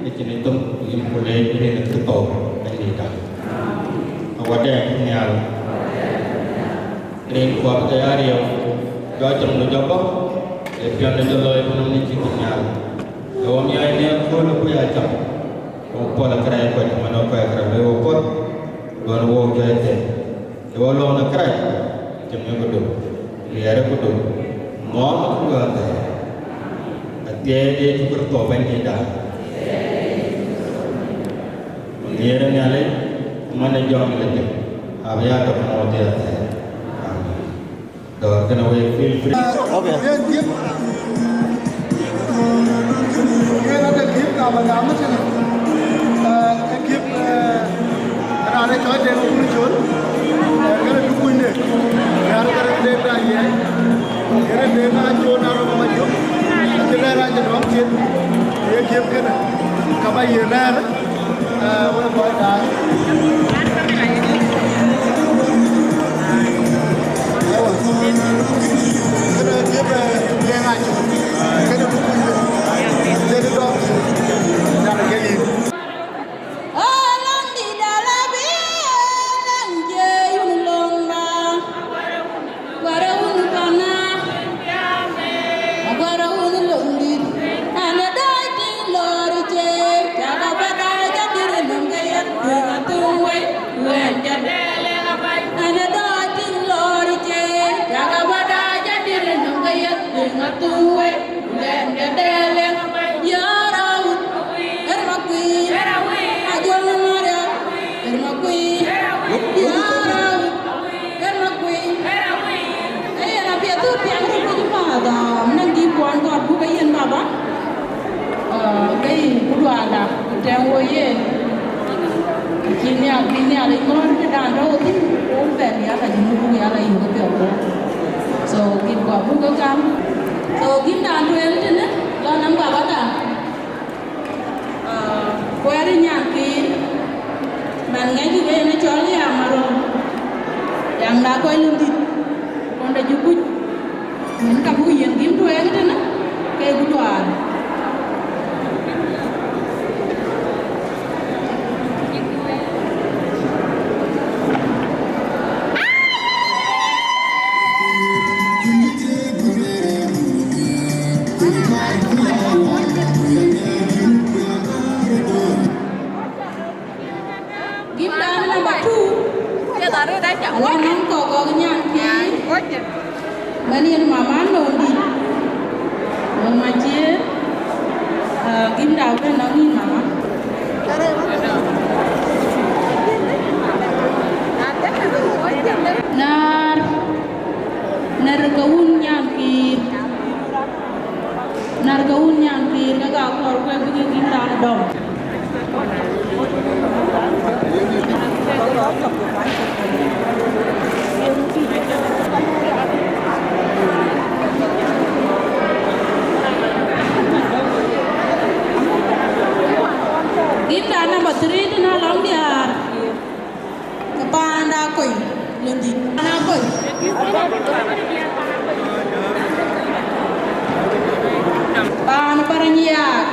ke cïn ë thöŋ, yïn ku leec rin ë Kërtho, Bɛ̈nydït. Awadɛ̈ɛ̈n nhial, rin kuɔth ke ya riëëu, jɔ cam nu jɔ bɔ̈, ë piɔ̈nde jɔ lɔ ë piny nɔm në cït nhial. Ë wɔ miaac në akööl ë ku ya cam. Wo puɔl ë kërɛɛc kɔc cï man ë kuɛɛk rɛ̈t wei wo puɔl, duɔ̈n wook jɔ ë thɛɛr. Ë wo lɔ̈ŋ ë kërɛɛc, cï ŋic këdu, riɛɛr ë këdu, ŋɔɔm ë këdu athɛɛr. Athiɛɛi de Yecu Kërtho Bɛ̈nydïtda. Nhiëër ë Nhialic, man ë jɔŋ ë lëdï, abï ya tök në wodhie athɛɛr. Amen. Dɔ̈ɔ̈r kënë wek, feel free. Okay. Yen gift. Yen ade gift na ba gam tënë. Eh, e gift, eh, raan ë cɔl Deŋ Akun Col. Eh, kënë du kunyde. Raan kënë Deŋ da ye. Kënë Deŋ Acol na rɔm ma jok. Acï lɛɛr acï dɔm cin. Ye gift kënë. Ka ba ye lɛɛr. Aguara wun kana, aguara wun lomdit. Ana dai tin lori che, jaga badai jadir nunga yat, nunga tuwe, wen jadele abai. Ana dai tin lori che, jaga badai jadir nunga yat, nunga tuwe, wen jadele abai. Yara wun, er makui, ajol maria, er makui, yara wun. Yen apiɛth ë piɛŋ röt kë cï määth, ah, nɔŋ dït kuɔn kɔɔr buk ke yen baba. Ah, ke yïn ku duanda, ku tɛ̈ɛ̈ŋ wo yen. Cï Nhial, bï Nhialic ŋɔ̈ɔ̈r këdan tɔ̈u thïn, ku bɛ̈n ya ka cï Yök piɔ̈u. So, gïn kɔc buk ke gam. So, gïn dan tueŋ tënë, lɔ nɔm baba da. Ah, kuɛɛr nyan kiir, man ŋɛc kï ke yen cɔl ya marɔ. Yaŋ da kɔc lundït, kɔn de jukuc. Yen ka buk yen gïn tueŋ tënë, ke ku duaar. Gïmdan number two. Ala nɔm kɔk kɔk nyan kiir. Mɛn yen mama nɔm dït. Mama cie. Ah, gïmda bɛ̈n nɔm yïn mama. Naar. Naar ke wun nyan kiir. Naar ke wun nyan kiir, ke ka kɔɔr kuɛth bï ke gïmdan dɔm. Gïmda number three tënë alɔŋ diäär. Ke paanda kony, lundït. Paanda kony. Paan Parany Yaak.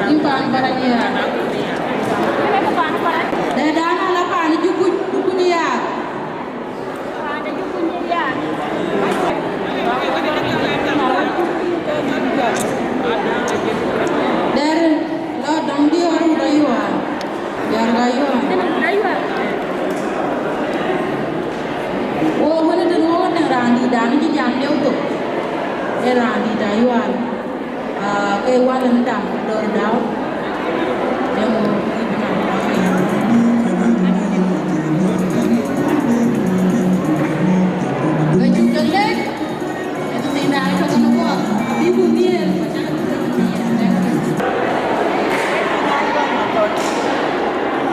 Yïn paan Parany Yaak. Dɛ̈dan ala paan Jukuc, Jukuc Yaak. Dɛ̈r, lɔ dɔm diäär rayuan. Diäär rayuan. Wo wën tën wo wën raan dït dan cï jam liu thok. Ee raan dït ayuan. Ah, ke wal në dam, dɔ̈ɔ̈r dau. Dɛ̈ŋ wo, wïc bï man kuɔn ke yök. Ke cuk ke lec, ëtëthiinda ë tök në guɔ̈p, abï ku dhiëël, ku cä ke dhiëël.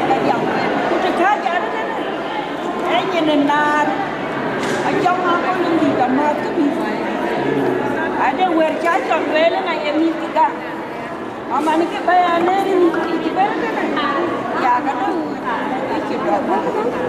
Thank you. Ku të kääc arëët ënë, ee nyin ë naar, acɔŋ akɔ̈l ë mïth amääth ke mïth. Ade wɛ̈t cä cɔl lueel ëna ye mïth kë gam. Aman ke bä ya nɛ̈ɛ̈r ë mïth kë cï bɛ̈n kënë, ya ka döŋ ë cï dɔ̈k.